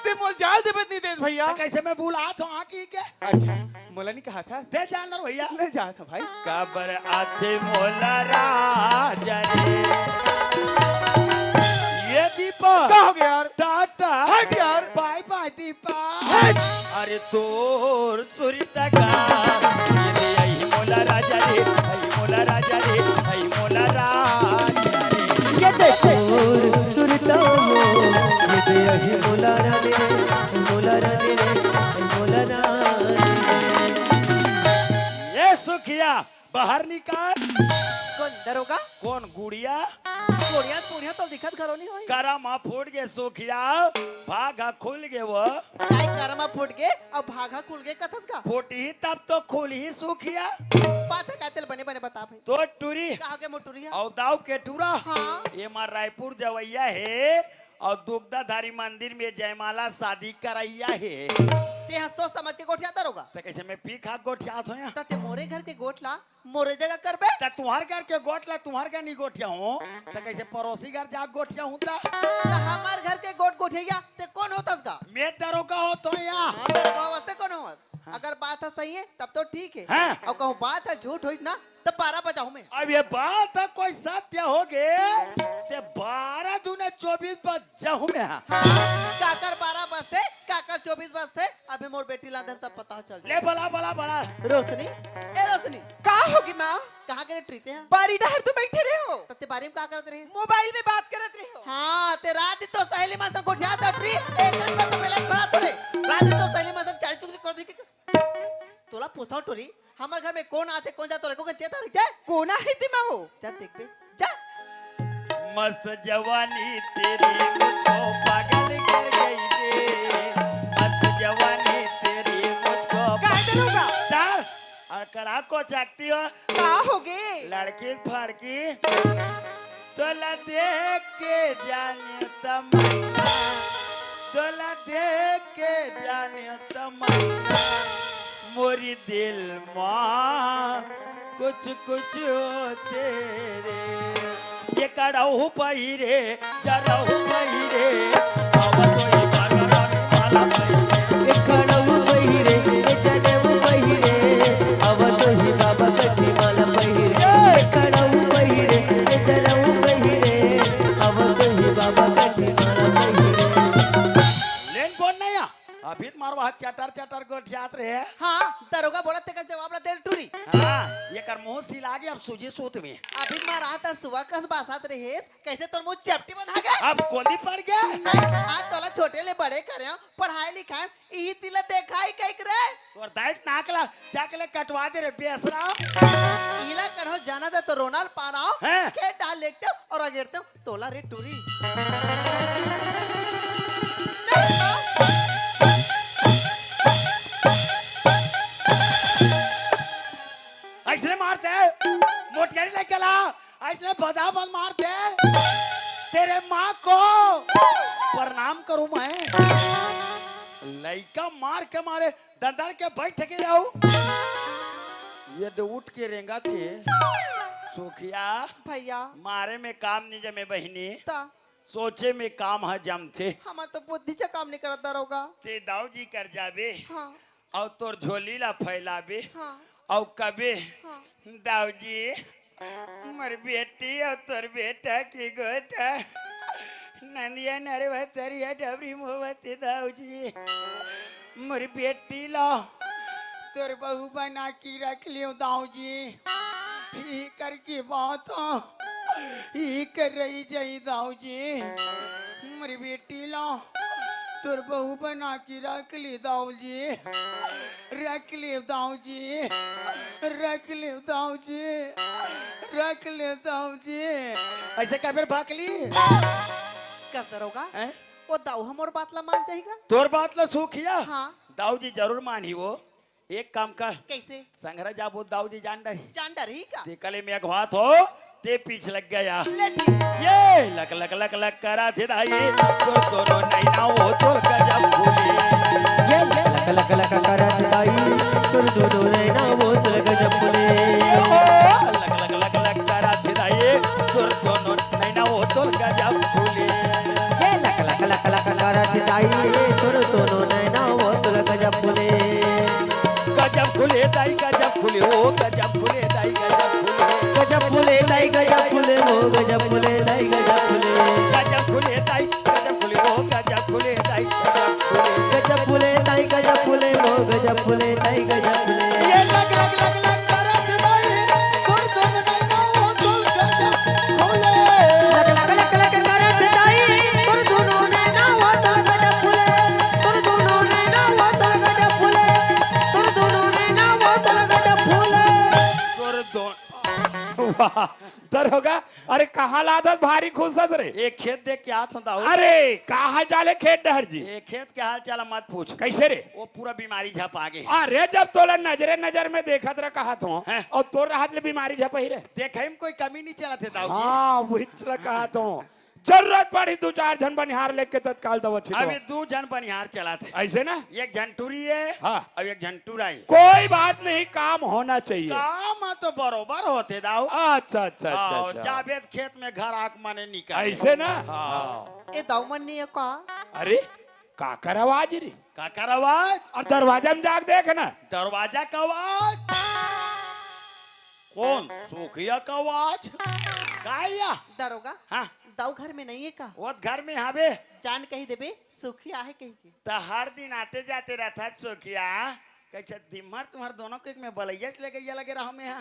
तें मोला जाय ल देबे त नहीं देस भइया। त कइसे मैं बुलात हंव आके के? अच्छा, मोला नहीं कहा था। तें जा ना भइया। ले जात हंव भाई। काबर आथे मोला राजा रे। ये दीपक। का होगे यार? टाटा। हट यार। बाय बाय दीपक। हट। अरे तोर सुरता का। ये दे आई मोला राजा रे, आई मोला राजा रे, आई मोला राजा रे। ये देखो। सुरता हो, ये दे आई मोला राजा रे, आई मोला राजा रे, आई मोला राजा रे। ये सुखिया, बाहर निकाल। कोन दरोगा? कोन गुड़िया? गुड़िया, गुड़िया तो दिखत घलो नहीं होही। करा मा फूट गे सुखिया, भागा खुल गे वो। काय करा मा फूट गे अउ भागा खुल गे कथस का? फूटही तब तो खुलही सुखिया। बात हे का तेला बने बने बता भाई। तो टूरी। का होगे मोर टूरी हा? अउ दाऊ के टूरा। हाँ। ये मा रायपुर जवइया हे अउ दुगदाधारी मंदिर में जयमाला शादी करइया हे। तें हा सोच समझ के गोठिया दरोगा। त कइसे मैं पी खा के गोठियात हंव या? त तें मोरे घर के गोठ ला मोरे जगह करबे। त तुम्हर घर के गोठ ला तुम्हर घर नहीं गोठियाहूं, त कइसे परोसी घर जा गोठियाहूं त? त हमर घर के गोठ गोठिया, तें कोन होथस गा? मैं दरोगा होथंव या। हाँ, दरोगा होथस ते कोन होथस? हाँ। अगर बात ह सही हे, तब तो ठीक हे। हाँ। अउ कहूं बात ह झूठ होइस ना, त बारह बजाहूं मैं। अब ये बात ह कोई सत्य होगे, ते बारह दूने चौबीस बज जाहूं मैं हा। हाँ, काकर बारह बजथे, काकर चौबीस बजथे, अभी मोर बेटी ला देन तब पता चल जाही। ले बला, बला, बला। रोशनी, ए रोशनी। का होगे माँ? कहाँ गे रहे टूरी तें हा? बारी डहर तो बइठे रहेंव। त तें बारी में का करत रहे? मोबाइल में बात करत रहेंव। हाँ, तें रात दिन तोर सहेली मन संग गोठियात रहे टूरी, एक घंटा तो पहले भरा तो रे। रात दिन तोर सहेली मन संग चारी चुगली करत रहे। तोला पूछथंव टूरी, हमर घर में कोन आथे, कोन जाथे, तोला एको कन चेता रहिथे? कोन आही तेमा हो? जा देखबे, जा। मस्त जवानी तेरी मुझको पागल कर गई रे। मस्त जवानी तेरी मुझको काय करूँगा? चल, अउ करा को चाकती हो। का होगे? लड़की फड़की। तोला देख के जाने तमन्ना, तोला देख के जाने तमन्ना, मोरी दिल मा कुछ कुछ होथे रे। ये कड़ऊ पहिरे, जरऊ पहिरे, अब कोई पागल वाला पहिरे। ये कड़ऊ पहिरे, चटर चटर गोठियात रहे। हाँ, दरोगा बोला तेकर जवाब ला दे रे टूरी। हाँ, एकर मुंह सिला गे अब सूजी सूत में। अभी मारा त सुआ कस बासत रहे, कैसे तोर मुंह चपटी बंधा गे? अब कोंदी पड़ गे। आज तोला छोटे ले बड़े करे, पढ़ाई लिखाई, इही तिला देखाई कहिक रे। तोर दाई के नाक ला चक ले कटवा दे रे बेसरा। इला करो जाना दे तो रोनाल पानाओ, हैं? के डाल लेते और अगेरते तोला रे टूरी। अइसने मारते, मोटकरी लेके ला, अइसने बदा बद मारते। तेरे माँ को प्रणाम करूं मैं। लइका मार के मारे, दंदर के बैठ के जाऊ। ये तो उठ के रेंगा थे। सुखिया, भैया। मारे में काम नहीं जमे बहिनी। ता। सोचे में काम ह जमथे। हमर तो बुद्धि से काम नहीं करत दरोगा। ते दाऊ जी कर जाबे। हाँ। अउ तोर झोली ला फैलाबे। हाँ। अउ कबे, हाँ। दाऊ जी, मोर बेटी अउ तोर बेटा के गोठ नंदिया नरवा तरिया डबरी मोवत हे दाऊ जी। मोर बेटी ला तोर बहू बना के रख लियो दाऊ जी। ई करके बात ई कर रही जाई दाऊ जी। मोर बेटी ला तोर बहू बना के रख ली दाऊ जी। रख ले दाऊ जी, रख ले दाऊ जी, रख ले दाऊ जी। अइसे का फिर भाग ली? कस दरोगा? हैं? वो दाऊ हमर बात ला मान जाही का? तोर बात ला सुखिया? हाँ। दाऊ जी जरूर मानही वो। एक काम कर। कइसे? संघरा जाबो दाऊ जी जान डरही। जान डरही का? ते कले में अगवात हो। ते पीछ लग गया। ले ठीक। ये लक लक लक लक करा थे दाई, तोर दोनों नैना वो तोर गजब फूले। ये लक लक लक लक करा थे दाई, तोर दोनों नैना वो तोर गजब फूले। ये हो, लक लक लक लक करा थे दाई, तोर दोनों नैना वो तोर गजब फूले। ये लक लक लक लक करा थे दाई, तोर दोनों नैना वो तोर गजब फूले। गजब फूले दाई गजब फूले, ओ गजब फूले दाई गजब फूले। गजब फूले दाई गजब फूले, ओ गजब फूले दाई गजब फूले। गजब फूले दाई गजब फूले, ओ गजब फूले दाई गजब फूले। गजब फूले दाई गजब फूले, ओ गजब फूले दाई गजब फूले। ये लक लक लक लक करत दाई, तोर दोनों नैना वो तोर गजब फूले। लक लक लक लक करत दाई, तोर दोनों नैना वो तोर गजब फूले। तोर दोनों नैना वो तोर गजब फूले। तोर दोनों नैना वो तोर गजब फूले। तोर दो-, वाह, दरोगा, अरे कहाँ लात हस भारी खुश हस रे? एक खेत देख के आत हूँ दाऊ। अरे, का हाल चाल हे खेत डहर जी? एक खेत के हाल चाल मत पूछ। कइसे रे? वो पूरा बीमारी झपा गे। अरे, जब तोला नजरे नजर में देखत रह कहत हूँ, हैं? अउ तोर रहत ले बीमारी झपही रे। देखई में कोई कमी नहीं चलत हे दाऊ जी। हाँ, वही चला कहत हूँ। जरूरत पड़ही दू चार झन बनिहार लेके तत्काल दवा छिटवा। अभी दू झन बनिहार चलत हे। अइसे ना? एक झन टूरी हे, हाँ। अउ एक झन टूरा हे। कोई बात नहीं, काम होना चाहिए। काम तो बरोबर होथे दाऊ। अच्छा, अच्छा, अच्छा, हाँ, अच्छा। जाबे त खेत में घर आक मने निकल। अइसे ना? हाँ। ए दाऊ मन नहीं हे का? अरे, काकर आवाज रे? काकर आवाज? अउ दरवाजा में जाके देख ना। दरवाजा का आवाज? कोन? सुखिया का आवाज? का या? दरोगा, हाँ। दाऊ घर में नहीं हे का? वो घर में हवे। जान कही देबे, सुखिया हे कही के। त हर दिन आते जाते रहत हस सुखिया। कइसे दिमर तुम्हर दोनों के में बलैया ले गइया लगे रहा में हा।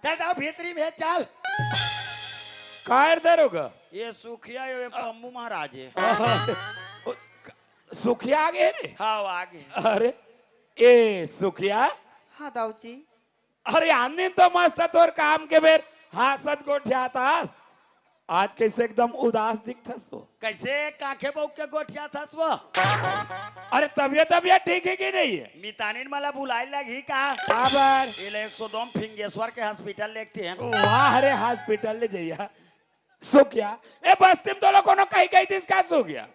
चल दाऊ भीतरी में चल। का रे दरोगा? ये सुखिया, ये पम्मू महाराज हे। सुखिया आगे रे? हाँ, आगे। अरे, ए सुखिया। हाँ दाऊ जी। अरे, आन दिन तो मस्त तोर काम के बेर हाँसत गोठियात हस, आज कइसे एकदम उदास दिखत हस वो? कइसे काखे बउक के गोठियात हस वो? अरे, तबियत, तबियत ठीक हे कि नहीं हे? मितानिन मला बुलाए लगही का? काबर? एला एक सौ दो म फिंगेश्वर के हॉस्पिटल लेगथे। वाह रे, हॉस्पिटल ले जइया। सुखिया, ए बस्ती में तोला कोनो कही, कही दिस का सुखिया?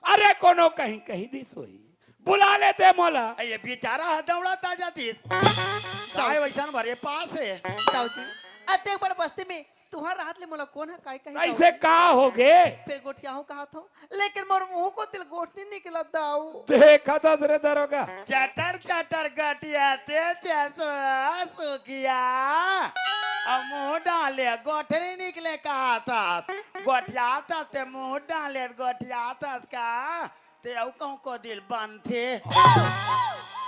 अरे कोनो कहीं कहीं दिस होही, बुला लेते मोला। ए, ये बेचारा ह दौड़त आ जातिस। काय वइसन भरे पास हे। दाऊ जी, अतेक बड़ बस्ती में तुंहर रहत ले मोला कोन ह काय कही? कइसे का होगे? फेर गोठियाहूं कहत हंव, लेकिन मोर मुंह कोती ले गोठ नइ निकलत दाऊ। देखत हस रे दरोगा। चटर चटर गोठियाथे चसवा सुखिया। अब मुंह डाले गोठ नइ निकले कहत हस। गोठियात हस ते मुंह डाले गोठियात हस का? ते अउ कहूँ को दिल बांधथे।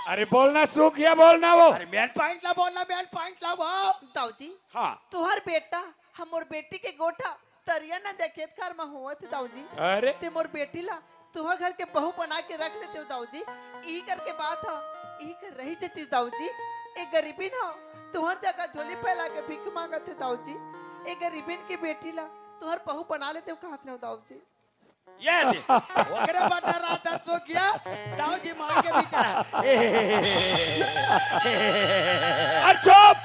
अरे बोलना सुखिया, बोलना वो। अरे main point ला बोलना, main point ला वो। दाऊ जी, हाँ। तुहर बेटा हमर बेटी के गोठा तरिया नंदिया खेत खार म होवत हे दाऊ जी। अरे। ते मोर बेटी ला तुहर घर के बहू बना के रख लेते हो दाऊ जी। ई करके बात ह, ई कर रही जती दाऊ जी। ए गरीबिन ह तुहर जगह झोली फैला के भीख मांगत हे दाऊ जी। ए गरीबिन के बेटी ला तुहर बहू बना लेते हो कहत रहो दाऊ जी। ये दे, ओकरे बटा रात सुखिया, दाऊ जी मार के बेचारा। अरे चुप!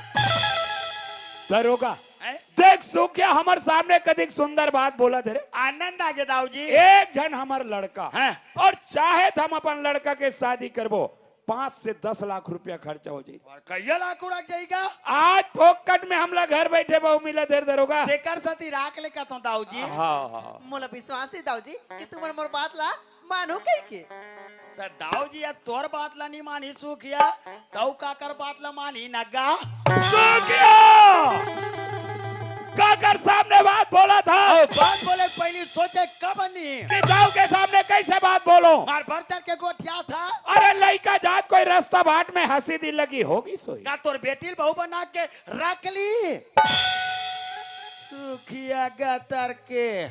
दरोगा, हैं? देख सुखिया हमर सामने कतिक सुंदर बात बोलत हे रे। आनंद आ गया दाऊ जी। एक झन हमर लड़का हैं? और चाहे त हम अपन लड़का के शादी करबो, पाँच से दस लाख रुपया खर्चा हो जाई। और कइया लाख उड़क जाई का? आज फोकट में हमला घर बैठे बहू मिलत हे रे दरोगा। तेकर सती राख ले कहत हूँ दाऊ जी। हाँ, हाँ। मोला विश्वास हे दाऊ जी कि तुमन मोर बात ला मानहू कहिके। त दाऊ जी, या तोर बात ला नहीं मानी सुखिया, तऊ काकर बात ला मानी न गा? सुखिया! काकर सामने बात बोलत हस? ओ, बात बोले के पहली सोचे कब नहीं? कि दाऊ के सामने कैसे बात बोलो? मार बर्तन के गोठिया था। अरे लइका जात कोई रास्ता बाट में हंसी दिल लगी होगी सोई। का तोर बेटी ल बहू बना के रख ली? सुखिया गतर के।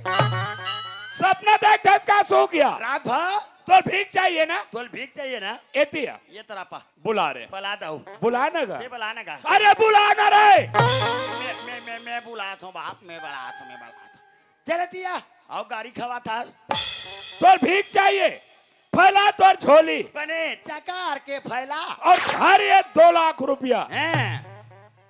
सपना देख धस का सुखिया। रात भर। तोल भीख चाहिए ना? तोल भीख चाहिए ना? एतिया। ये तरह पा। बुला रे। बुला दऊ। बुला ना गा। ये बुला ना गा। अरे बुला ना रे। मैं, मैं, मैं, मैं बुलात हूँ बाप, मैं बुलात हूँ, मैं बुलात हूँ। चल दिया, आओ गाड़ी खवा था। तोल भीख चाहिए, फैला तोर झोली। बने चकार के फैला। और हर ये दो लाख रुपया। हैं।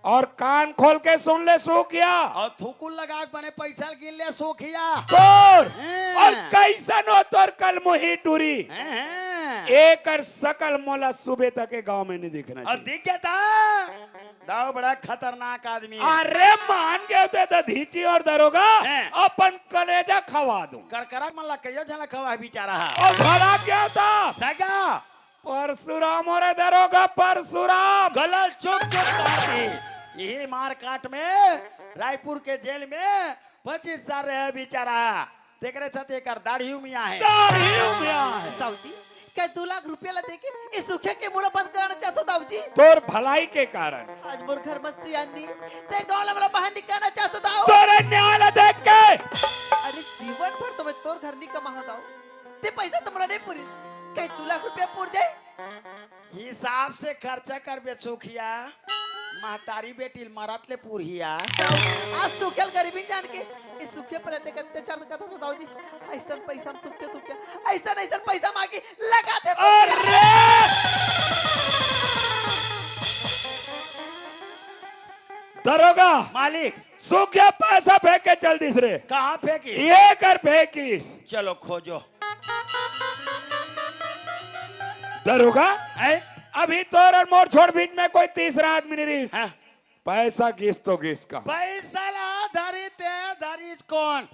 और कान खोल के सुन ले सुखिया। और थूकुल लगा के बने पैसा गिन ले सुखिया। तोर। हैं। और कैसन हो तोर कल मुही टूरी। हैं, हैं। एकर सकल मोला सुबह तक के गांव में नहीं दिखना और चाहिए। दिख गया था। दाऊ बड़ा खतरनाक आदमी है। अरे मान के होते तो धीची और दरोगा हैं। अपन कलेजा खवा दूं। करकरा मन ला कइयो झन ला खवा बेचारा है। और भला क्या था? दगा। परशुराम और दरोगा परशुराम। गलल चुप चुप काटी। यही मारकाट में रायपुर के जेल में पच्चीस साल रहे बेचारा। तेकरे साथ एकर दाढ़ी उमिया है। दाढ़ी उमिया है। दाऊ जी, कई दू लाख रुपया ला देके ए सुखिया के मुड़ा बंद कराना चाहत हो दाऊ जी? तोर भलाई के कारण। आज मोर घर में सियानी, ते गांव ला मोला बाहर निकालना चाहत हो दाऊ? तोरे न्याय ला देख के। अरे जीवन भर तो मैं तोर घर नहीं कमाहूं दाऊ। ते पैसा तो मोला नहीं पूरिस। कई दू लाख रुपया पूर जाए? हिसाब से खर्चा करबे सुखिया, महतारी बेटी ल मरत ले पुरहिया। आज सुखिया ल गरीबी जान के, इस सुखिया पर एतेक अत्याचार करत हस दाऊ जी। ऐसन पैसा हम सुखते तो क्या, ऐसन, ऐसन पैसा मांगी, लगाते तो क्या? अरे! दरोगा, मालिक। सुखिया पैसा फेंक के चल दिस रे। कहाँ फेंकी? ये कर फेंकिस। चलो खोजो। दरोगा, हैं? अभी तोर और मोर छोड़ बीच में कोई तीसरा आदमी नहीं रहीस। हाँ। पैसा गिस तो गिस का? पैसा ला धरी ते धरीस कौन?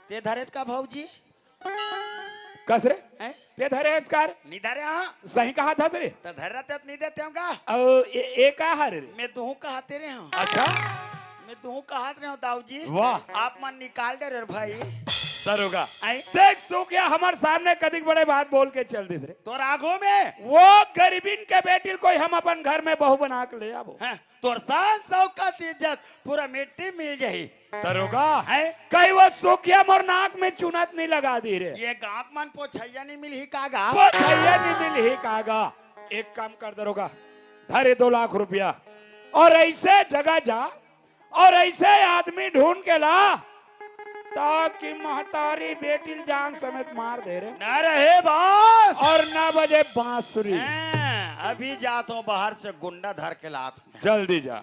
ते धरेस का भौजी? कस रे? हैं? ते धरेस का रे? नहीं धरे हाँ। सही कहा था तेरे। तो धर रहते तो नहीं देते हम का? अब ये, ये का हर रे? मैं दूँ कहा तेरे हाँ। अच्छा? मैं दूँ कहा रहे हूँ दाऊ जी। वाह। आप मन निकाल दे रे भाई। दरोगा। आई? देख सुखिया हमर सामने कतिक बड़े बात बोल के चल दिस रे। तोर आगू में। वो गरीबिन के बेटी ल कोई हम अपन घर में बहू बना के ले आबो। हाँ, तोर शान शौकत इज्जत पूरा मिट्टी मिल जाही। दरोगा। हैं? कहीं वो सुखिया मोर नाक में चुनत नहीं लगा दी रे। ये गांव मन पोछैया नहीं मिलही कागा। पोछैया नहीं मिलही कागा। एक काम कर दरोगा, धरे दो लाख रुपया और ऐसे जगह जा और ऐसे आदमी ढूंढ के ला ताकि महतारी बेटी ल जान समेत मार दे रे। ना रहे बांस। और ना बजे बांसुरी। हैं, अभी जात हूँ बाहर से गुंडा धर के लात हूँ। जल्दी जा।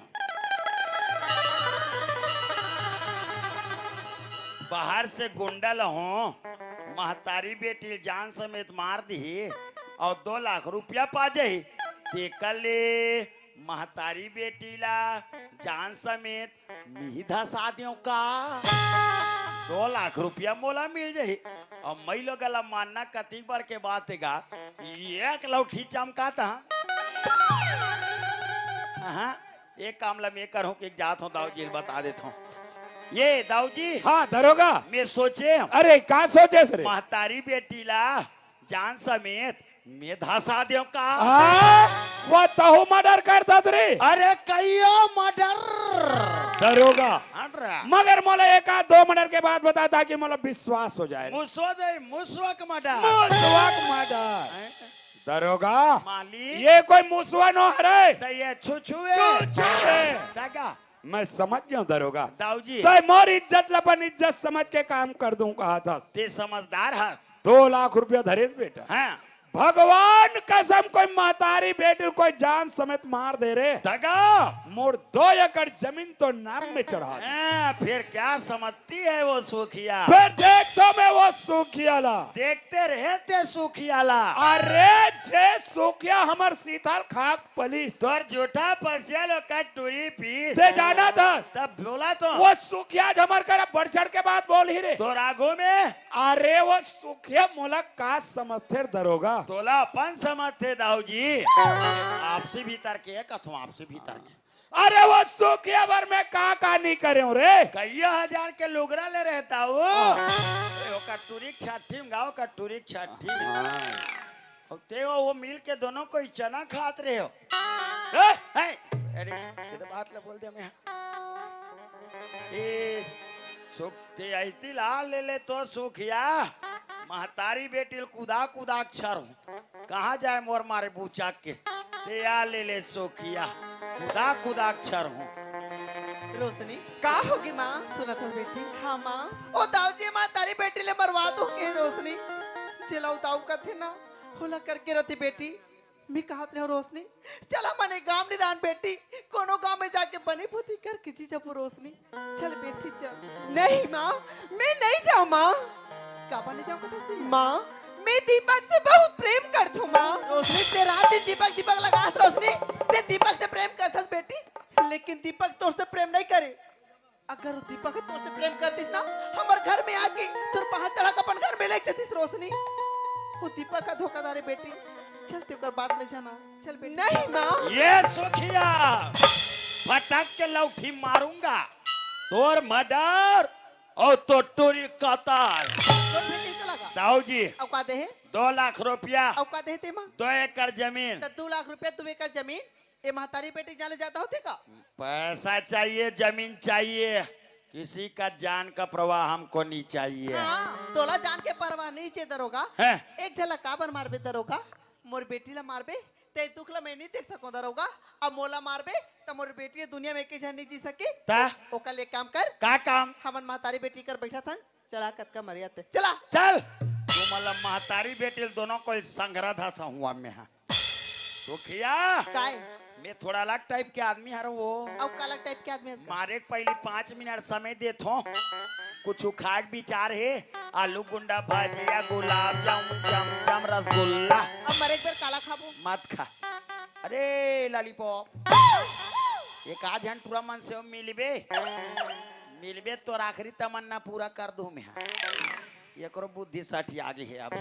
बाहर से गुंडा ल हूँ, महतारी बेटी ल जान समेत मार दिही और दो लाख रुपया पा जाही। तेकर ले महतारी बेटी ला जान समेत मिही धसा देव का? दो लाख रुपया मोला मिल जाही। अब मई लोग ला मानना कतिक बड़ के बात हे गा, एक लौठी चमकात हा। हाँ, एक काम ला मैं करहूँ कि जात हूँ दाऊ जी ल बता देत हूँ। ये दाऊ जी, हाँ दरोगा। मैं सोचे हूँ, अरे का सोचेस रे? महतारी बेटी ला जान समेत मैं धसा देव का? हाँ, वो तहु मर्डर करथस रे। अरे कइयो मर्डर। दरोगा, हट रहा। मगर मोला एक आध दो मर्डर के बात बता, ताकि मोला विश्वास हो जाए। मुसवा दे, मुसवा के मर्डर। मुसवा के मर्डर। हैं? दरोगा, मालिक। ये कोई मुसवा नो हरे। त ये छुछुए। छुछुए। त का? मैं समझ गया हूँ दरोगा। दाऊ जी। तैं मोर इज्जत ल अपन इज्जत समझ के काम कर दूं कहा था। ते समझदार है। दो लाख रुपया धरेस बेटा। हाँ। भगवान कसम, कोई महतारी बेटी ल कोई जान समेत मार दे रे। दगा। मोर दो एकड़ जमीन तो नाम में चढ़ा दे। हाँ, फिर क्या समझती है वो सुखिया? फिर देखता हूँ मैं वो सुखिया ला। देखते रहे ते सुखिया ला। अरे जे सुखिया हमर सीथल खाक पलिस। तोर जूठा पसिया ल ओकर टूरी पीस। ते जानथस? तब बोला तो। वो सुखिया आज हमर करा बढ़ चढ़ के बात बोलही रे। तोर आगू में। अरे वो सुखिया मोला का समझथे दरोगा? तोला अपन समझथे दाऊ जी। आपसी भीतर के कथों, आपसी भीतर के। अरे वो सुखिया बर मैं का का नहीं करे हूँ रे। कइया हजार के लुगरा ले रहता वो। हाँ। अरे ओकर टूरी के छट्ठी में गाओ, ओकर टूरी के छट्ठी में। हाँ। अउ ते वो, वो मिल के दोनों कोई चना खात रहे हो। ए? हैं? अरे, ये तो बात ला बोल दिया मैं। ए, सुख, ते अइती ला ले ले तो सुखिया। महतारी बेटी ल कुदा कुदा अक्षर हूँ। कहाँ जाए मोर मारे बुचाक के? ते आ ले ले सुखिया। कुदा कुदा अक्षर हूँ। रोशनी, का होगे माँ? सुनत हस बेटी? हाँ माँ। ओ दाऊ जी, महतारी बेटी ले मरवा दो के रोशनी। जेला ओ दाऊ कथे ना, ओला करके रथे बेटी। मैं कहत रहे हूँ रोशनी, चल हमन ए गाँव नइ रहन बेटी, कोनो गाँव में जाके बनी भूती करके जी जबो रोशनी। चल बेटी चल। नहीं माँ, मैं नहीं जाऊँ माँ। काबर नइ जाऊँ कथस तैं? माँ, मैं दीपक से बहुत प्रेम करथों माँ। रोशनी, ते रात दिन दीपक दीपक लगास रोशनी, ते दीपक से प्रेम करथस बेटी, लेकिन दीपक तोर से प्रेम नहीं करे। अगर वो दीपक ह तोर से प्रेम करतिस ना, हमर घर में आके तोर बाँह चढ़ा के अपन घर में ले जतिस रोशनी। वो दीपक ह धोखाधड़ी बेटी। चल ते ओकर बात में जाना। चल बेटी। नहीं माँ। ये सुखिया, फटक के लौठी मारूंगा। तोर मर्डर अउ तोर टूरी कतल। तो फिर कैसे लगा? दाऊ जी। अउ का दे हे? दो लाख रुपया। अउ का दे हे ते माँ? दो एकड़ जमीन। तो दो लाख रुपया, दो एकड़ जमीन, ए महतारी बेटी जाने जाता होते का? पैसा चाहिए, जमीन चाहिए, किसी का जान का परवाह हमको नहीं चाहिए। हाँ, तोला जान के परवाह नहीं चाहिए दरोगा। हैं? एक झन ला काबर मारबे दरोगा? मोर बेटी ला मारबे, ते दुख ला मैं नहीं देख सकों दरोगा। अब मोला मारबे, त मोर बेटी दुनिया में एक झन नहीं जी सके। ता? ओकर ले काम कर। का काम? हमन महतारी बेटी कर बैठा थन, चला कतका मरिया ते। चला। चल। तू मतलब महतारी बेटी दोनों कोई संघरा धसा हुआ में है। सुखिया, काय? मैं थोड़ा अलग टाइप के आदमी हरव वो। अउ का अलग टाइप के आदमी हस का? मारे के पहली पाँच मिनट समय देथों। कुछ खाए के विचार हे? आलू गुंडा भजिया, गुलाब जामुन, चमचम, रसगुल्ला। अब मरे एक बेर काला खाबो? मत खा। अरे लॉलीपॉप। एक आध झन टूरा मन से मिलबे। मिलबे तोर आखिरी तमन्ना पूरा कर दूं मैं। एकरो बुद्धि सठिया गे हे अब।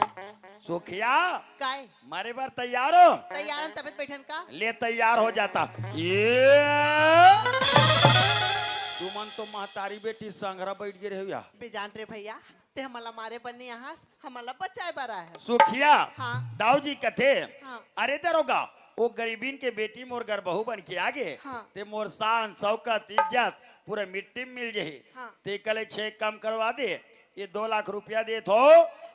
सुखिया, काय? मरे बर तैयार हो? तैयार हन, तबे त बैठन का? ले तैयार हो जाता। ये तुमन तो महतारी बेटी संघरा बैठ गे रहे हो या? बेजान रे भैया, ते हमन ला मारे बर नहीं आहस, हमन ला बचाए बर आए हस। सुखिया, हाँ। दाऊ जी कथे, हाँ। अरे दरोगा, वो गरीबीन के बेटी मोर घर बहू बन के आ गे, हाँ। ते मोर शान, शौकत, इज्जत पूरा मिट्टी में मिल जही। हाँ। ते कले छे कम करवा दे, ये दो लाख रुपया देथों,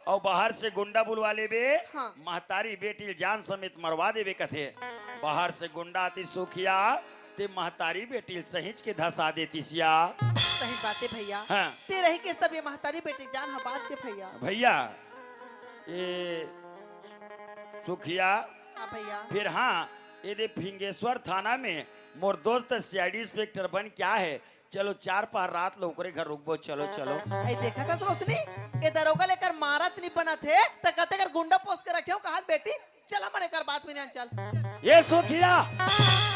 अउ बाहर से गुंडा बुलवा लेबे, हाँ। महतारी बेटी ल जान समेत मरवा देबे कथे। बाहर से गुंडा आतिस सुखिया, ते महतारी बेटी ल सहिंच के धसा देतिस या। सही बात हे भैया। हाँ। ते रहिस तब ये महतारी बेटी जान ह बाँच के भैया। भैया, ये सुखिया। हाँ भैया। फिर हाँ, ये दे फिंगेश्वर थाना में मोर दोस्त सीआईडी इंस्पेक्टर बन के आए हे, चलो चार पहर रात ल ओकरे घर रुकबो, चलो, चलो। ए, देखत हस रोशनी, ए दरोगा ल एकर मारत नहीं बनत हे, त कते कर गुंडा पोस के रखे हो, कहत बेटी, चल हमन एकर बात में नहीं चल। ये सुखिया,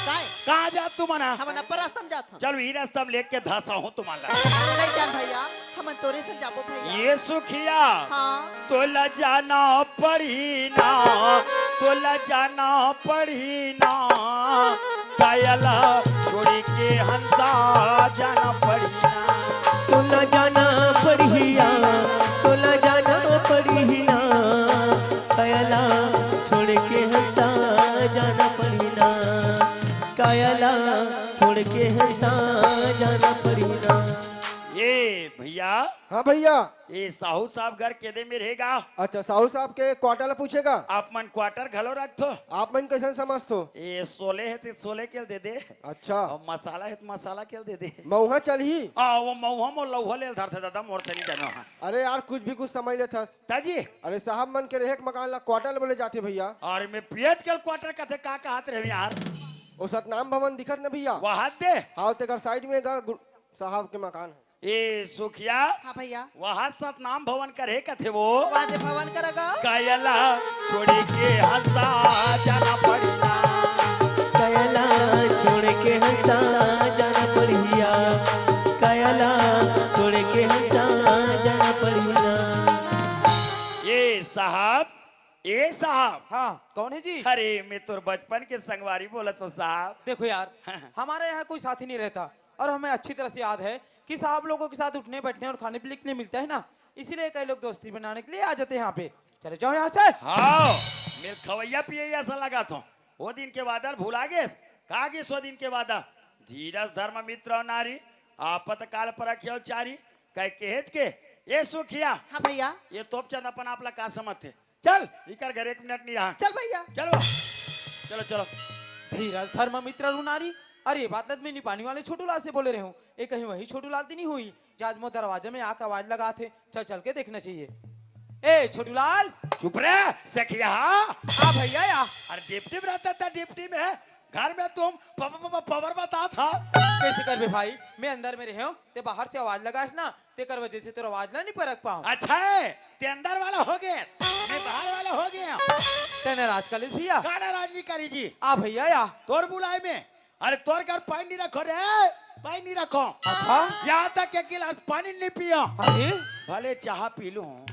काय? कहाँ जात तुमन? हमन अब्बड़ रास्ता में जात हन। चल, वही रास्ता में लेके धसा हूँ तुमन ला। नहीं जान भैया, हमन तोरे से जाबो भैया। ये सुखिया, हाँ। तोला जाना पड़ही ना, तोला जाना पड़ही ना, काया ल छोड़ी के हंसा जाना पड़ही ना, जाना पड़ी ना। ए भैया, हाँ भैया। ए साहू साहब घर केदे में रहेगा? अच्छा, साहू साहब के क्वार्टर ला पूछेगा? आप मन क्वार्टर घलो रखथो? आप मन कैसन समझथो? ए सोले हे ते सोले के दे दे। अच्छा। अउ मसाला हे ते मसाला के दे दे। मऊहा चलही? आ, वो मऊहा मोर लऊहा ले धरथे दादा, मोर से नहीं जाना है। अरे यार, कुछ भी कुछ समझ लेथस। ताजी। अरे साहब मन के रहे के मकान ला क्वार्टर बोले जाथे भैया। अरे मैं पियज के क्वार्टर कथे का कहत रहे यार? वो सतनाम भवन दिखत न भैया? वहां दे। हाँ, तेकर साइड में गा गु-, साहब के मकान है। ए सुखिया। हाँ भैया। वहां सतनाम भवन करे कथे वो। वाजे भवन करगा। कायला छोड़ी के हंसा जाना पड़ी ना। कायला छोड़ के हंसा जाना पड़िया। कायला छोड़ के हंसा जाना पड़िया। ए साहब, ए साहब। हाँ, कौन है जी? अरे, मैं तोर बचपन के संगवारी बोलत हूँ साहब। देखो यार, हमारे यहाँ कोई साथी नहीं रहता और हमें अच्छी तरह से याद है कि साहब लोगों के साथ उठने बैठने और खाने पीने के लिए मिलता है ना, इसीलिए कई लोग दोस्ती बनाने के लिए आ जाते हैं यहाँ पे। चले जाओ यहाँ से। हाँ, मिल खवैया पियैया सा लगा थो। वो दिन के बादल भुला गेस? का गेस वो दिन के बादल? धीरज धर्म मित्र और नारी, आपत काल पर रखियो चारी। कह केहेच के, ए सुखिया। हाँ भैया। ये तोपचंद अपन आप ला का समझथे? चल, इकर घर एक मिनट नहीं रहा। चल भैया। चलो, चलो, चलो। धीरज धर्म मित्र रुनारी। अरे, ये बात लत में निपानी वाले छोटू लाल से बोले रहे हूँ। ये कहीं वही छोटू लाल तो नहीं हुई, जो आज मोर दरवाजे में आके आवाज लगाथे। चल, चल के देखना चाहिए। ए, छोटू लाल। चुप रे, सखिया। आ भैया या। अरे, ड्यूटी में रहता था, ड्यूटी में। घर में तुम प-, प-, प-, पावर बता था। कैसे करबे भाई, मैं अंदर में रहे हूँ, ते बाहर से आवाज लगास ना, तेकर वजह से तोर आवाज ला नहीं परख पाऊं। अच्छा है, ते अंदर वाला हो गए, मैं बाहर वाला हो गया। ते नाराज कर लिस भैया? का नाराज नहीं करी जी? आ भैया या। तोर बुलाए में, अरे तोर घर पानी नहीं रखो रे, पानी नहीं रखो। अच्छा? यहाँ तक एक गिलास पानी नहीं पियो। अरे? भले चाह पी लूं।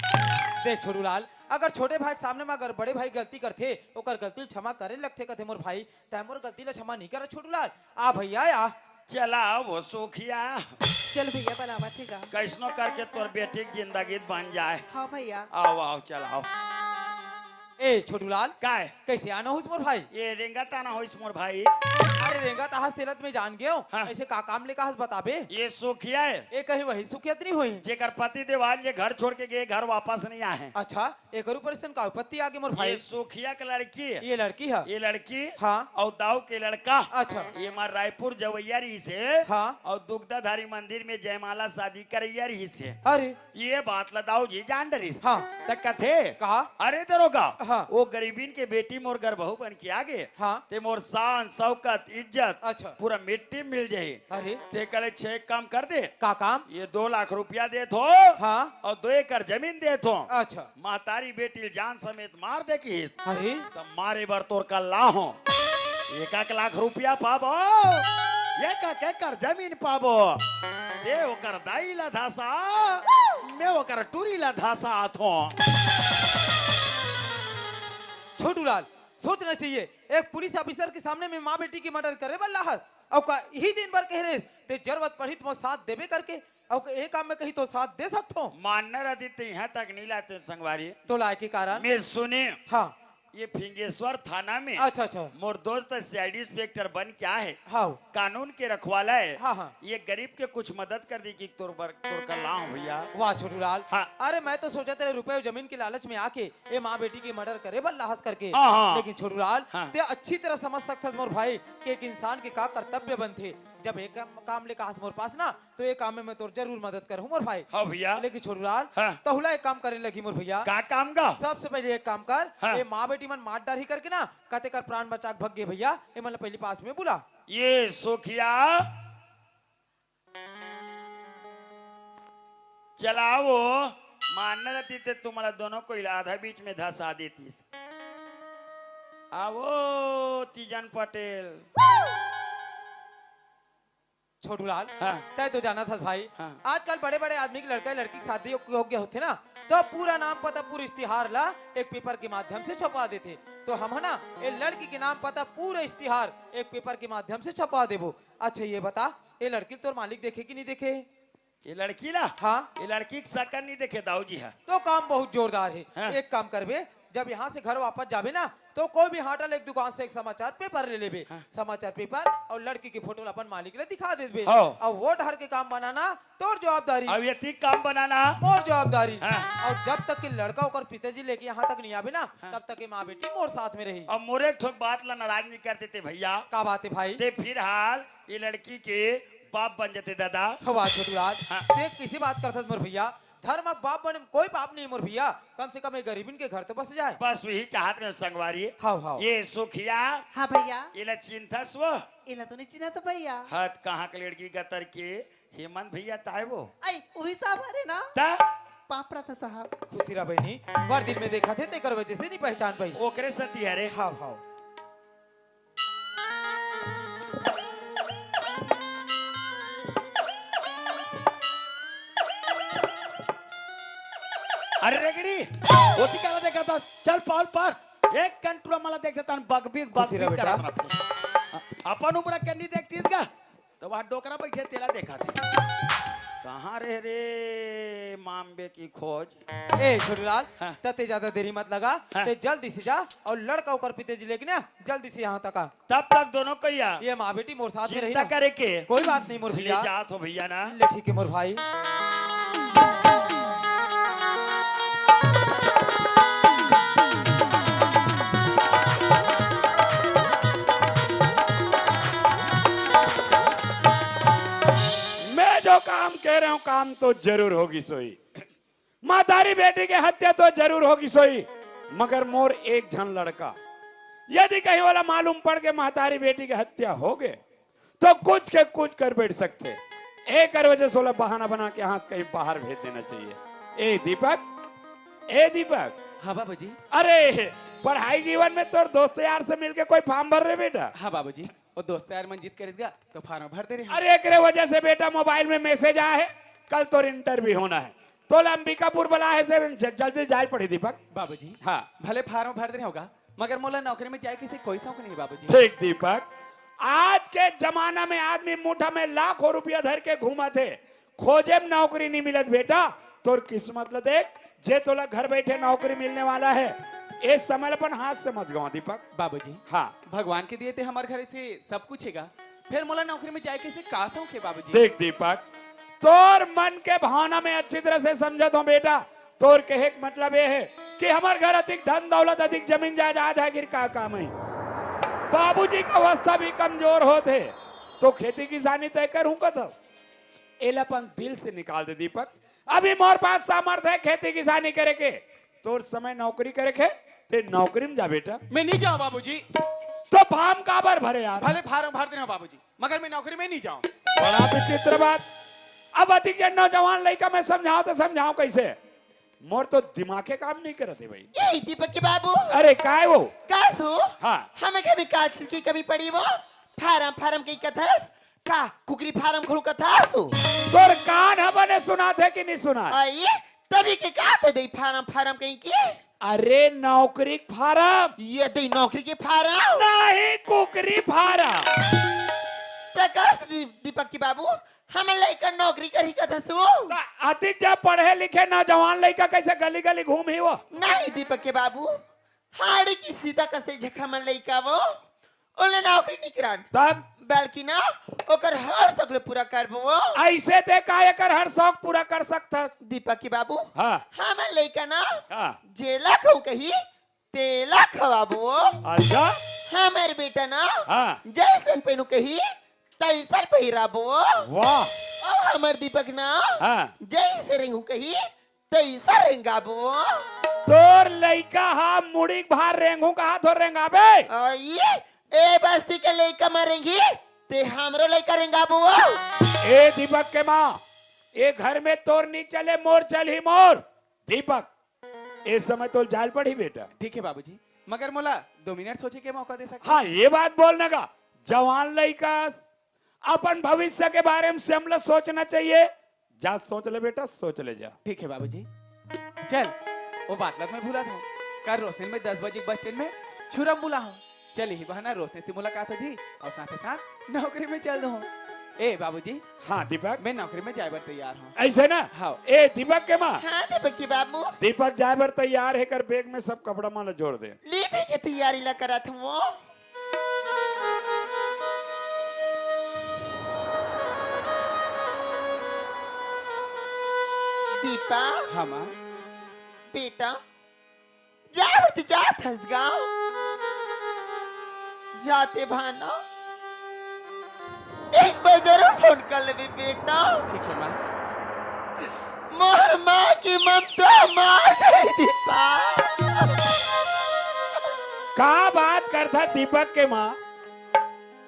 देख छोटू लाल, अगर छोटे भाई के सामने में अगर बड़े भाई गलती करथे, ओकर गलती ल क्षमा करे लगथे कथे मोर भाई, तै मोर गलती ल क्षमा नहीं कर छोटू लाल। आ भैया या। चला वो सुखिया। चल भैया, बनावत हे का? कैसनो करके तोर बेटी के जिंदगी बन जाए। हाँ भैया। आओ, आओ, चल आओ। ए छोटू लाल। काय? कैसे आना होइस मोर भाई? ये रेंगत आना होइस मोर भाई। अरे रेंगत आहस तेला त मैं जान गेंव। हाँ। ऐसे का काम लेके आहस बताबे? ये सुखिया है। ए कहीं वही सुखिया त नहीं होही? जेकर पति देव आज ये घर छोड़ के गए, घर वापस नहीं आए हैं। अच्छा, एकर ऊपर अइसन का विपत्ति आगे मोर भाई? ये सुखिया के लड़की है। ये लड़की है? ये लड़की। हाँ। अउ दाऊ के लड़का। अच्छा। ये मार रायपुर जवैया रहिस हे। हाँ। अउ दुग्धाधारी मंदिर में जयमाला शादी करैया रहिस हे। अरे। ये बात ला दाऊ जी जान डरिस। हाँ। त कथे। कहा? अरे दरोगा, हाँ। वो गरीबीन के बेटी मोर घर बहू बन के आगे। हाँ। ते मोर शान, शौकत, इज्जत अच्छा। पूरा मिट्टी में मिल जाही। अरे। ते कहे, "छे एक काम कर दे।" का काम? ये दो लाख रुपया देत हों। हाँ। अउ दो एकड़ जमीन देत हों। अच्छा। महतारी बेटी ल जान समेत मार दे किहिस। अरे। त मारे बर तोर कल्ला हों। एक एक लाख रुपया पाबो, एक एक एकड़ जमीन पाबो। ते ओकर दाई ला धासा, मैं ओकर टूरी ला धासा आथों। छोटू लाल, सोचना चाहिए, एक पुलिस ऑफिसर के सामने में माँ बेटी के मर्डर करे बर लाहस, अउ का इही दिन बर कहे रहिस, ते जरूरत पड़ही त मोर साथ देबे करके, अउ ए काम में कहीं तो साथ दे सकथों। मानना रहती तो यहाँ तक नहीं लाते संगवारी। तो लाए के कारण? मैं सुने। हाँ। ये फिंगेश्वर थाना में अच्छा, अच्छा। मोर दोस्त सीआईडी इंस्पेक्टर बन के आए हे। हाँ। कानून के रखवाला है। हाँ, हाँ। ये गरीब के कुछ मदद कर दी कि तोर बर, तोर कल्ला हों भैया। वाह छोटू लाल। हाँ। अरे मैं तो सोचा तेरे रुपए अउ जमीन के लालच में आके ये माँ बेटी के मर्डर करे बर लाहस करके। हाँ, हाँ। लेकिन छोटू लाल, हाँ। ते अच्छी तरह समझ सकथस मोर भाई कि एक इंसान के का कर्तव्य बनथे। जब एक काम, काम लेके आहस मोर पास ना, तो ये काम में मैं तोर जरूर मदद करहूँ मोर भाई। हाँ भैया। लेकिन छोटू लाल, हाँ। तहुला एक काम करे लगही मोर भैया। का काम गा? सबसे पहले एक काम कर, हाँ। ये माँ बेटी मन मार डारही करके ना, कते कर प्राण बचा के भग गे भैया, ये मन ला पहली पास में बुला। ये सुखिया, चलाओ, मानना रहती ते तुम्हारा दोनों को आधा बीच में धसा देती। आवो तीजन पटेल। छोटू लाल, हाँ। तै तो जानत हस भाई, हाँ। आजकल बड़े-बड़े आदमी के लड़का लड़की के शादी योग्य होथे ना, तो पूरा नाम पता, पूरा इश्तिहार ला एक पेपर के माध्यम से छपवा देथे। तो हम ह ना, ए लड़की के नाम पता पूरा इश्तिहार एक पेपर के माध्यम से छपवा देबो। अच्छा ये बता, ए लड़की तोर मालिक देखे कि नहीं देखे? ये लड़की ला? हाँ। ये लड़की के सकन नहीं देखे दाऊ जी हा। तो काम बहुत जोरदार है। हाँ। एक काम करबे, जब यहाँ से घर वापस जाबे ना, तो कोई भी हाटा ले एक दुकान से एक समाचार पेपर ले लेबे। हाँ। समाचार पेपर अउ लड़की के फोटो ला अपन मालिक ला दिखा देबे। हाँ। अउ वो डहर के काम बनाना तोर जवाबदारी। अउ ये तीक काम बनाना मोर जवाबदारी। हाँ। अउ जब तक के लड़का ओकर पिताजी लेके यहाँ तक नहीं आबे ना, हाँ। तब तक के माँ बेटी मोर साथ में रही। अउ मोर एक ठो बात ला नाराज नहीं कर देते भैया। का बात है भाई? ते फिलहाल ये लड़की के बाप बन जाते दादा। वाह छोटू राज, हाँ। ते किसी बात करथस मोर भैया? धर्म बाप बने में कोई पाप नहीं मोर भैया, कम से कम ये गरीबिन के घर तो बस जाए। बस वही चाहत रहे संगवारी। हाव, हाव। ये सुखिया। हाँ भैया। इला चिन्हथस वो? इला तो नहीं चिन्हत भैया। हत कहाँ के लड़की गतर के हेमंत भैया ताय वो? आई, वही साहब हरे ना? ता? पापड़ा था साहब। खुशी रहा बहनी, बर दिन में देखा थे, तेकर वजह से नहीं पहचान पाई। ओकरे सती हरे। हाव, हाव। अरे रेगड़ी, ओती काला देखा था, चल पाल पार, एक कंटूरा मला देख देता, बगबीक, खुशी रह बगबीक बेटा। करत रहा। अपन उम्र के नहीं देखतीस का? तो वहाँ डोकरा बैठे तेला देखा थी। कहाँ रहे रे मामबे की खोज? ए छोटूलाल, हाँ। तते ज्यादा देरी मत लगा, हाँ। ते जल्दी से जा अउ लड़का ओकर पिताजी लेके ना जल्दी से यहाँ तक आ। तब तक दोनों कहिया ये माँ बेटी मोर साथ में रही चिंता ना। करे के। कोई बात नहीं मोर ले भैया। जात हो भैया ना। ले ठीक है मोर भाई। मैं जो काम कह रहा हूँ, काम तो जरूर होगी सोई। महतारी बेटी के हत्या तो जरूर होगी सोई, मगर मोर एक झन लड़का, यदि कहीं वाला मालूम पड़ के महतारी बेटी के हत्या हो गए, तो कुछ के कुछ कर बैठ सकते। एकर वजह से ओला बहाना बना के यहाँ से कहीं बाहर भेज देना चाहिए। ए दीपक, ए दीपक। हाँ बाबूजी। अरे, पढ़ाई जीवन में तोर दोस्त यार से मिलके कोई form भर रे बेटा? हाँ बाबूजी, वो दोस्त यार मन जिद करिस गा, तो form भर दे रहे हैं। अरे, एकरे वजह से बेटा mobile में message आए है, कल तोर interview होना है, तोला अंबिकापुर बला है से ज-, जल्दी जाए पड़ी दीपक। बाबूजी, हाँ। भले form भर दे रहे होगा, मगर मोला नौकरी में जाए के से कोई शौक नहीं बाबूजी। ठीक दीपक, आज के जमाना में आदमी मुठा में लाखों रुपया धर के घूमत हे, खोजे में नौकरी नहीं मिलत बेटा। तोर किस्मत ल देख, जे तोला घर बैठे नौकरी मिलने वाला है, ए समय ल अपन हाथ से मत गवा दीपक। बाबूजी, हाँ। भगवान के दिए ते हमार घर से सब कुछ हेगा, फिर मोला नौकरी में जाए के से का शौक है बाबूजी? देख दीपक, तोर मन के भावना में अच्छी तरह से समझत हो बेटा। तोर कहे के मतलब ये है कि हमार घर अधिक धन दौलत, अधिक जमीन जायदाद है, गिर का काम है? बाबूजी का अवस्था भी कमजोर होत है, तो खेती किसानी तय करूं कथस? एला अपन दिल से निकाल दे दीपक। अभी मोर पास सामर्थ्य है खेती किसानी करे के, तोर समय नौकरी करे के, ते नौकरी में जा बेटा। मैं नहीं जाऊं बाबूजी। तो form काबर भरे यार? भले form भर दे रहे हो बाबूजी, मगर मैं नौकरी में नहीं जाऊं। बड़ा विचित्र बात। अब अधिक जन नौजवान लइका मैं समझाऊं तो समझाऊं कैसे? मोर तो दिमाग के काम नहीं करत है भाई। ए दीपक के बाबू। अरे काय वो? का सो? हाँ। हमें घर में का चीज की कमी पड़ी वो? Form, form की कथस? का कुकरी farm खोलू कथस? तोर कान ह बने सुनात हे कि नहीं सुनात? आई, तभी के का ते दई farm, farm कहीं की? अरे नौकरी के farm। ये दई नौकरी के farm? नहीं, कुकरी farm। त कस दी-, दीपक की बाबू, हमन लइका नौकरी करही कथस? त अधिक जब पढ़े लिखे नौजवान लइका कैसे गली गली घूमही वो? नहीं दीपक के बाबू, हाड़ी की सीता कसे झखा मन लइका वो, ओला नौकरी नहीं करान। तब? बल्कि ना, ओकर हर शौक ले पूरा करबो वो। ऐसे ते का एकर हर शौक पूरा कर सकथस? दीपक की बाबू, हाँ। हमर लइका ना, हाँ। जेला कहूँ कही, तेला खवाबो वो। अच्छा। हमर बेटा ना, हाँ। जैसन पहनू कही, तैसन पहिराबो वो। वाह। और हमर दीपक ना, हाँ। जैसे रेंगू कही, तैसा रेंगाबो। तोर लइका हा मुड़ी के भार रेंगू कहा थो रेंगाबे? आई, ए बस्ती के लइका म रेंगी, ते हमरो लइका रेंगाबो। ए दीपक के माँ, ए घर में तोर नहीं चले, मोर चलही मोर। दीपक, ए समय तोल जाल पड़ी बेटा। ठीक है बाबूजी, मगर मोला दो मिनट सोचे के मौका दे सकते? हाँ, ये बात बोलने का, जवान लइका, अपन भविष्य के बारे में से हमला सोचना चाहिए। जा सोच ले बेटा, सोच ले जा। ठीक है बाबूजी। चल, वो बात लग मैं भूला था। कल रोशनी में दस बजे बस स्टैंड में छुरम बुला हूँ। चल यही बहाना रोशनी से मुलाकात हो जी और साथ ही साथ नौकरी में चल दूँ। ए बाबूजी, हाँ दीपक। मैं नौकरी में जाए बर तैयार हूँ। ऐसे ना? हाँ। ए दीपक के माँ। हाँ दीपक के बाबू। दीपक जाए बर तैयार हे, एकर बैग में सब कपड़ा मन ला जोड़ दे। ले ठीक हे, तैयारी ला करत हूँ। दीपक। हाँ माँ। बेटा, जा बर ते जात हस गा। जाते भाना एक बार जरूर फोन कर लेबे बेटा। ठीक हे माँ। मोर माँ के ममता मार जाही दीपक। का बात करथा दीपक के माँ?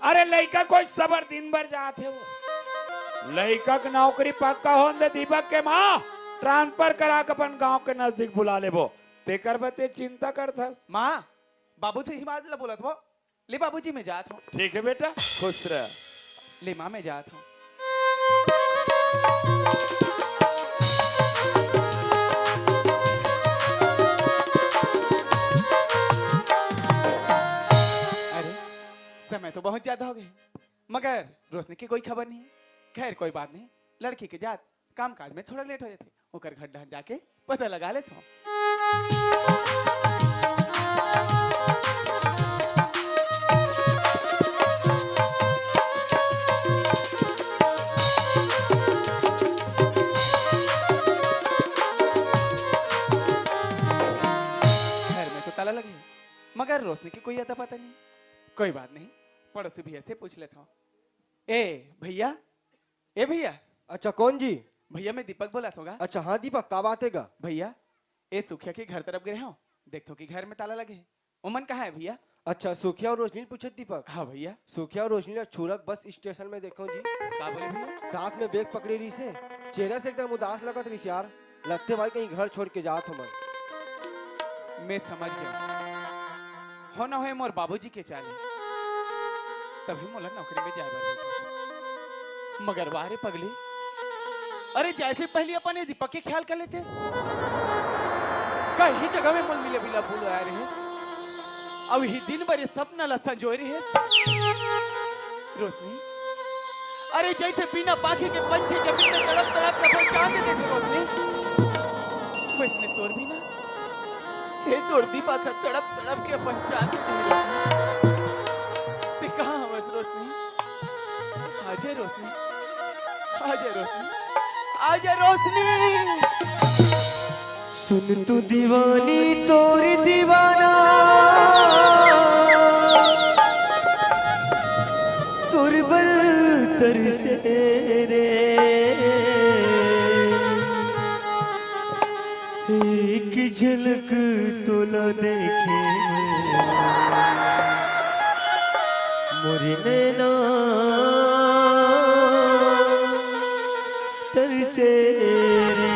अरे लइका कोई सबर दिन भर जात हे वो। लइका के नौकरी पक्का होन दे दीपक के माँ। ट्रांसफर करा के अपन गांव के नजदीक बुला लेबो। तेकर बर ते चिंता करथस। माँ, बाबू से ही बात ला बोलत हव। ले बाबूजी, मैं जात हूँ। ठीक हे बेटा, खुश रह। ले माँ, मैं जात हूँ। अरे, समय तो बहुत ज्यादा हो गे, मगर रोशनी के कोई खबर नहीं। खैर, कोई बात नहीं, लड़की के जात काम काज में थोड़ा लेट हो जाथे, ओकर घर डहर जाके पता लगा लेथव। घर में तो ताला लगे हे, मगर रोशनी के कोई अता पता नहीं। कोई बात नहीं, पड़ोसी भैया से पूछ लेथव। ए भैया, ए भैया। अच्छा, कौन जी? भैया, मैं दीपक बोलत हूँ गा। अच्छा, हाँ दीपक, का बात हे गा? भैया, ए सुखिया के घर तरफ गे रहेंव, देखथंव कि घर में ताला लगे हे। ओमन कहाँ हे भैया? अच्छा, सुखिया अउ रोशनी ल पूछत दीपक? हाँ भैया। सुखिया अउ रोशनी ल छुरक बस स्टेशन में देखेंव जी। का बोले भैया? साथ में बैग पकड़े रहिस हे, चेहरा से एकदम उदास लगत रहिस यार। लगथे भाई कहीं घर छोड़ के जात हों मैं। मैं समझ गेंव। हो ना होय मोर बाबूजी के चाल हे, तभी मोला नौकरी में जाए बर मिलथे। मगर वाह रे पगली, अरे जाए से पहिली अपन ए दीपक के ख्याल कर लेते। कहीं जगह में मोला मिले बिना भूल आए रहे, अउ इही दिन भर ए सपना ला संजोए रहे। रोशनी, अरे जैसे बिना पाँखी के पंछी जमीन में तड़प तड़प के अपन जान दे देथे रोशनी, वैसने तोर बिना हे तोर दीपक ह तड़प तड़प के अपन जान दे देथे। ते कहाँ हवस रोशनी? आजा रोशनी, आजा रोशनी, आजा रोशनी। सुन तू दीवानी तोर दीवाना, तोर बर तरसे रे। एक झलक तोला देखे मोर नैना तरसे रे।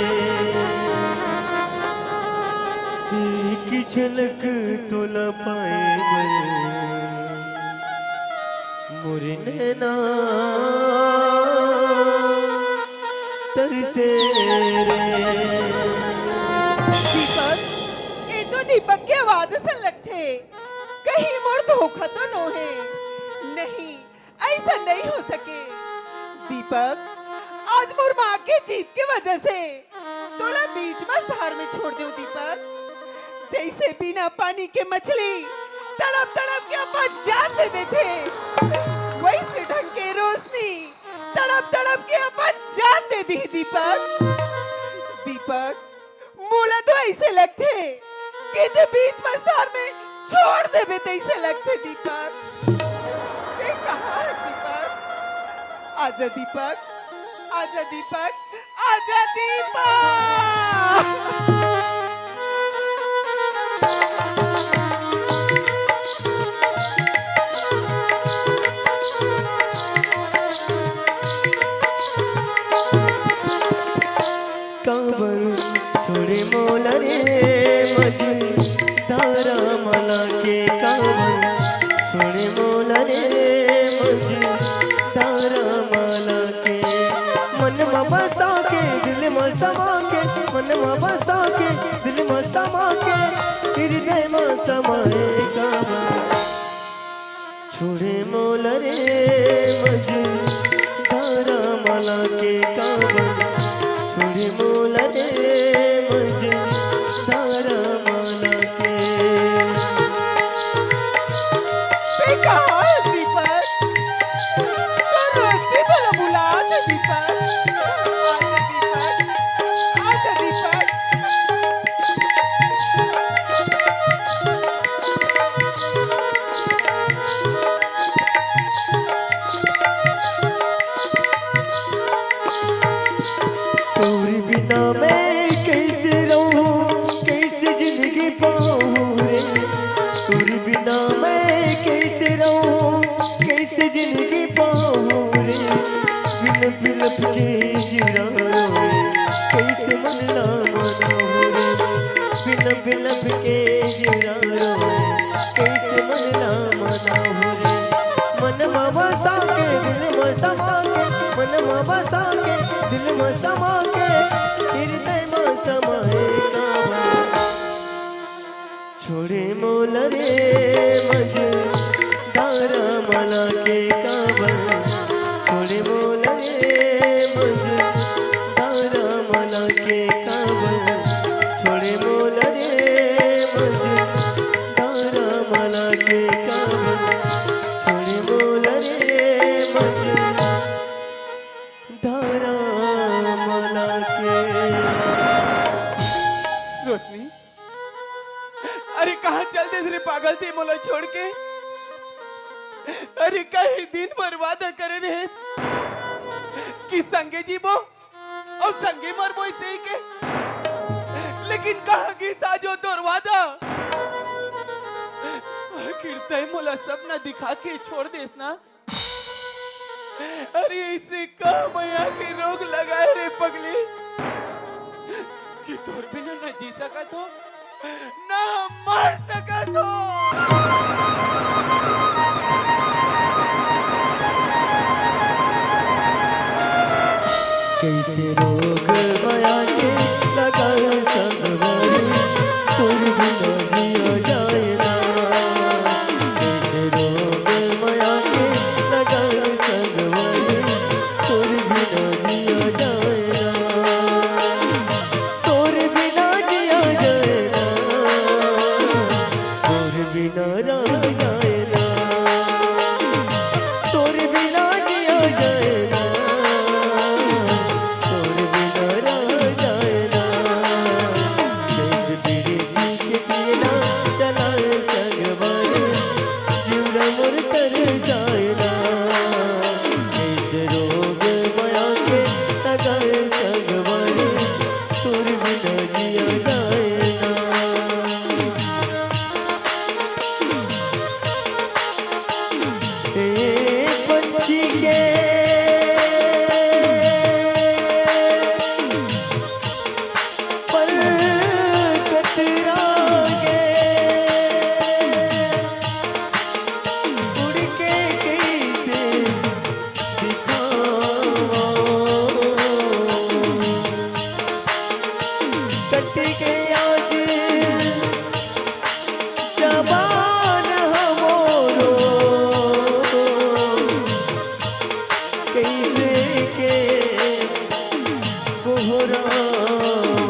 एक झलक तोला पाए बर मोर नैना तरसे रे। दीपक, ए तो दीपक के आवाज असन लगथे। कहीं मोर धोखा तो नो हे? नहीं, अइसन नइ हो सके। दीपक, आज मोर माँ के जीत के वजह से तोला बीच म शहर में छोड़ देंव दीपक। जइसे बिना पानी के मछली तड़प तड़प के अपन जान दे देथे, वइसे ढंग के रोशनी तड़प तड़प के अपन जान दे दिही दीपक। दीपक, मोला तो अइसे लगथे कि ते बीच म शहर में छोड़ देबे तइसे लगथे दीपक। ते कहाँ हे दीपक? आजा दीपक, आजा दीपक, आजा दीपक। काबर छोड़े मोला रे मझधारा म लाके, काबर छोड़े मोला रे मझधारा म लाके। मन म बसा के, दिल म समा के, मन म बसा के, दिल म समा के, हृदय म समाए काबर। छोड़े मोला रे मझधारा माला के काबर छोड़े मोला रे मझधारा माला के। ते कहाँ है दीपक? तो रोशनी तोला बुलात हे दीपक। आजा दीपक, आजा दीपक। तोर बिना मैं कैसे रहूं, कैसे जिंदगी पाऊं रे। तोर बिना मैं कैसे रहूं, कैसे जिंदगी पाऊं रे। बिलप बिलप के जिया रोए, कैसे मन ला मनाहूं रे। बिलप बिलप के जिया रोए, कैसे मन ला मनाहूं रे। मन मा बसा के, दिल मा समा के, मन मा बसा के, दिल मा समा के, हृदय मा समाए काबर। छोड़े मोला रे मझधारा माला के काबर। छोड़े मोला रे मझधारा माला के काबर। छोड़े मोला रे मझधारा माला के काबर। छोड़े मोला रे मझधारा माला के। रोशनी, अरे कहाँ चल देस रे पागल ते मोला छोड़ के? अरे कई दिन भर वादा करे रहे कि संगे जीबो अउ संगे मरबो, अइसे ही के। लेकिन कहाँ गिस आज ओ तोर वादा? आखिर तैं मोला सपना दिखा के छोड़ देस ना। अरे अइसे का मया के रोग लगाए रे पगली कि तोर बिना न जी सकत हों, न मर सकत हों। कइसे रोग मया के लगाए संगवारी, तोर बिना जिया जाए ना। कइसे रोग मया के लगाए संगवारी, तोर बिना जिया जाए ना। तोर बिना जिया जाए ना। तोर बिना रहा जाए ना। तोर बिना जिया जाए ना। तोर बिना रहा जाए ना। जइसे पीरित के पीना चलाए संगवारी, जिउरा मोर तर जाए ना। जइसे रोग मया के लगाए संगवारी, तोर बिना जिया जाए ना। ए पंछी के पल कतरा गे, उड़ के कइसे दिखावंव। कट के आज जबान हमरो, कइसे के गोहरावंव।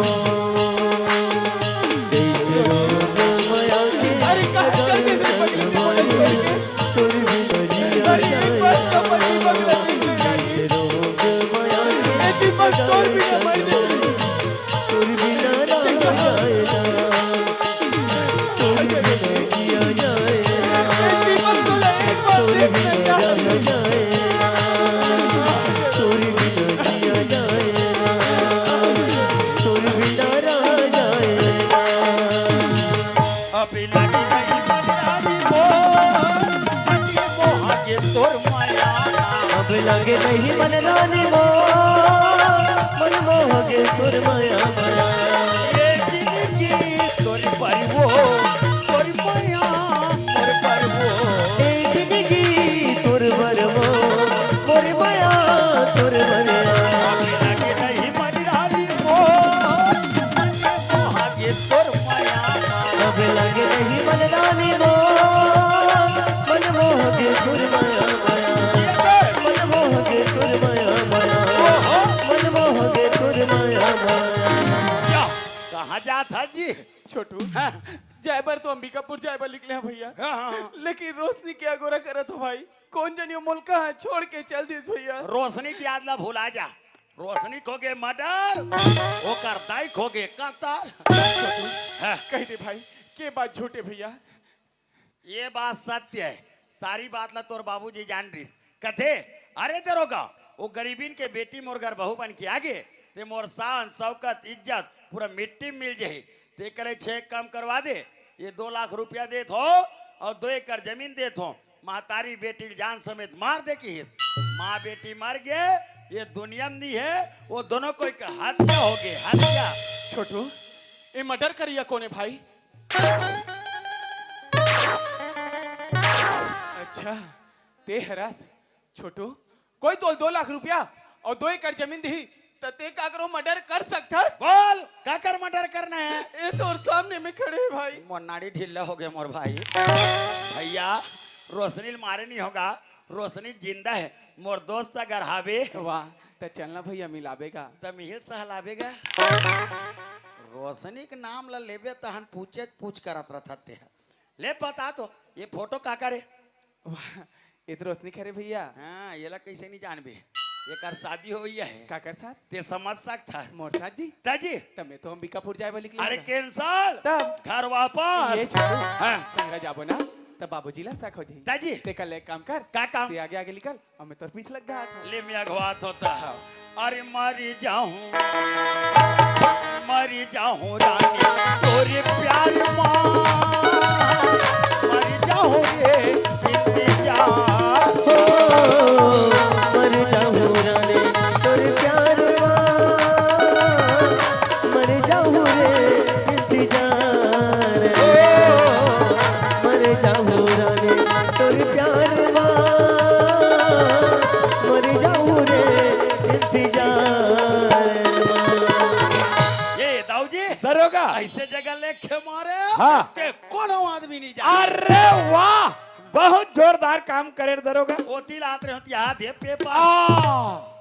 कइसे रोग मया के अरे, कहाँ चल दे रे पगली, तोर बिना जिया अरे, एक बार तो पति पगला नहीं से जाइए। ए दीपक, तोर बिना मर जाए। तोर बिना रहा जाए ना। तोर बिना जिया जाए ना। ए दीपक, तोला एक बार तोर देख बिना ले। रहा जाए ना। तोर बिना जिया जाए ना। तोर बिना रहा जाए ना। अभी लगे नहीं मन रानी मोर, अभी मोहा के तोर माया। अब लगे नहीं मन रानी मोर, मन मोहा के छोटू, हाँ। जाए बर तो अंबिकापुर जाए बर निकले हंव भैया। हाँ, हाँ, हाँ। लेकिन रोशनी के अगोरा करत हंव भाई, कोन जनी मोला कहाँ छोड़ के चल दिस भैया। रोशनी के याद ला भुला जा। रोशनी के होगे मर्डर, ओकर दाई के होगे कत्ल। छोटू, हाँ। कहि दे भाई, के बात झूठ हे भैया? ये बात सत्य हे, सारी बात ला तोर बाबूजी जान रहिस। कथे, "अरे दरोगा, वो गरीबिन के बेटी मोर घर बहू बन के आगे, ते मोर शान, शौकत, इज्जत पूरा मिट्टी में मिल जाही। ते करे छे काम करवा दे, ये दो लाख रुपया देत हंव अउ दो एकड़ जमीन देत हंव।" महतारी बेटी ल जान समेत मार दे किहिस। माँ बेटी मर गे, ये दुनिया में नइ हे, वो दोनों कोई के हत्या होगे, हत्या। छोटू, ये मर्डर करिया कोन हे भाई? अच्छा, ते हरस। छोटू, कोई तोला दो लाख रुपया अउ दो एकड़ जमीन दिही, त ते काकरो मर्डर कर सकथस? बोल, काकर मर्डर करना हे? ए तोर सामने में खड़े हे भाई। मोर नाड़ी ढीला होगे मोर भाई। भैया, रोशनी ल मारे नइ हों गा, रोशनी जिंदा हे। मोर दोस्त अगर हावे। वाह, त चलना भैया, मिलाबे गा। त मिहिल सहलाबे गा। रोशनी के नाम ला लेबे तहन पूछे पूछ करत रथस ते ह। ले बता तो, ये फोटो काकर हे? वाह, ये तो रोशनी के हरे भैया। हाँ, येला कइसे नइ जानबे? एकर शादी होवइया हे। काकर साथ? ते समझ सकथस। मोर साथ जी? त जी। त मैं तो अंबिकापुर जाए बर निकले अरे हंव। Cancel। तब? घर वापस। ये छोटू, हाँ। संगा जाबो ना, त बाबूजी ला शक हो जाही। त जी। ते कर ले एक काम कर। का काम? ते आगे आगे निकल, अउ मैं तोर पीछे लग जात हंव। ले मैं अगवात हंव त। हाँ। अरे मर जाहूं, मर जाहूं रानी तोरे प्यार मा, मर जाहूं रे इंतजार। हो, मर जाहूं रानी तोरे प्यार मा, मर जाहूं रे इंतजार। हो, मर जाहूं रानी तोरे प्यार मा, मर जाहूं रे इंतजार। ये दाऊ जी, दरोगा। अइसे जगह ले के मारे, हाँ। के कोनो आदमी नइ जाने। अरे वाह, बहुत जोरदार काम करे दरोगा। ओती लात रहे होती, यहाँ दे पेपर। आ,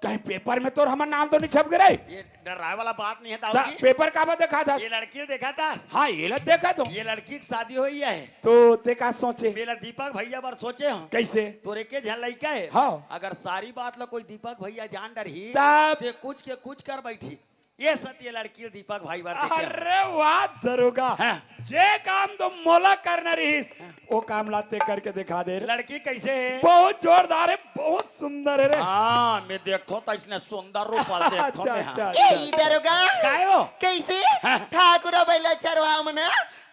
कहीं पेपर में तोर हमर नाम तो नइ छप गे रे? ये डराए वाला बात नइ हे, दाऊ जी। पेपर काबर देखाथस? ये लड़की ल देखाथस। हाँ, येला देखाथंव। ये लड़की के शादी होइया हे। त ते का सोचे? मैं दीपक भैया बर सोचे हंव। कइसे? तोरे के झन लइका हे। हाँ। अगर सारी बात ला कोई दीपक भैया जान डरही, तब? ते कुछ के कुछ कर बइठही। ये सती ये लड़की ल दीपक भाई बर देखे हंव। अरे वाह दरोगा। हाँ। जे काम तो मोला करना रहिस, हाँ। वो काम ला ते करके देखा दे रे। लड़की कइसे हे? बहुत जोरदार हे, बहुत सुंदर हे रे। हाँ, मैं देखथंव त अइसने सुंदर रूप वाला देखथंव अच्छा, मैं, हाँ। अच्छा, अच्छा। ए दरोगा। काय हो? कइसे? हाँ। ठाकुर अउ बइला चरवाहा मन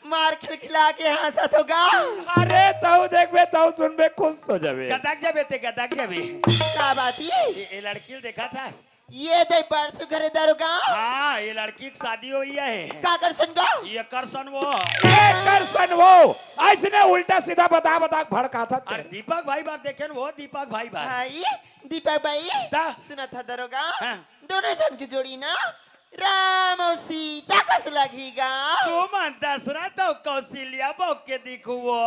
मार खिलखिला के हंसत हों गा। अरे तहूं देखबे, तहूं सुनबे, खुश हो जाबे। गदक जाबे ते, गदक जाबे। का बात हे? ये, ये लड़की ल देखाथस? ये दे बड़ सुघर हे दरोगा। हाँ, ये लड़की के शादी होइया हे। काकर सन गा? ये कर सन वो। ये कर सन वो। अइसने उल्टा सीधा बता बता के भड़काथस। अरे दीपक भाई बर देखे न वो, दीपक भाई बर। भाई, दीपक भाई, त? सुनथस दरोगा? हाँ। दोनों झन के जोड़ी ना राम अउ सीता कस लगही गा। तुमन दशरथ अउ कौशल्या बउ के दिखवो,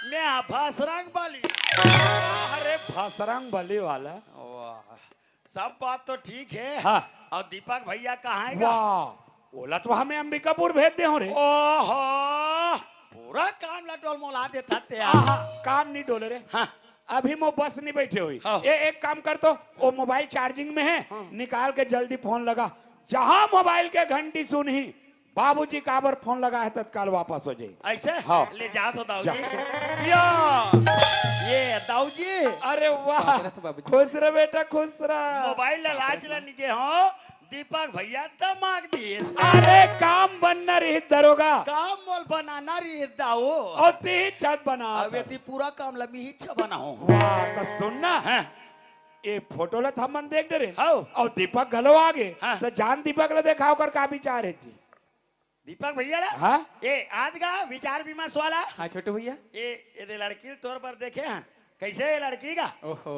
मैं भसरंग बली। अरे भसरंग बली वाला। वाह। सब बात तो ठीक हे। हाँ। अउ दीपक भैया कहाँ हे गा? वाह, ओला तो हमें अंबिकापुर भेज दे हंव रे। ओहो, पूरा काम ला डोलमोला देथस ते। आहा, काम नइ डोले रे। हाँ। अभी मोर बस नइ बइठे होही। हाँ। ए, एक काम कर तो, वो मोबाइल charging में हे, हाँ। निकाल के जल्दी फोन लगा। जहाँ मोबाइल के घंटी सुनही, बाबूजी काबर फोन लगा हे, तत्काल वापस हो जाही। अइसे? हाँ। ले जाथंव दाऊ जी। या, ये दाऊ जी। अरे वाह। बाप रे, तो बाबूजी। खुश रह बेटा, खुश रह। मोबाइल ला लाज ला निके हंव, दीपक भैया दमाक दिस। अरे काम बनना रहिस दरोगा। काम मोला बनाना रहिस दाऊ। अउ ते ही छत बना अब था। एती पूरा काम ला मिही छ बनाहूं। वाह, त सुन ना। हाँ। ये फोटो ला त हमन देख डरेन। हव। अउ दीपक घलो आगे। हाँ। त जान दीपक ला देखा ओकर का विचार हे जी। दीपक भैया ला? हाँ? ए, आत गा विचार विमर्श वाला? हाँ, छोटू भैया। ए, ए दे लड़की ल तोर बर देखे हन। कइसे ए लड़की गा? ओहो,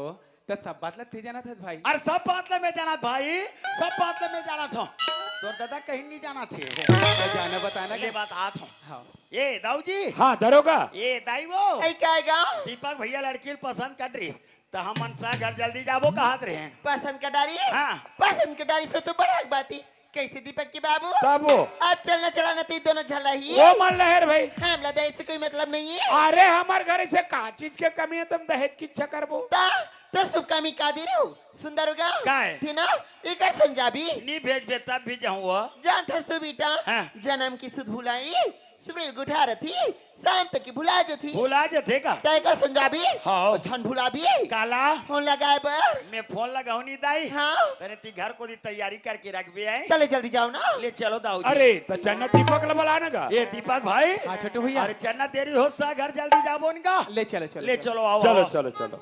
त सब बात ला ते जानथस भाई। अरे सब बात ला मैं जानत भाई, सब बात ला मैं जानत हंव। तोर ददा कहीं नइ जानत हे। त जाना बताना ले का? बताथंव। हाँ। ए दाऊ जी। हाँ, दरोगा। ए दाई वो। ए, का गा? दीपक भैया लड़की ल पसंद कर रहिस। त हमन सागर जल्दी जाबो कहत रहेन। पसंद कर डारिस? हाँ। पसंद कर डारिस त बड़े बात हे। कैसे दीपक के बाबू? तब वो। अब चलना चलाना तो ये दोनों झला ही वो है। मन लहर भाई। हमला दहेज से कोई मतलब नहीं है। अरे, हमर घर से का चीज के कमी है, तुम दहेज की इच्छा करबो? ता, तो शुभ कामी का दे रहे हो? सुंदर होगा। का है? ठीक ना? एकर संजाबी। नी भेजबे तब भी जाऊं वो। जानत हस तू बेटा, हाँ। जन्म की सुध भुलाई, सुबह उठा रहती, शाम तक की भुला जती। भुला जथे का? तय कर संजाबी। हाँ। झन भुलाबी। काला? फोन लगाए बर। मैं फोन लगाऊं नी दाई। हाँ। तने ती घर को दी तैयारी करके रखबे है। चले जल्दी जाओ ना। ले चलो दाऊ जी। अरे, तो चन्ना दीपक ला बुला ना गा। ये दीपक भाई। हाँ, छोटू भैया। अरे चन्ना देरी हो सा घर जल्दी जाबो इनका। ले चलो, चलो, ले चलो। चलो, आओ, चलो, आओ। चलो, चलो।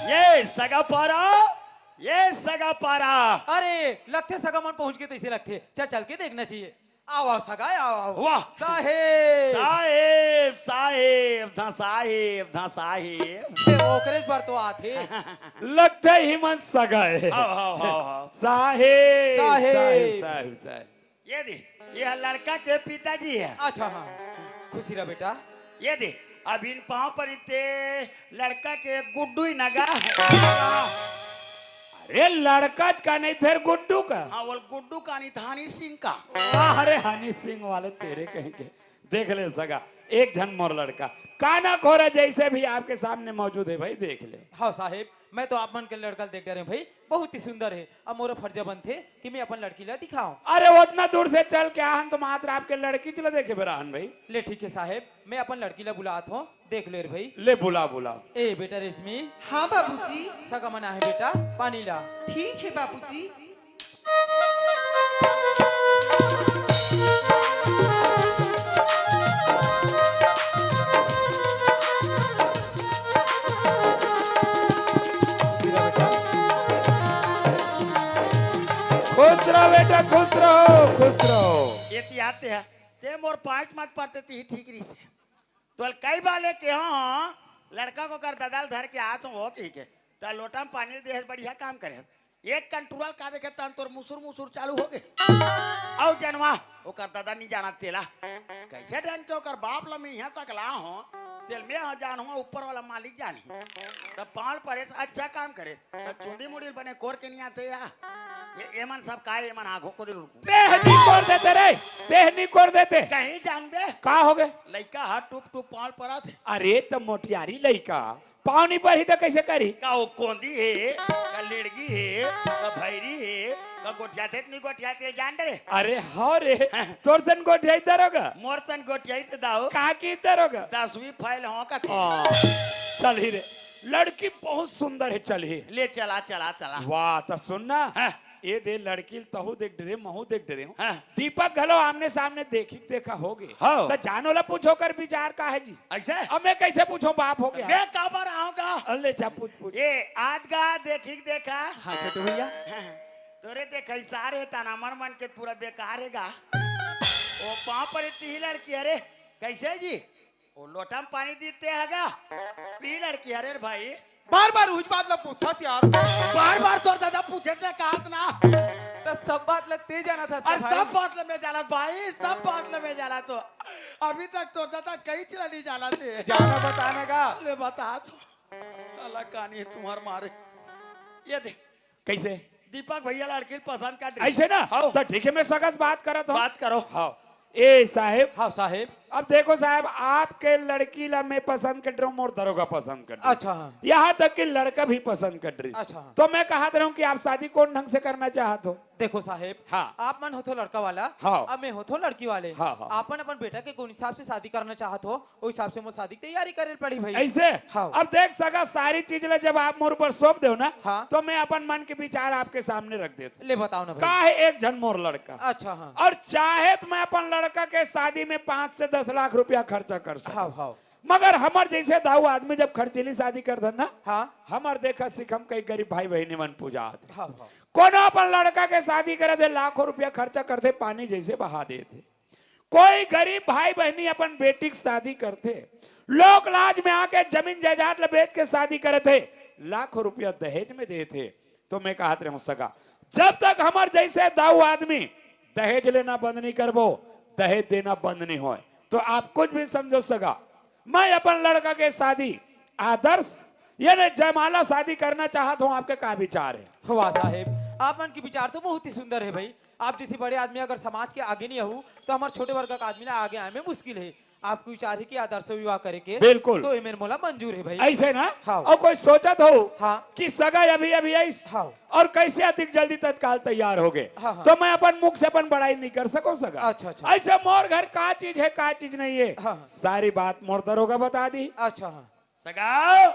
ये सगा पारा, ये सगा पारा। अरे, लगथे सगा मन पहुंच गे तइसे लगथे। चल, चल के देखना चाहिए। आओ, आओ, सगा, आओ, आओ। वाह। साहेब। साहेब, साहेब, धा साहेब, धा साहेब। ए, ओकरे बर तो आथे। लगथे ही मन सगा है। हाव, हाव, हाव, हाव। साहेब, साहेब। साहेब, साहेब, साहेब। ये दे, ये लड़का के पिताजी है। अच्छा, हाँ। खुशी रह बेटा। ये दे, अब इन पाँव पर इते लड़का के गुड्डू ही नगा। अरे लड़का का नहीं, फिर गुड्डू का। हाँ, बोल गुड्डू का नहीं, हनी सिंह का। हाँ, अरे हनी सिंह वाले तेरे कहीं के। देख ले सगा, एक झन मोर लड़का, काना खोरा जैसे भी आपके सामने मौजूद है भाई, देख ले। हाँ साहेब, मैं तो आप मन के लड़का ल देख डरे हूँ भाई, बहुत ही सुंदर है। अब मोर फर्ज बनथे कि मैं अपन लड़की ला दिखाऊं। अरे, उतना दूर से चल के आहन तो मात्र आपके लड़की च ला देखे बर आहन भाई। ले ठीक है साहेब, मैं अपन लड़की ला बुलात हूँ, देख ले रे भाई। ले बुला, बुला। ए बेटा रेशमी। हाँ बाबूजी। सगा मन आहे बेटा, पानी ला। ठीक है बाबूजी। खुश रहो बेटा, खुश रहो, खुश रहो। ये तिहार ते है, ते मोर पाँच मत पड़ते ती ठीक रही से। तोल कई बाले के हो, लड़का को कर ददाल धर के आ तो हो ठीक है। त लोटा में पानी दे, बढ़िया काम करे। एक कंट्रोल का देखे तन तोर मुसुर मुसुर चालू हो गए। आओ जनवा, ओकर दादा नहीं जाना तेला। कैसे ढंग के ओकर बाप ला मैं यहाँ तक ला हो, तेल मैं हाँ जान हुआ, ऊपर वाला मालिक जानी। तब पाल परे, अच्छा काम करे। त चुंदी मुड़ी बने कोर के नहीं आते या। ये, ये मन सब काय, ये मन आँखों को दिल रुकू। तेह नहीं कोर देते रे, तेह नहीं कोर देते। कहीं जान बे। का हो गए? लइका हाथ टूप टूप पाल परा थे। अरे त मोटियारी लइका, पाँव नहीं परी त कैसे करी? का वो कोंदी है, का लेड़गी है, का भैरी है, का गोठिया थे नहीं गोठिया थे जान डरे। अरे हाँ रे, हाँ। तोर सन गोठिया इधर होगा। मोर सन गोठिया इधर दाओ। कहाँ की इधर होगा? दसवीं फेल हो का थे। हाँ, चल ही रे। लड़की बहुत सुंदर है, चल ही। ले चला, चला, चला। वाह, त सुन ना। हाँ। ए दे लड़की ल तहू देख डरे, महू देख डरे हूँ। हाँ। दीपक घलो आमने सामने देखी देखा हो गए। हाँ। त जानो ला पूछो कर विचार का है जी। ऐसे? अब मैं कैसे पूछो बाप हो गया? मैं काबर आऊंगा? अरे जा पूछ, पूछ। ए, आदगा देखी देखा। हाँ, छोटू भैया। हाँ। तोरे देखा सारे ताना मर मन के पूरा बेकार है गा। ओ पाँव पर इतनी ही लड़की, अरे, कैसे जी? ओ लोटा में पानी दीते हैगा। पी लड़की, अरे रे भाई। बार-बार उही बात ला पूछथस यार। बार-बार तोर दादा पूछे से कहत ना। त सब बात ला ते जानत हस अरे भाई। सब बात ला मैं जानत भाई, सब बात ला मैं जानत हो। अभी तक तोर दादा कई चला नहीं जानत हे। जाना बताने का। ले बता तो। साला कानी तुम्हार मारे। ये दे। कैसे? दीपक भैया लड़की पसंद कर रही। ऐसे ना? हाँ। तो ठीक है, मैं सगस बात करत हूँ। बात करो। हाँ। ए साहेब। हाँ साहेब। अब देखो साहेब, आपके लड़की ला मैं पसंद कर रहा हूँ, मोर दरोगा पसंद कर रही। अच्छा, हाँ। यहाँ तक कि लड़का भी पसंद कर रही। अच्छा, हाँ। तो मैं कहत रहा हूँ कि आप शादी कौन ढंग से करना चाहत हो? देखो साहेब, हाँ। आप मन होथो लड़का वाला, हाँ। अब मैं होथो लड़की वाले। हाँ, हाँ। आपन अपन बेटा के कौन हिसाब से शादी करना चाहत हो, ओ हिसाब से मोर शादी के तैयारी करे ल पड़ी भाई। ऐसे? हाँ। अब देख सगा, सारी चीज ला जब आप मोर ऊपर सौंप देव ना, हाँ। तो मैं अपन मन के विचार आपके सामने रख देत हूँ। ले बताओ ना भाई। का है एक झन मोर लड़का। अच्छा, हाँ। और चाहे तो मैं अपन लड़का के शादी में पाँच से दस लाख रुपया खर्चा कर सकूँ। हाँ, हाँ। मगर हमर जैसे दाऊ आदमी जब खर्चीली शादी करथन ना, हाँ। हमर देखा सिखम कई गरीब भाई बहिनी मन पूजा आथे। हाँ, हाँ। कोनो अपन लड़का के शादी करे थे, लाखों रुपया खर्चा करथे, पानी जैसे बहा देथे। कोई गरीब भाई बहनी अपन बेटी के शादी करथे, लोक लाज में आके जमीन जायदाद ल बेच के शादी करे थे, लाखों रुपया दहेज में देथे। तो मैं कहत रहूं सगा, जब तक हमर जैसे दाऊ आदमी दहेज लेना बंद नहीं करबो, दहेज देना बंद नहीं होय, तो आप कुछ भी समझो सगा, मैं अपन लड़का के शादी आदर्श यानी जयमाला शादी करना चाहत हूं, आपके का विचार है? वाह साहेब, आप मन के विचार तो बहुत ही सुंदर है भाई। आप जैसे बड़े आदमी अगर समाज के आगे नहीं आहू, तो हमर छोटे वर्ग का आदमी ला आगे आए में मुश्किल है। आपके विचार है कि आदर्श विवाह करे के, बिल्कुल। तो ये मेर मोला मंजूर है भाई। ऐसे ना? हाँ। और कोई सोचत हो हाँ। कि सगा अभी अभी आइस हाँ। और कैसे अधिक जल्दी तत्काल तैयार हो गए, हाँ, हाँ। तो मैं अपन मुख से अपन बड़ाई नहीं कर सको सगा। अच्छा, अच्छा। ऐसे मोर घर का चीज है, का चीज नहीं है, हाँ, हाँ। सारी बात मोर दरोगा बता दी। अच्छा, हाँ। सगा।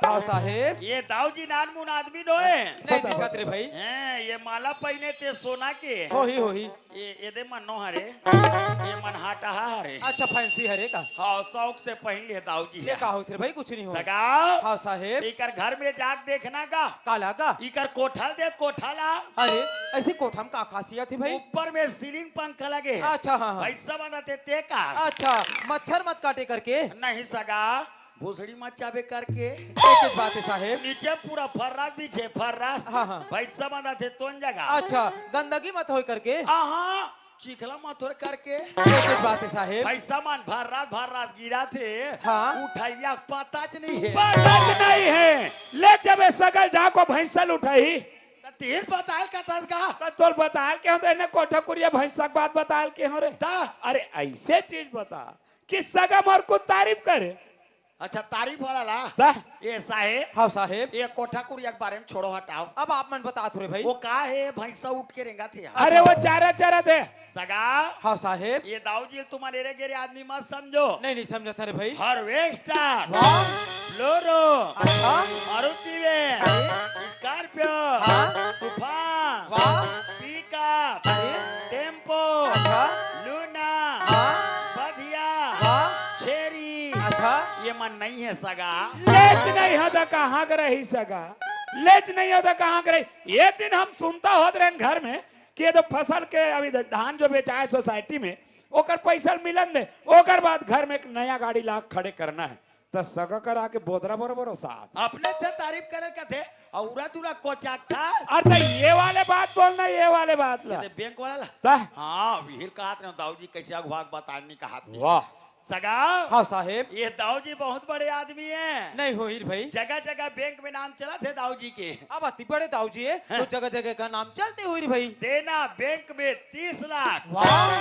हाँ साहेब। ये दाऊ जी नानमुन आदमी नोहे। नहीं दिखत रे भाई। हैं, ये माला पहिने ते सोना के। होही, होही। ये, ये दे मन नो हरे। ये मन हाटा हरे। अच्छा, फैंसी हरे का? हाँ, शौक से पहिन ले दाऊ जी ले है। का होइस रे भाई, कुछ नहीं हो। सगा। हाँ साहेब। इकर घर में जाके देखना का। काला का? इकर कोठा ल देख, कोठा ला। अरे, ऐसी कोठा में का खासियत है भाई? ऊपर में सीलिंग पंखा लगे है। अच्छा, हाँ, हाँ। भैंसा बंधाथे ते का। अच्छा, मच्छर मत काटे करके। नहीं सगा, भोसड़ी मचाबे करके। एक बात है साहेब। नीचे पूरा फर्रास बिछे, फर्रास। हाँ, हाँ। भैंसा बंधाथे तोन जगह। अच्छा, गंदगी मत होय करके। आहा, चिखला मत होय करके। एक बात है साहेब। भैंसा मन फर्रास, फर्रास गिराथे। हाँ। उठइया के पता च नहीं है। पता च नहीं है। ले जबे सगा ल जाको भैंसा ल उठाही। त तीर बताल का तस का। त तोल बताल के हो, तो इन्हें कोठा कुरिया भैंसा के बात बताल के हो रे। ता। अरे ऐसे चीज बता कि सगा मोर कुछ तारीफ करे। अच्छा, तारीफ वाला ला। ता। ये साहेब। हाँ साहेब। ये कोठा कुरिया के बारे में छोड़ो, हटाओ। अब आप मन बतात हो रे भाई। वो का है, भैंसा उठ के रेंगाथे। अरे वो चारा चारा दे। सगा। हाँ साहेब। ये दाऊ जी तुम एरे गेरे आदमी मत समझो। नहीं, नहीं समझा था रे भाई। हार्वेस्टर। वाह। बोलेरो। अच्छा। मारुति वैन। अरे। स्कॉर्पियो। हाँ। तूफान। वाह। पिकअप। अरे। टेम्पो। अच्छा। लूना। हाँ। बधिया। हाँ। छेरी। अच्छा। ये मन नहीं है सगा। लेच नहीं हो तो कहाँ के रही सगा? लेच नहीं हो तो कहाँ के रही? ये दिन हम सुनता होत रहन घर में कि ये तो फसल के अभी धान जो बेचाए सोसाइटी में, ओकर पैसा मिलन दे, ओकर बाद घर में एक नया गाड़ी ला खड़े करना है, त सगा करा के बोदरा बरोबर हो साथ। अपने से तारीफ करे कथे, और उरा दूरा कोचाक था। अरे त ये वाले बात बोलना, ये वाले बात ला। ये बैंक वाला ला? ता? हाँ, विहिर कहत रहे दाऊ जी कैसे अगुआ के बतान नहीं कहत। वाह। सगा। हाँ साहेब। ये दाऊ जी बहुत बड़े आदमी है। नहीं होही रे भाई। जगह जगह बैंक में नाम चलत हे दाऊ जी के। अब अति बड़े दाऊ जी है, हाँ। तो जगह जगह का नाम चलते होही रे भाई। देना बैंक में तीस लाख। वाह।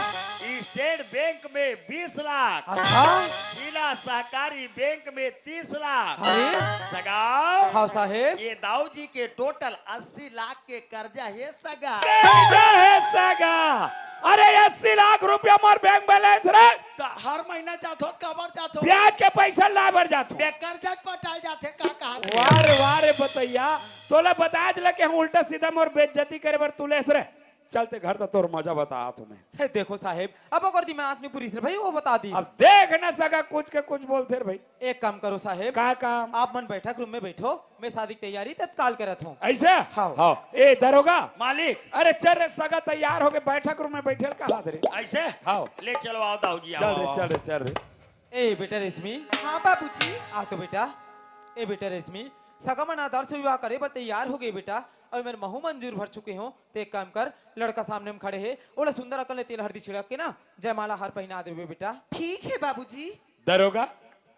स्टेट बैंक में बीस लाख। अच्छा। जिला सहकारी बैंक में तीस लाख। अरे। सगा। हाँ साहेब। ये दाऊ जी के टोटल अस्सी लाख के कर्जा हे सगा। कर्जा हे सगा। अरे अस्सी लाख रुपया मोर बैंक बैलेंस रे। त हर महीना जाथो, काबर जाथो? ब्याज के पैसा लाय बर जाथो। बे कर्जा पटाल जाथे, का कहा? वाह रे, वाह रे बतैया, तोला बताय च ल के हम उल्टा सीधा मोर बेइज्जती करे बर तुलेस रे। चलते घर त तोर मजा बतात हूँ मैं। हे, देखो साहेब, अब ओकर दिमाग में पूरी रे भाई, वो बता दी। अब देख ना सगा, कुछ के कुछ बोलथे रे भाई। एक काम करो साहेब। का काम? आप मन बैठक रूम में बैठो, मैं शादी की तैयारी तत्काल करत हूँ। ऐसे? हाँ। हाँ। ए दरोगा। मालिक। अरे चल रे सगा, तैयार होके बैठक रूम में बैठे ल कहा रे। ऐसे? हाँ। ले चलो, आओ दाऊ जी, चल आओ, रे, आओ। चल रे, चल रे। ए बेटा रेशमी। हाँ बाबूजी। आ तो बेटा। ए बेटा रेशमी, सगा मन आदर्श विवाह करे बर तैयार हो गए बेटा, और मेरे महू मंजूर भर चुके हो। ते एक काम कर, लड़का सामने में खड़े है, ओला सुंदर अकन ले तेल हरदी छिड़क के ना जयमाला हार पहना देबे बेटा। ठीक है बाबूजी। दरोगा।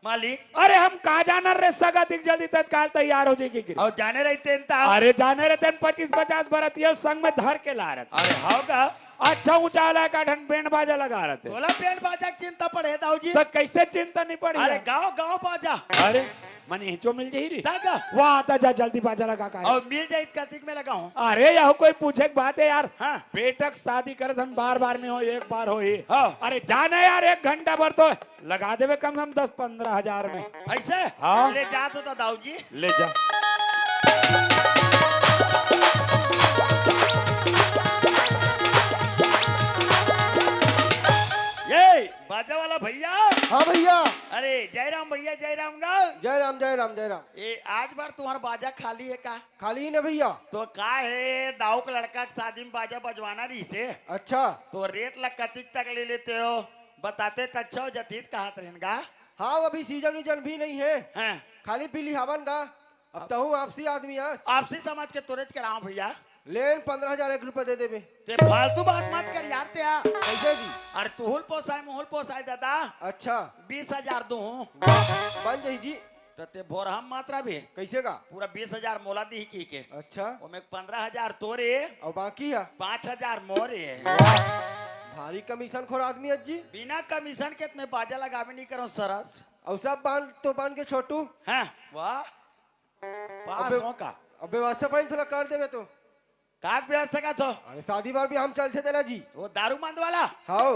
मालिक। अरे हम का जानन रे सगा, दिख जल्दी तत्काल तैयार हो जाएगी गिरी। और जाने रहितेन ता। अरे जाने रहितेन पच्चीस पचास बरतिया संग में धर के ला रहते। अरे हाँ का? अच्छा ऊंचा वाला का ढंग बैंड बाजा लगा रहते। तोला बैंड बाजा के चिंता पड़े दाऊ जी। तो कैसे चिंता नहीं पड़ी अरे यार? गाँव गाँव बाजा। अरे मन हिचो मिल जाही रे। ता का? वाह, ता जा जल्दी बाजा लगा का। और मिल जाई कतिक में लगाऊं? अरे यह कोई पूछे के बात है यार? हाँ। बेटा के शादी करे हम बार बार नहीं हो, एक बार हो ही। हाँ। अरे जाना यार, एक घंटा भर तो लगा देबे कम से कम दस पन्द्रह हजार में। ऐसे? हाँ। ले जा तो दाऊ जी। ले जा। ये बाजा वाला भैया। हाँ भैया। अरे जय राम भैया, जय राम गा। जय राम, जय राम, जय राम। ए, आज बार तुम्हार बाजा खाली हे का? खाली ही ना भैया। तो का हे, दाऊ के लड़का के शादी में बाजा बजवाना रहिसे। अच्छा। तो रेट ला कतिक तक ले लेते हो, बताते त अच्छा हो जतीस कहत रहेन गा। हाँ, अभी सीजन वीजन भी नहीं है। हाँ। खाली पी लिहावन गा। अब तहूँ आपसी आदमी आस। आपसी समझ के तोरेच कराओ भैया। लेन, पन्द्रह हजार एक रुपया दे देबे। ते फालतू बात मत कर यार ते आ। कैसे जी? अरे तुहुल पोसाय, मुहुल पोसाय दादा। अच्छा। बीस हजार दूँ। बन जाई जी। त ते भोरहम मात्रा भी। कैसे का? पूरा बीस हजार मोला दी की के। अच्छा। ओमे पन्द्रह हजार तोरे। और बाकी है? पाँच हजार मोरे। वाह, भारी कमीशन खोर आदमी अज्जी। बिना कमीशन के त मैं बाजा लगावे नहीं करो सरस। और सब बांध तो बांध के छोटू। हाँ, वाह। पास अबे, हो का? अब व्यवस्था पानी थोड़ा कर देवे तो। का व्यवस्था का थो? अरे शादी बार भी हम चलते तेला जी। वो दारू मंद वाला? हाँ।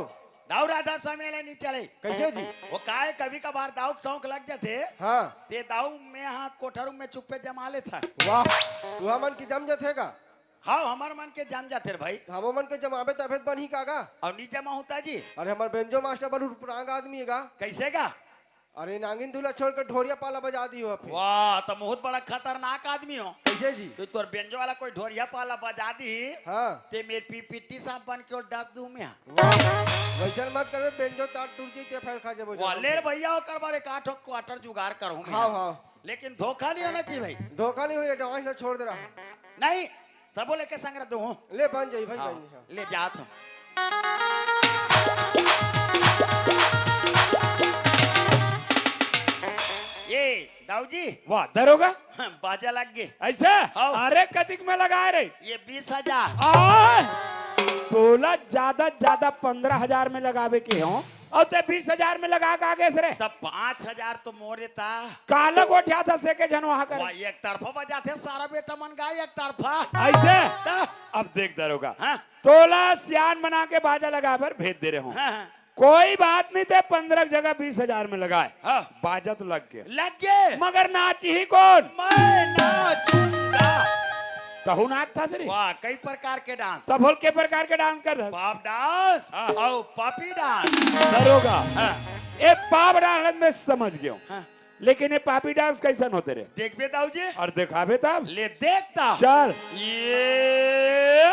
दाऊ राधा स्वामी वाला नहीं चले। कैसे जी? वो काहे कभी कभार दाऊ के शौक लग जाते। हाँ। ते दाऊ में हाँ कोठरू में चुप्पे जमा लेता। वाह, तू हमन की जम जाते का? हाँ, हमार मन के जम जाते रे भाई। हमो मन के जमाबे तभे त बनही का गा? और नहीं जमा होता जी। अरे हमार बेंजो मास्टर बड़ पुरांग आदमी है गा। कैसे गा? अरे नांगिन धुला छोड़ के ढोरिया पाला बजा दी हो फिर। वाह, तो बहुत बड़ा खतरनाक आदमी हो। कैसे जी? तो तोर बेंजो वाला कोई ढोरिया पाला बजा दी। हाँ। ते मेर पी पिट्टी सांप बन के और डस दूँ मैं। वाह, वैसन मत करबे, बेंजो तार टूट जइते, फैल खा जबो वाह, जरूर। ले रे भैया, ओकर बार एक आठ क्वार्टर जुगाड़ करहूँ मैं। हाँ, हाँ। लेकिन धोखा नहीं होना चाहिए भाई। धोखा नहीं होई, एडवांस ला छोड़ दे रहा। नहीं, सबो लेके संग रख दूँ। ले बन जाई भाई, हाँ, बन जाई, हाँ। ले जात हूँ। ये दाऊ जी। वाह, दरोगा। बाजा लग गे। ऐसा? हाँ। अरे, कतिक में लगाए रे? ये बीस हजार। आ, तोला ज्यादा, ज्यादा पन्द्रह हजार में लगावे के हो, और ते बीस हजार में लगा के आगे से रे। तब पाँच हजार तो मोरे ता। काला गोठिया था से के झन वहाँ करे। वाह, एक तरफा बजाते सारा बेटा मन गा, एक तरफा। ऐसे? ता? अब देख दरोगा। हाँ। तोला सियान बना के बाजा लगा पर भेज दे रहे हो। हाँ, हाँ। कोई बात नहीं, ते पन्द्रह जगह बीस हजार में लगाए। हाँ। बाजा तो लग गया। लग गए। मगर नाची ही कौन? मैं नाचूंगा। तहु नाच था सरी? वाह, कई प्रकार के डांस। तब बोल के प्रकार के डांस कर था? पाप डांस हाँ। और पापी डांस। दरोगा। हाँ। ए पाप डांस में समझ गयो। हाँ। लेकिन ये पापी डांस कैसन होते रे? देखबे दाऊ जी। और देखाबे तब? ले देखता। चल। ये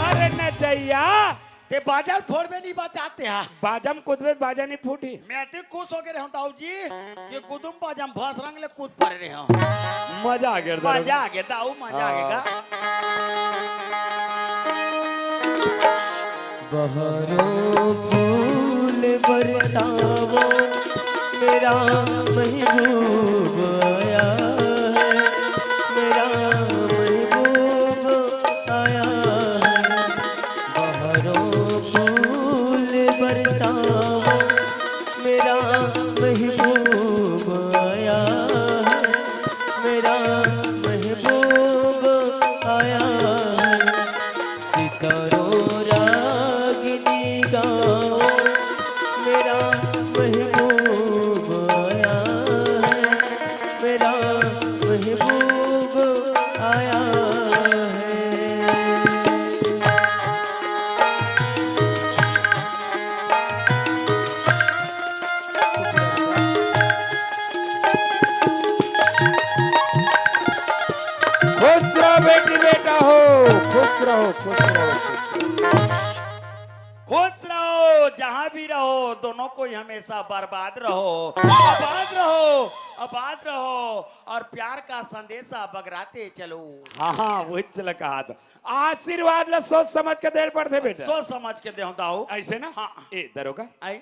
अरे नचैया, ते बाजा ल फोड़बे नहीं बजाते हा। बाजा में कूदबे, बाजा नहीं फूटी। मैं अति खुश हो गए रहूं दाऊ जी कि कुदुम बाजा में भस रंग ले कूद पड़े रहे हो। मजा आ गया दरोगा। मजा आ गया दाऊ, मजा आ गया। बहरो फूल बरसावो, मेरा महबूब आया है, मेरा महबूब आया है। बहरो फूल बरसावो, मेरा महबूब आया है, मेरा महबूब आया है। सितारों रागिनी गाओ, मेरा महबूब आया है, मेरा महबूब आया है। खुश रहो बेटी बेटा हो, खुश रहो, खुश रहो, खुश रहो। खुश रहो। जहाँ भी रहो, दोनों को ही हमेशा बर्बाद रहो, आबाद रहो, आबाद रहो, और प्यार का संदेशा बगराते चलो। हाँ, हाँ, वही चला कहा था। आशीर्वाद ला सोच समझ के देल पड़थे बेटा। सोच समझ के देहूँ दाऊ। ऐसे ना? हाँ। ए, दरोगा। आई।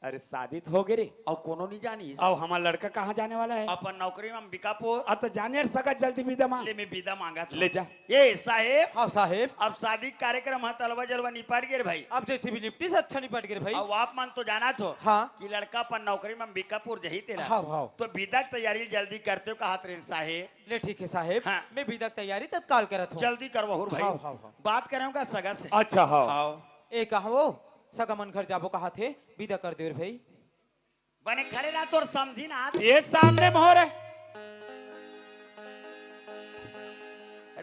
अरे, शादी तो हो गई रे। अउ कोनो नहीं जानी। अउ हमार लड़का कहाँ जाने वाला है? अपन नौकरी में अंबिकापुर। अब तो जाने यार, सगा जल्दी विदा मांग। ले, मैं विदा मांगा था। ले जा। ए साहेब। हाँ साहेब। अब शादी कार्यक्रम ह तलवा जलवा निपट गए रे भाई। अब जैसे भी निपटी से अच्छा निपट गए रे भाई। अब आप मन तो जाना थो। हाँ। कि लड़का अपन नौकरी में अंबिकापुर जही तेला। हाँ, हाँ। तो विदा के तैयारी जल्दी करते हो कहा रे साहेब। ले ठीक है साहेब। हाँ। मैं विदा के तैयारी तत्काल करत हूँ। जल्दी करवा हो रे भाई। हाँ, हाँ, हाँ। बात करेंगे सगा से। अच्छा, हाँ। हाँ। ए कहा वो सगा मन घर जाबो कहा थे, विदा कर दे रे भाई। बने खड़े रहा तोर समझी ना। ये सामने मोहर है।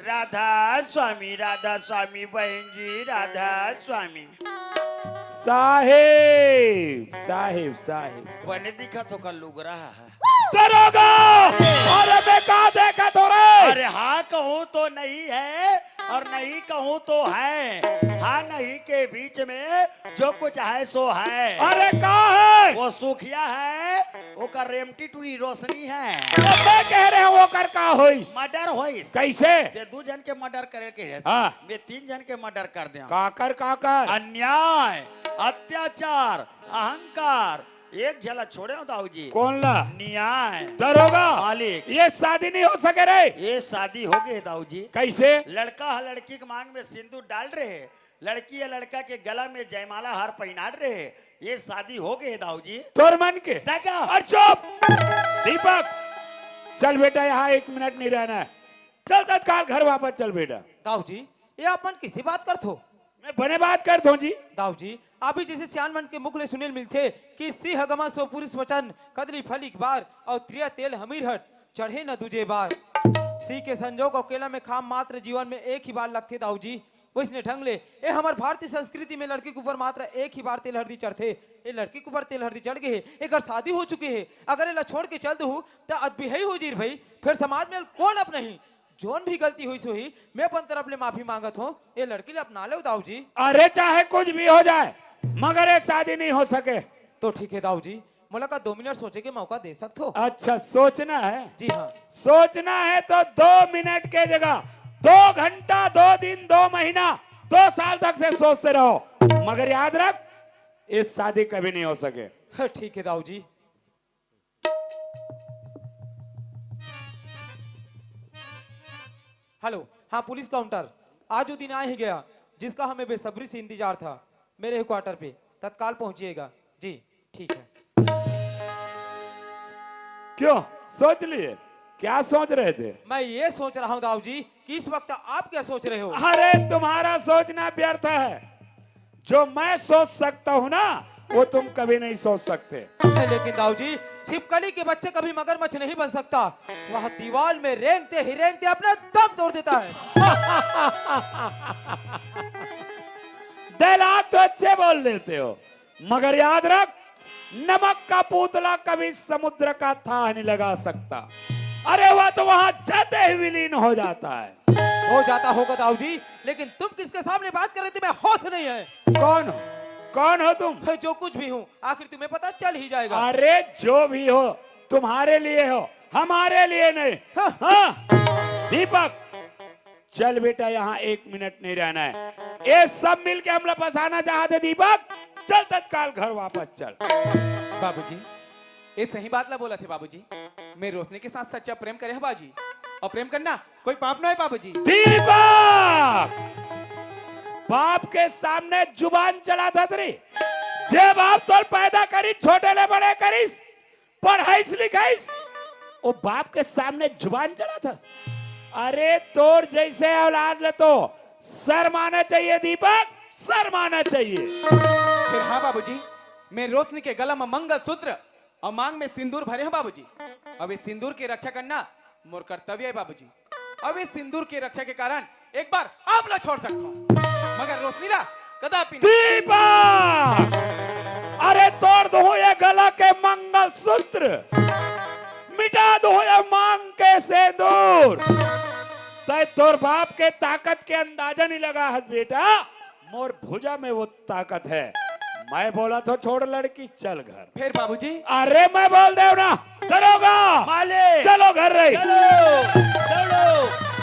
राधा स्वामी, राधा स्वामी, बहन जी, राधा स्वामी। साहेब, साहेब, साहेब। बने दिखा तो कल लुगरा है। दरोगा, अरे मैं का देखा तो रे? अरे हाँ कहूँ तो नहीं है और नहीं कहूँ तो है। हाँ नहीं के बीच में जो कुछ है सो है। अरे का है? वो सुखिया है, ओकर रेमटी टूरी रोशनी है। तो मैं कह रहे हूँ ओकर का होइस? मर्डर होइस। कैसे? ते दू जन के मर्डर करे के है। हाँ। मैं तीन जन के मर्डर कर दे। काकर, काकर? अन्याय, अत्याचार, अहंकार, एक झला छोड़े हो दाऊ जी। कौन ला? न्याय। दरोगा। मालिक। ये शादी नहीं हो सके रे। ये शादी हो गई दाऊ जी। कैसे? लड़का ह लड़की के मांग में सिंदूर डाल रहे, लड़की या लड़का के गला में जयमाला हार पहनाड़ रहे, ये शादी हो गई दाऊ जी। तोर मन के? दादा। और चुप। दीपक, चल बेटा, यहाँ एक मिनट नहीं रहना है। चल तत्काल घर वापस चल बेटा। दाऊ जी, ये अपन किसी बात करत हो? मैं बने बात करत हूँ जी। दाऊ जी, अभी जैसे सियान मन के मुख ले सुने ल मिलथे कि सिंह गमा सो पुरुष वचन, कदली फली एक बार, और त्रिया तेल हमीर हट, चढ़े न दूजे बार। सी के संजोग और केला में खाम मात्र जीवन में एक ही बार लगथे दाऊ जी। वैसने ढंग ले ए हमर भारतीय संस्कृति में लड़की के ऊपर मात्र एक ही बार तेल हरदी चढ़थे। ए लड़की के ऊपर तेल हरदी चढ़ गए हे, एकर शादी हो चुके हे, अगर एला छोड़ के चल दूहू त अदबिहई हो जीर भाई, फिर समाज में कौन अपनही? जोन भी गलती होइस होही, मैं अपन तरफ ले माफी मांगत हूँ। ए लड़की ले अपना ले दाऊ जी। अरे चाहे कुछ भी हो जाए, मगर ये शादी नहीं हो सके। तो ठीक है दाऊ जी, मोला का दो मिनट सोचे के मौका दे सकत हो? अच्छा, सोचना है? जी हाँ। सोचना है तो दो मिनट के जगह दो घंटा, दो दिन, दो महीना, दो साल तक से सोचते रहो, मगर याद रख, इस शादी कभी नहीं हो सके। ठीक है दाऊ जी। हेलो, हाँ पुलिस काउंटर, आज वो दिन आ ही गया जिसका हमें बेसब्री से इंतजार था। मेरे क्वार्टर पे तत्काल पहुंचिएगा जी। ठीक है। क्यों, सोच लिए? क्या सोच रहे थे? मैं ये सोच रहा हूँ दाऊ जी कि इस वक्त आप क्या सोच रहे हो? अरे, तुम्हारा सोचना व्यर्थ है। जो मैं सोच सकता हूँ ना, वो तुम कभी नहीं सोच सकते। लेकिन दाऊ जी, छिपकली के बच्चे कभी मगरमच्छ नहीं बन सकता। वह दीवार में रेंगते ही रेंगते अपना दम तोड़ देता है। डायलॉग तो अच्छे बोल लेते हो, मगर याद रख, नमक का पुतला कभी समुद्र का थाह नहीं लगा सकता। अरे, वह तो वहां जाते ही विलीन हो जाता है। हो जाता होगा दाऊ जी, लेकिन तुम किसके सामने बात कर रहे थे, तुम्हें होश नहीं है। कौन हो? कौन हो तुम? जो कुछ भी हूँ, आखिर तुम्हें पता चल ही जाएगा। अरे, जो भी हो, तुम्हारे लिए हो, हमारे लिए नहीं। हाँ। हाँ, दीपक, चल बेटा, यहाँ एक मिनट नहीं रहना है। ये सब मिलके हमला फंसाना चाहते दीपक, चल तत्काल घर वापस चल। बाबूजी, ये सही बात ला बोलत हे बाबूजी। मैं रोशनी के साथ सच्चा प्रेम करे हंव बाबूजी, और प्रेम करना कोई पाप ना है बाबूजी। दीपक, बाप के सामने जुबान चलाथस रे। जे बाप तोला पैदा करिस, छोटे ले बड़े करिस, पढ़ाईस लिखाईस, ओ बाप के सामने जुबान चलाथस। अरे, तोर जैसे औलाद ल तो शर्माना चाहिए दीपक, शर्माना चाहिए। फिर हाँ बाबूजी, मैं रोशनी के गला में मंगलसूत्र और मांग में सिंदूर भरे हंव बाबूजी। अब ये सिंदूर की रक्षा करना मोर कर्तव्य है बाबूजी। अब इस सिंदूर की रक्षा के कारण एक बार आप ला छोड़ सकता हूँ, मगर रोशनी ला कदापि नहीं। दीपक! अरे, तोड़ दूं ये गला के मंगलसूत्र, मिटा दूं ये मांग के सिंदूर। तय तोर बाप के ताकत के अंदाजा नहीं लगा हस बेटा, मोर भुजा में वो ताकत है। मैं बोला तो छोड़ लड़की, चल घर। फिर बाबूजी? अरे मैं बोल दे ना, दरोगा, मालिक, चलो घर रे। चलो, दौड़ो,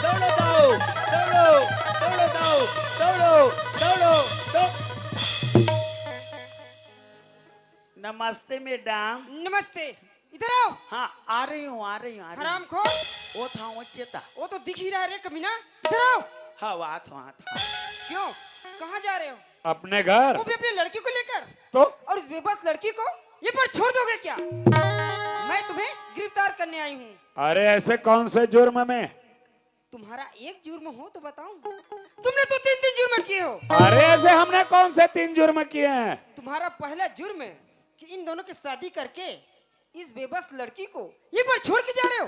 दौड़ो, दौड़ो, दौड़ो, दौड़ो, दौड़ो, दौड़ो, दौड़ो। नमस्ते मैडम। नमस्ते। इधर आओ। हाँ, आ रही हूँ, आ रही हूँ, आ रही हूँ। हरामखोर, वो था वो चेता। वो तो दिख ही रहा है रे कमीना। इधर आओ। हाँ, वहाँ था, वहाँ था। क्यों, कहाँ जा रहे हो? अपने घर। वो भी अपनी लड़की को लेकर। तो और उस बेबस लड़की को ये पर छोड़ दोगे क्या? मैं तुम्हें गिरफ्तार करने आई हूँ। अरे, ऐसे कौन से जुर्म में? तुम्हारा एक जुर्म हो तो बताऊं। तुमने तो तीन तीन जुर्म किए हो। अरे, ऐसे हमने कौन से तीन जुर्म किए हैं? तुम्हारा पहला जुर्म है कि इन दोनों की शादी करके इस बेबस लड़की को ये पर छोड़ के जा रहे हो।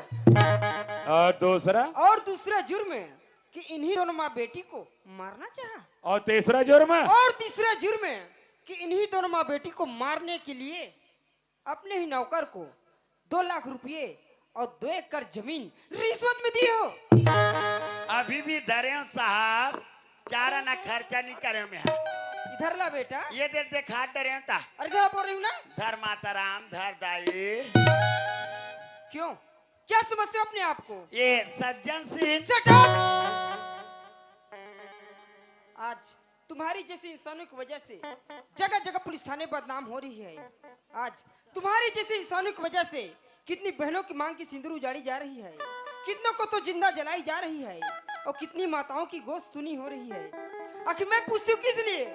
और दूसरा? और दूसरा जुर्म है कि इन्हीं दोनों माँ बेटी को मारना चाहा। और तीसरा जुर्म? और तीसरा जुर्म है कि इन्हीं दोनों माँ बेटी को मारने के लिए अपने ही नौकर को दो लाख रुपए और दो एकड़ जमीन रिश्वत में दिए हो। अभी भी धरे हो साहब, चार आना खर्चा नहीं करे में है। इधर ला बेटा। ये दे देखा धरे हो ता। अरे इधर बोल रही हूँ ना। धर माता राम, धर दाई। क्यों, क्या समझते हो अपने आप को? ये सज्जन सिंह। Shut up! आज तुम्हारी जैसे इंसानों की वजह से जगह जगह पुलिस थाने बदनाम हो रही है। आज तुम्हारी जैसे इंसानों की वजह से कितनी बहनों की मांग की सिंदूर उजाड़ी जा रही है, कितनों को तो जिंदा जलाई जा रही है और कितनी माताओं की गोश्त सुनी हो रही है। आखिर मैं पूछती हूँ किस लिए?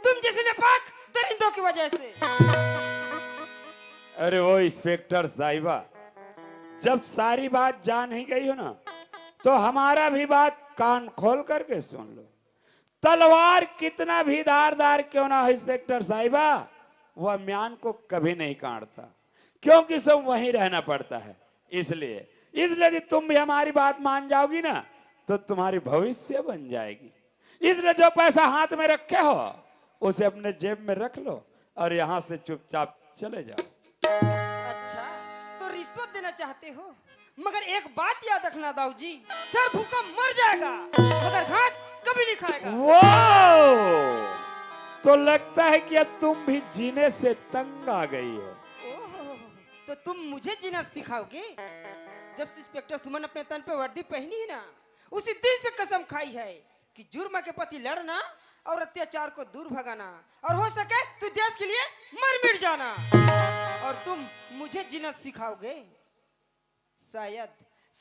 तुम जैसे नापाक दरिंदों की वजह से। अरे वो इंस्पेक्टर साहिबा, जब सारी बात जान ही गई हो ना, तो हमारा भी बात कान खोल करके सुन लो। तलवार कितना भी धारदार क्यों ना हो इंस्पेक्टर साहिबा, वह म्यान को कभी नहीं काटता, क्योंकि सब वहीं रहना पड़ता है। इसलिए, इसलिए यदि तुम भी हमारी बात मान जाओगी ना, तो तुम्हारी भविष्य बन जाएगी। इसलिए जो पैसा हाथ में रखे हो, उसे अपने जेब में रख लो और यहाँ से चुपचाप चले जाओ। अच्छा, तो रिश्वत देना चाहते हो, मगर एक बात याद रखना दाऊ जी, सर भूखा मर जाएगा, मगर घास कभी नहीं खाएगा। वो तो लगता है कि अब तुम भी जीने से तंग आ गई हो। ओह, तो तुम मुझे जीना सिखाओगे? जब से इंस्पेक्टर सुमन अपने तन पे वर्दी पहनी है ना, उसी दिन से कसम खाई है कि जुर्म के प्रति लड़ना और अत्याचार को दूर भगाना, और हो सके तो देश के लिए मर मिट जाना। और तुम मुझे जीना सिखाओगे? शायद,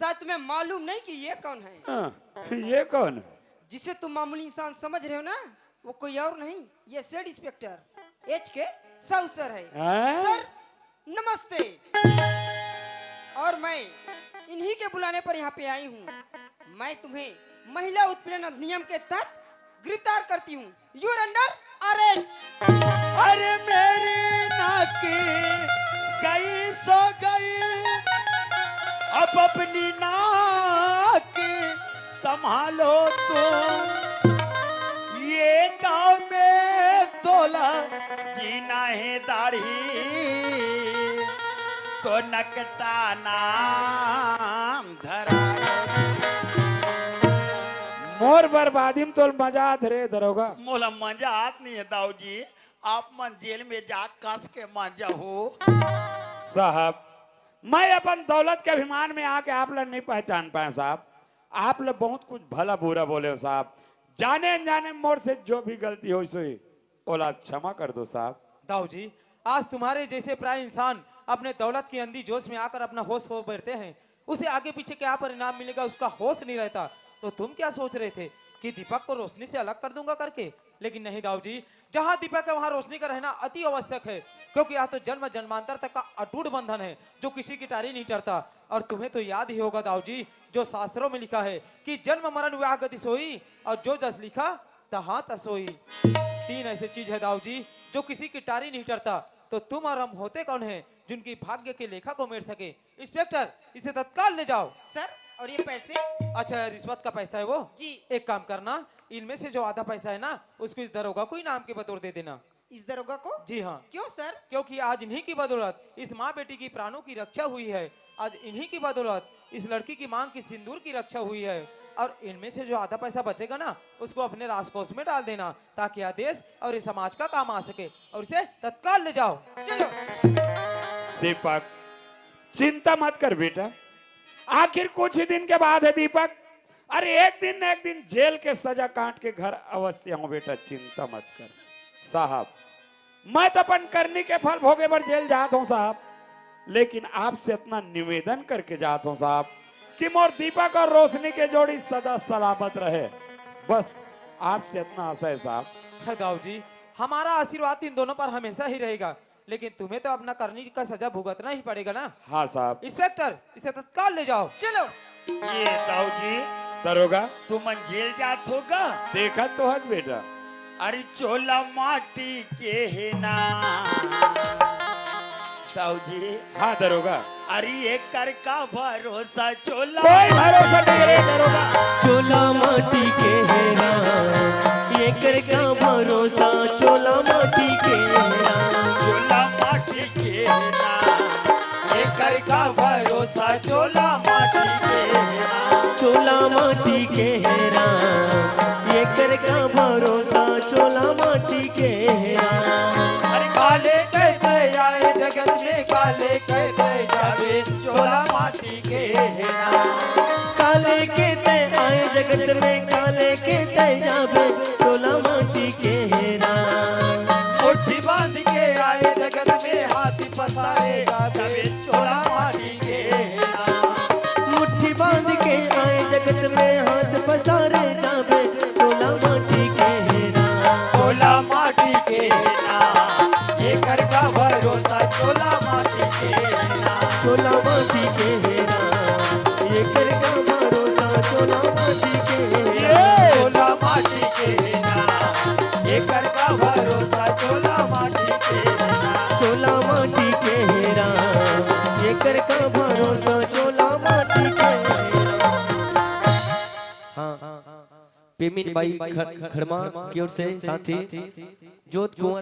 शायद तुम्हें मालूम नहीं कि ये कौन है। हाँ, ये कौन? जिसे तुम मामूली इंसान समझ रहे हो ना, वो कोई और नहीं, ये सेठ इंस्पेक्टर एच के साहू सर है। हैं? सर, नमस्ते। और मैं इन्हीं के बुलाने पर यहाँ पे आई हूँ। मैं तुम्हें महिला उत्पीड़न अधिनियम के तहत गिरफ्तार करती हूँ। You are under arrest। अरे मेरी नाक गई सो गई, अब अपनी नाक संभालो तुम। ये गांव में तोला जीना है दाढ़ी, तो नकटा नाम धरा। मोर बर्बादी में तोल मजा आत रे दरोगा। मोला मजा आत नहीं है दाऊ जी, आप मन जेल में जा कस के मजा हो। साहब, मैं अपन दौलत के अभिमान में आके आप ला नहीं पहचान पाए साहब। आप ला बहुत कुछ भला बुरा बोले हो साहब। जाने अनजाने मोर से जो भी गलती होइस होही, ओला क्षमा कर दो साहब। दाऊ जी, आज तुम्हारे जैसे प्राय इंसान अपने दौलत की अंधी जोश में आकर अपना होश खो बैठते हैं। उसे आगे पीछे क्या परिणाम मिलेगा, उसका होश नहीं रहता। तो तुम क्या सोच रहे थे कि दीपक को रोशनी से अलग कर दूंगा करके? लेकिन नहीं दाऊ जी, जहाँ दीपक है वहाँ रोशनी का रहना अति आवश्यक है, क्योंकि यह तो जन्म जन्मांतर तक का अटूट बंधन है जो किसी की टारी नहीं टरता। और तुम्हें तो याद ही होगा दाऊ जी, जो शास्त्रों में लिखा है कि जन्म मरण विवाह गति सोई, और जो जस लिखा तहाँ तसोई। तीन ऐसी चीज है दाऊ जी जो किसी की टारी नहीं टरता। तो तुम और हम होते कौन हैं जिनकी भाग्य के लेखा को मेड़ सके? इंस्पेक्टर, इसे तत्काल ले जाओ। सर, और ये पैसे? अच्छा, रिश्वत का पैसा है वो? जी। एक काम करना, इनमें से जो आधा पैसा है ना, उसको इस दरोगा को इनाम के बतौर दे देना। इस दरोगा को? जी हाँ। क्यों सर? क्योंकि आज इन्हीं की बदौलत इस माँ बेटी की प्राणों की रक्षा हुई है। आज इन्हीं की बदौलत इस लड़की की मांग की सिंदूर की रक्षा हुई है। और इनमें से जो आधा पैसा बचेगा ना, उसको अपने राजकोष में डाल देना, ताकि यह देश और इस समाज का काम आ सके। और इसे तत्काल ले जाओ। चलो। दीपक, चिंता मत कर बेटा, आखिर कुछ ही दिन के बाद है दीपक। अरे, एक दिन न एक दिन जेल के सजा काट के घर अवश्य आऊं बेटा, चिंता मत कर। साहब, मैं तो अपन करनी के फल भोगे बर जेल जात हूं साहब, लेकिन आपसे इतना निवेदन करके जात हूं साहब कि मोर दीपक और रोशनी के जोड़ी सदा सलामत रहे। बस आपसे इतना आशा है साहब। दाऊ जी, हमारा आशीर्वाद इन दोनों पर हमेशा ही रहेगा, लेकिन तुम्हें तो अपना करनी का सजा भुगतना ही पड़ेगा ना। हाँ साहब। इंस्पेक्टर, इसे तत्काल ले जाओ। चलो। ये दाऊ जी, दरोगा, तुमन जेल जात होगा? देखत तो हस बेटा। अरे चोला माटी के है ना दाऊ जी। हाँ दरोगा। अरे एकर का भरोसा चोला कोई भरोसा नहीं रे दरोगा। चोला माटी के हेरा, एकर का भरोसा चोला माटी के हेरा। चोला माटी के ना, एकर का भरोसा चोला माटी के ना। चोला माटी के हेरा, एकर का भरोसा चोला माटी के हेरा। अरे काले कहते आए जगत में, काले कहते जावे चोला माटी के ना। काले के तय आए जगत में, काले के तय जाबे चोला माटी के हेरा। मुट्ठी बांध के आए जगत में, हाथ पसारे जावे चोला माटी के ना। मुट्ठी बांध के आए जगत में, हाथ पसारे जाबे चोला माटी के हेरा। चोला माटी के ना, एकर का भरोसा चोला माटी के ना। चोला माटी के हेरा, एकर का भरोसा चोला माटी के हेरा। चोला माटी के ना, एकर का भरोसा चोला माटी के ना। चोला माटी के हेरा, एकर का भरोसा चोला माटी के हेरा। हाँ, पेमिन बाई ख-, खड़मा की ओर से साथी जोत कुंवर